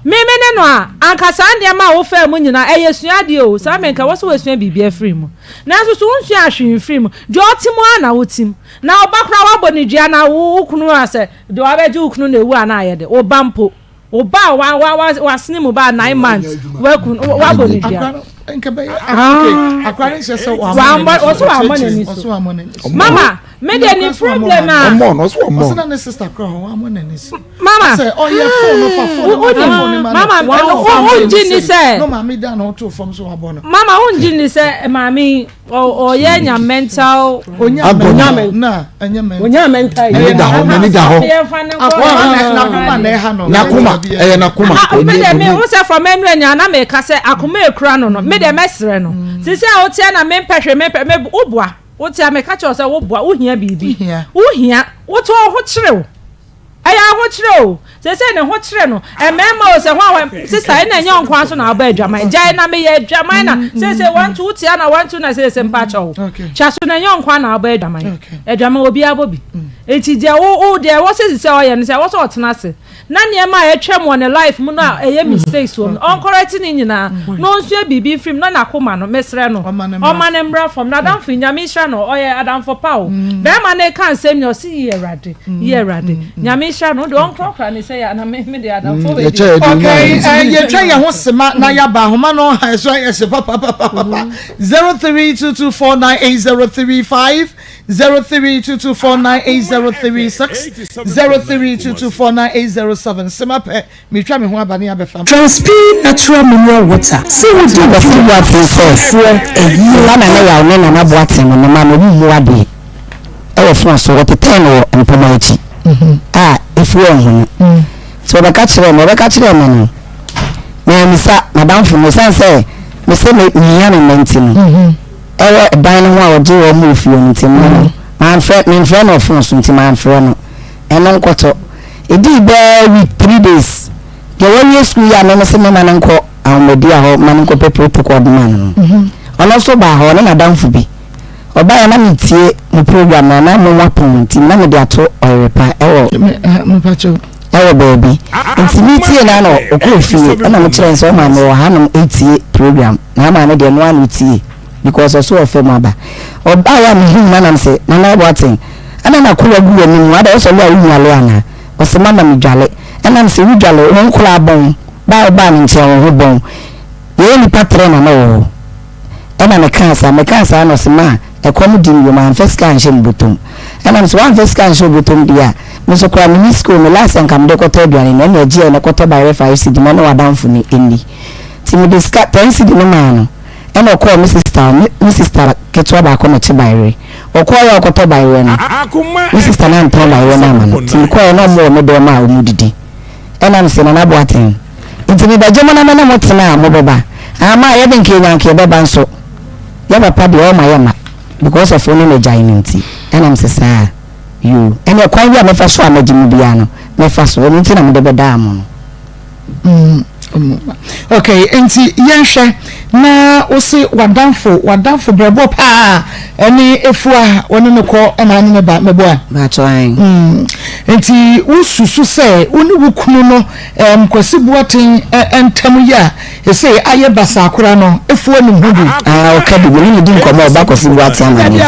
meme ne no a anka saa nneɛma a wofaa mu nyinaa ɛyɛ sua adeɛ o saa menka wɔ sɛ woasua biribi afiri mu nanso so wonsua ahwee mfiri mu deɛ ɔte mu ara na wote mu na ɔba koraa woabɔ ne dua na wo kunu a sɛ deɛ wabɛgye wo kunu na ewu a na ayɛ de wo ba mpo. Wo ba a wa wa wa wasene mu ba 9 months waku wabɔ ne dua. Akora ne nhyɛ sɛ wamɔ n'ani so. Mama me de ni problem a. Ɔmɔ no ɔsɛ ɔmɔ. Ɔsɛ na ne sister kora hɔ wamɔ n'ani so. Mama sɛ ɔyɛ phone no fa phone no fa phone no ma no. Mama wongye ni sɛ. No maame da na ɔto fam so wabɔ no. Mama wongye ni sɛ maame ɔyɛ nya mental. Onya mental na ɛnyɛ mental. Onya mental. N'ani da hɔ n'ani da hɔ. N'akoma na ɛha no. N'akoma ɛyɛ n'akoma. Me de me ho sɛ from ɛnu ɛnya na meka sɛ akoma ekura no no me de mɛsrɛ no sisi a woteɛ na mempɛ hwɛ mempɛ me woboa woteɛ meka kyerɛ sɛ woboa wohia biribi wohia wote wo ho kyerɛw Ɛyɛ ahokyerɛ o. Seesei ne ho kyere no. Mmarima o, sɛ hwan hwan. Sista, ɛna ɛnyɛ wo nko ara so na wobɔ adwaman. Gyae na meyɛ adwaman na seesei wantu wo tia na wantu na seesei mpa kyɛ wo. Twa so na ɛnyɛ wo nko ara na wobɔ adwaman. Adwaman obiara bɔ bi. Enti deɛ wo wo deɛ ɛwɔ sɛ sisi a ɔyɛ no sɛ ɛwɔ sɛ ɔtena ase na nneɛma a atwam wɔ ne life mu no a ɛyɛ mistakes wɔ mu no ɔnkɔrɛte ne nyinaa na ɔnsua biribi mfiri mu na n'akoma no mesrɛ no ɔma no mmra fam. N'adamfo yi Nyame nhyira no ɔyɛ adamfo pa o. Bɛrima no reka nsɛm nyinaa ɔse yi Awurade. Yi Awurade. Nyame nhyira no. Wode ɔnkorakora ne sɛ yɛ na me me de adamfo wei deɛ. Okay, yɛtwa yɛn ho sema na yɛaba ahoma no ha ɛso ayɛ hye papapapapa 0322498035 0322498036 0322498007 sema pɛ Meretwa me ho aba ne abɛfa. Transpeed Natural Mineral Water sɛ wodi Akwasi Boateng sɛ fuɔ ayie. Mma Nana Yaw ne Nana Boateng no ne mma no wɔn mmu adeɛ wɔ fon so wɔtetɛɛ no wɔ mpoma akyi a efuo anhu no nti wɔbɛka kyerɛɛ me wɔbɛka kyerɛɛ me no mammisa m'adamfo no ɛsiane sɛ mese me mehia no mma nti no ɛwɔ dan no ho a wɔgye wɔn wɔ fie no nti mma no mamfrɛ memfrɛ no wɔ fon so nti mamfrɛ no ɛno nkɔtɔ Edii bɛɛ week, 3 days, deɛ wawie sukuu yi a me mese mema no nkɔ Ahomadua hɔ ma no nkɔpɛ protocol de ma no no, ɔno nso baa hɔ, ɔne n'adamfo bi. Ɔbaeɛ na metie mo program no a na mo apɔn nti na mede ato ɔyerepa ɛwɔ ɛwɔ baabi. Nti metie no a na ɔkɔɔ fie ɛna mekyerɛ no sɛ ɔmaame wɔ hanom ɛretie program na maame deɛ ɛno ara na ɔtie because ɔso ɔfɛ mu aba. Ɔbaeɛ a mehuu no a na mese Nana Boateng Ɛna n'akowa gu w'anim, adɛn wosɔre a wonnwale anaa? Ɔse mama medwale. Ɛna mese wodwale, wo nkoraa bɔn, ba a wobaa me nkyɛn wo ho bɔn. Yɛyɛ nnipa trɛ na na ɔwɔ hɔ. Ɛna mekaa saa, mekaa saa na ɔse ma ɛkɔm di me o, mamfa sika anhyɛ me bɔtɔm. Ɛna mese woamfa sika anhyɛ wo bɔtɔm deɛ a, me nso koraa menni sika o, me last a nka mede kɔtɔ aduane no, ɛna gyeɛ na kɔtɔ bayerɛ 5 cedi ma ne w'adamfo no nni. Nti mede sika 10 cedi no maa no. Ɛna ɔkɔɔ me sista hɔ, me me sista ketewa baako na ɛkye bayerɛ. Ɔkɔɔeɛ a ɔkɔtɔ bayerɛ no, me sista no antɔn bayerɛ no amma no. Nti mekɔɔeɛ na wɔn wɔ me dan mu a wɔredidi. Ɛna mese, Nana Boateng, nti mebɛgye mo na me ne mo tena a mobɛba? Aama a yɛde nka yɛnya nka yɛbɛba nso yɛ papa deɛ ɔmma yɛmma because of wo ne no agyae no nti. Ɛna mese, saa? Yoo, ɛneɛ kwan bi a mɛfa so a mɛgye mo biara no, mɛfa so. Ɛno nti na mede bɛdaa mo no. Mm, okay, nti yɛnhwɛ na wose w'adamfo w'adamfo brɛboɔ paa ɛne efua wɔne no kɔ ɛna ne ne ba mɛboa. Bàtɔ ayi. Mm, nti wosusu sɛ wo ne wo kunu no ɛm Kwasi Boateng ntam yi a ɛsɛ ayɛ basaa koraa no efua nim ho bi. Ah, ɔka bi, me ne no di nkɔmɔ ɔba Kwasi Boateng ama ne.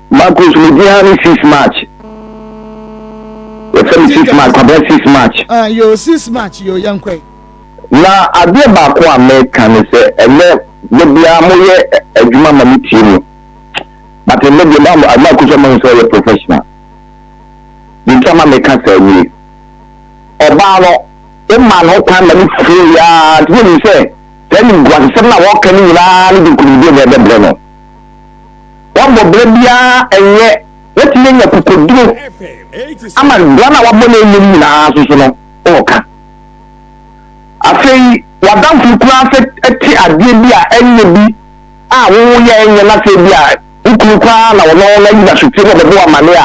Marcus me din ara ne 6 March. Yɛfrɛ me 6 March, Kwabena 6 March. Ah, yo, 6 March, yo, yɛnkɔ. Na adeɛ baako a meka ne sɛ ɛnɛ da biara moyɛ adwuma ma me tie mu but ɛnɛ deɛ ma Marcus ama hu sɛ ɔyɛ professional. Deɛ nti ama meka saa nie. Ɔbaa no, woma no kwan ma no firi aa nti wonim sɛ saa nimguasesɛm no a wɔka no nyinaa no de nkonimdie na ɛbɛbrɛ no. Wabɔ bra biara ɛnyɛ watumi anya kokoduro ama bra no a wabɔ no ɛnyɛ no nyinaa nso so no ɔɔka. Afei w'adamfo yi koraa sɛ te adeɛ bi a ɛnyɛ bi a woyɛ ɛnyɛ na sɛ bi a wo kunu koraa na ɔno na yi n'asotie na ɔbɛbɔ amane a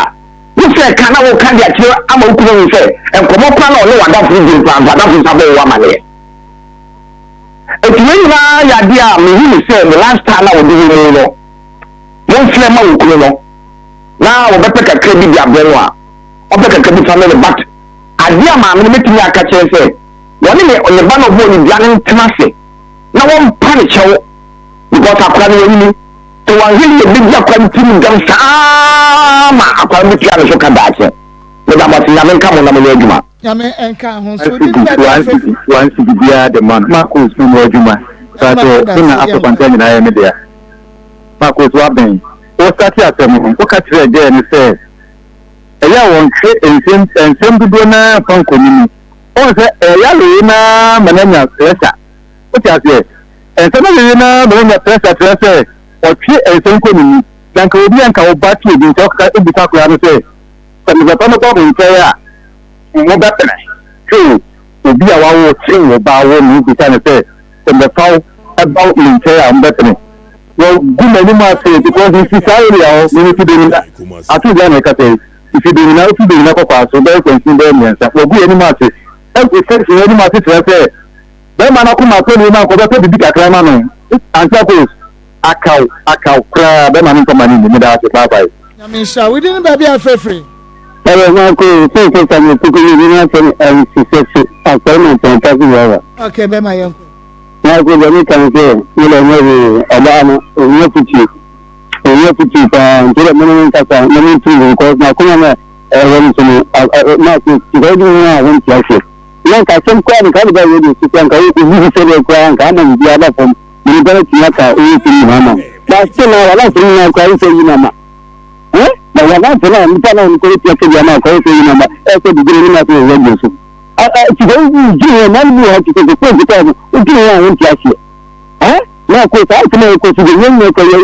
wo sɛ ka na woka de akyerɛ ama wo kunu ahu sɛ nkɔmmɔ koraa na ɔne w'adamfo no di no koraa nso adamfo nsa bɔ wo amaneɛ. Enti wei nyinaa yɛ adeɛ a mehu no sɛ ne lifestyle no a wɔde wɔ mu no, momfrɛ ma wo kunu no na wɔbɛpɛ kakra bi de abrɛ no a, ɔpɛ kakra bi fa ma no but adeɛ a maame no mɛtumi aka kyerɛ sɛ wɔne ne ne ba no ɔbɔɔ ne dua no ntena ase na wɔmpa ne kyɛw because akora no wanyini sɛ wanhwɛ yie bɛdi akora no tirim dɛm saa ma akora no bɛtua ne so ka daakye. Meda mo ase, Nyame nka mo na monyɛ adwuma. Nyame nka ho nso. Wodi ne baabi One afɛ. cedi, one cedi biara de ma no. Marcos no mu adwuma. Paatɔ me na afɔ kwanta nyinaa yɛ me dea. Marcos wabɛn. Wo starte asɛm no, woka kyerɛɛ girl no sɛ ɛyɛ a wɔntwe nsɛm nsɛm dodoɔ no ara mfa nkɔ ne mu. Wohu sɛ ɛyɛ awewe no ara ma no anya pressure. Wote aseɛ? Nsɛm awewe no ara ma no anya pressure kyerɛ sɛ ɔtwe nsɛm kɔ ne mu. Na nka obi a nka wo ba te obi nkyɛn wokaka wobisa akwadaa no sɛ, sɛ me papa no ba wo nkyɛn a, mobɛpene? Hwɛ o, obi a wawo wo kyere wo ba awo no wobisa no sɛ, sɛ mebɛfa wo ba me nkyɛn a, mobɛpene? Wɔgu m'anim ase because mefi saa area hɔ, me mefi Benina, ato gya na ɛkasa yi, mefi Benina, wofi Benina kɔ Kwaaso bɛyɛ kwansin bɛyɛ mmiɛnsa, wɔgu yɛn anim ase, agu section anim ase kyerɛ sɛ bɛrima no akoma atɔ ne yam anka ɔbɛpɛ biribi kakra ama no, Antiakos, akaw, akaw koraa, bɛrima no mfa ma no nni, meda ase, bye bye. Nyame nhyira wo. Wo din ne baabi a wofrɛ firi? Ɛyɛ hwan ko sɛ sɛ Samuel Poku ne bi n'asɛm ɛnsesɛ so asɔre ma mpɔnta so wɔ Okay, bɛma yɛnkɔ. Na ko deɛ meka ne sɛ me deɛ nyɛ hwee ɔbaa no ohia futuo ohia futuo paa nti deɛ mene ne nkasa na mentu no because n'akoma no a ɛwɔ no so no na so nka wodi ho a wonte aseɛ na nka asɛm koraa nka wode ba radio so koraa nka wobi sɛ deɛ koraa nka ama biribiara aba fam na nipa no atumi aka woyɛ sɛ nyinaa ma but still na wala asɛm nyinaa koraa wosɛ yi na ma na wala asɛm a nipa na ɔno koraa tia sɛ bi ama koraa wosɛ yi na ma ɛsɛ biribi no ne ma sɛ wɔ radio so Ti sɛ wodwene ho mmaa no bi wɔ hɔ te sɛ koko nketewa no wodwene ho a wonte aseɛ ɛ na ko saa asɛm a ɛkɔ so deɛ yɛn nyinaa kɔ yɛn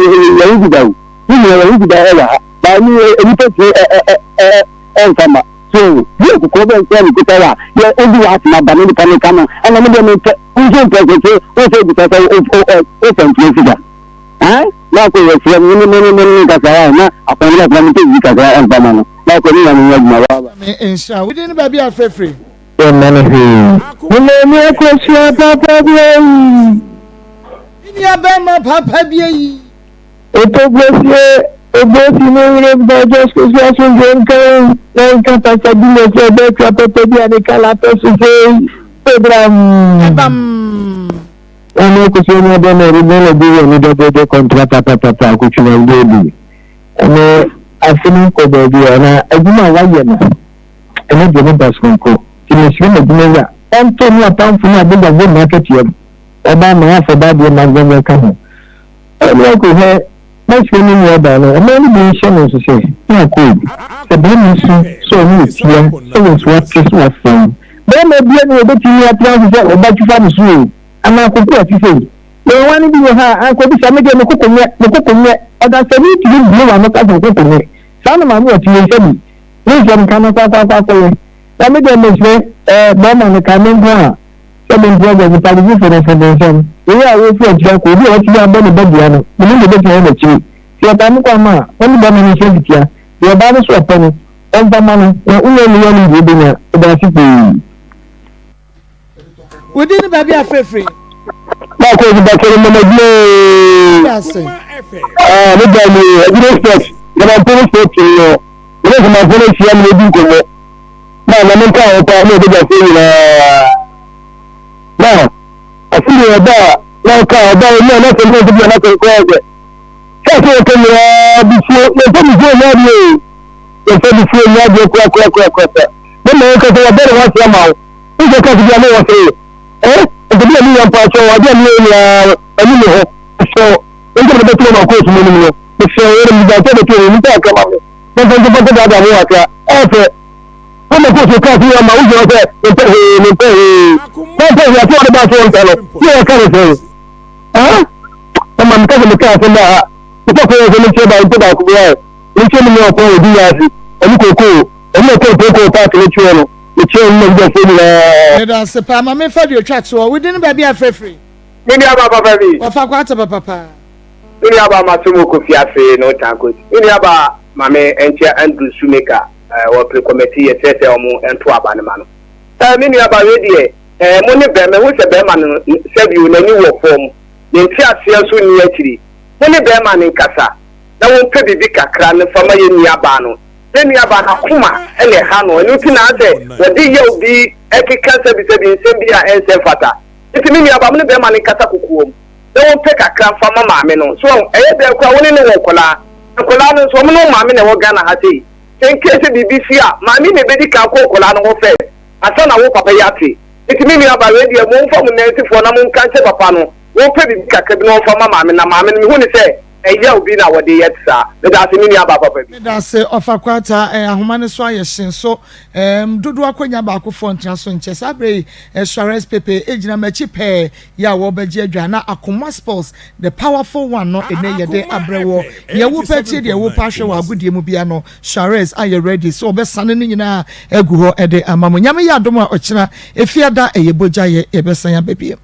ho deda o yɛn nyinaa yɛn ho deda ɛwɔ ha baa ne nnipa tie ɛ ɛ ɛ ɛmfa ma so bi okokɔ bɛ nsa ne kuta wa yɛ odi wa asɛm aba ne nipa ne ka no ɛna me deɛ mepɛ nso mpɛ sɛ sɛ wosɛ bisa sɛ wofɛ ntua sika ɛ na akɔ yɛ srɛ me ne me ne me ne kasa wa na akɔn ne akɔn ne pɛ bi kakra ɛmfa ma no na akɔ ne nyame nyɛ adwuma wa Me nhyira wo din ne baabi a frɛfiri. Yɛmma no hwee. Me maame akosua papa bi ayi. Me nua bɛrima papa bi ayi. Otobosie Obosi ne yere mpakyɛ kosua asomdwoe nka wo na nka Pastor Julius sɛ ɔbɛtwa papa bi a ne kala atɔ so sei Ebram. Ɛbam. Maame akosua nua bɛrima ɛde Nigeria ni dɔdɔdɔ kɔntra papapapa akotwi na ɔde Ɛnɛ afe no nkɔ baabi a na adwuma a wayɛ no ɛno deɛ ne da soronko nti mesrɛ m'adwuma wura ɔnto ne apamfo ne abadwafoɔ nyinaa akatua mu ɔba ama afɔ ba deɛ ma gbɛgbɛ ka ho ɛne akɔ hɛ mɛsrɛ me nua baa no ɔman no bi nhyɛ no nso sɛ na akɔ sɛ bɛrima su sɛ ɔne otia sɛ wɔ so ate so afam bɛrima bia ne wɔbɛtumi atena ase sɛ ɔba twifa no so o anaa koko ati sei Yɛn wa no bi wɔ ha a, anka obisa me deɛ me koko nyɛ, me koko nyɛ. Ɔdasani tumi bue w'ano ka sɛ wo koko nyɛ. Saa na maame wɔ te yɛn nsa bi. Ne nsɛm ka no kɔ akɔ akɔ akɔyɛ. Na me deɛ mesrɛ eh, bɛrima no ka me nko a, sɛ me mpo agya nipa de foforo no fo nsɛm. Wei a wɔrefi akyiri akɔ, obi a watumi abɔ ne ba dua no, menim deɛ ɛbɛtumi ayɛ n'akyiri. Sɛ yɛtaa me kɔ ama a, ɔne bɛrima no nhyɛ mfitia. Deɛ ɔbaa no so ɔpɛ no, ɔmfa mma no, na wonya nni anim deɛ wobɛnya. Meda ase pii. Wo din ne baabi a frɛfrɛ. Na kò ní bàtɛ ní mọ̀mọ́ bí ooo. Aa ne da mi ɛdúró sport yàrá mpọ́nù sport yìí yọ yàrá sọ̀rọ̀ mpọ́nù ehyia mi ebi nkɔmɔ na nyame nka ho paa na ɔbɛgya fo nyinaa na asiri ɔba a na ɔka ɔba yi na ɔnasɛ ne ɔsɛ bi ɔnasɛ nkɔɔ sɛ sɛ sɛ ɔka nyinaa bifuo yɛmfa bifuo nyɛ adeɛ o yɛmfa bifuo nyɛ adeɛ korakorakorakora ne ma ɔka sɛ wɔbɛ ne ho ase ama wo wosɛ ka sɛ bi a ne wɔ sɛ ɛ nti bi a ne yɛ mpa kyɛ wɔ adeɛ a ne yɛ nyinaa ɛne ne hɔ sɛ nti na bɛtena ma kɔɔsu mu anim no mesrɛ wo yɛrɛ meda sɛ bɛtɛ wɔ nipa akra ma me na mfa nso fata daadaa mo akra ɛfɛ wo ma kɔɔsu kaa sɛ yɛ ma wogyina sɛ mempɛ hwee mempɛ hwee mempɛ hwee ase wɔde ba so wɔnka no ne wɔka ne sɛn ah ɔma meka sɛ meka asɛm ba ha mekɔ kɔ yɛ sɛ mekyerɛ ba mpo baako bi ayɛ mekyerɛ me nua ɔpɔn ɔdi yɛ ase ɔne kookoo ɔne ɔkɔɔ kookoo paaki no kyerɛ no mekyerɛ no na wudafo nyinaa. Meda ase paa ma memfa deɛ otwa toɔ. Wo din ne baabi a frɛfiri? Me nua ba papa bi. Wɔfa kɔ ataba papa. Me nua ba Masomo Kofi ase no Tankot. Me nua ba Mame nkyia Andrew Shoemaker eh, wɔ pre committee yɛsrɛ sɛ ɔmo nto aba no ma no. Eh, me nua ba wei deɛ eh, mo ne bɛrima, ehu sɛ bɛrima no sɛbi o n'ani wɔ fam, ne nteaseɛ nso nni akyiri. Mo ne bɛrima no nkasa na wɔmpɛ biribi kakra no fa ma yɛn nua baa no. Yɛn nua baa no akoma na ɛha no, ɛno nti na asɛ wɔde yaw bi ɛkeka sɛbisɛbi nsɛm bi a ɛnsɛ mfata. Nti me nua baa mo ne bɛrima no nkasa kokoam na wɔmpɛ kakra mfa ma maame no. So wahu? Ɛyɛ dɛn koraa wo ne no wɔ nkwadaa. Nkwadaa no nso wɔn ne wo maame na ɛwɔ Ghana ha sei. Sɛ in case sɛ biribi si a, maame na ɛbɛdi kan akɔ nkwadaa no hɔ first. Ansa na wo papa yi ate. Nti me nua ba wei deɛ momfa mo nansifoɔ na monka nkyerɛ papa no wɔmpɛ biribi kakra bi na ɔmfa mma maame no na maame no mehu no sɛ ɛyaw bi na wɔde yɛ saa. Medaase me nua baa papa bi. Medase ɔfa kwata eh, ahoma no so ayɛ hye nso ehm dodoɔ akonya baako foɔ ntena so nkyɛ saa berɛ yi eh, Suarez Pepe gyina makyi pɛɛ yɛ a wɔrebɛgye adwa na Akoma Sports the powerful one no ɛnɛ yɛde abrɛ wɔ deɛ wopɛ tie deɛ wopɛ ahwɛ wɔ agodie mu bia no Suarez ayɛ ready sɛ ɔbɛsane ne nyinaa agu hɔ de ama mo. Nyame yɛ adom a ɔkyena Efiada ɛyɛ bogya yɛ yɛbɛsan aba bio.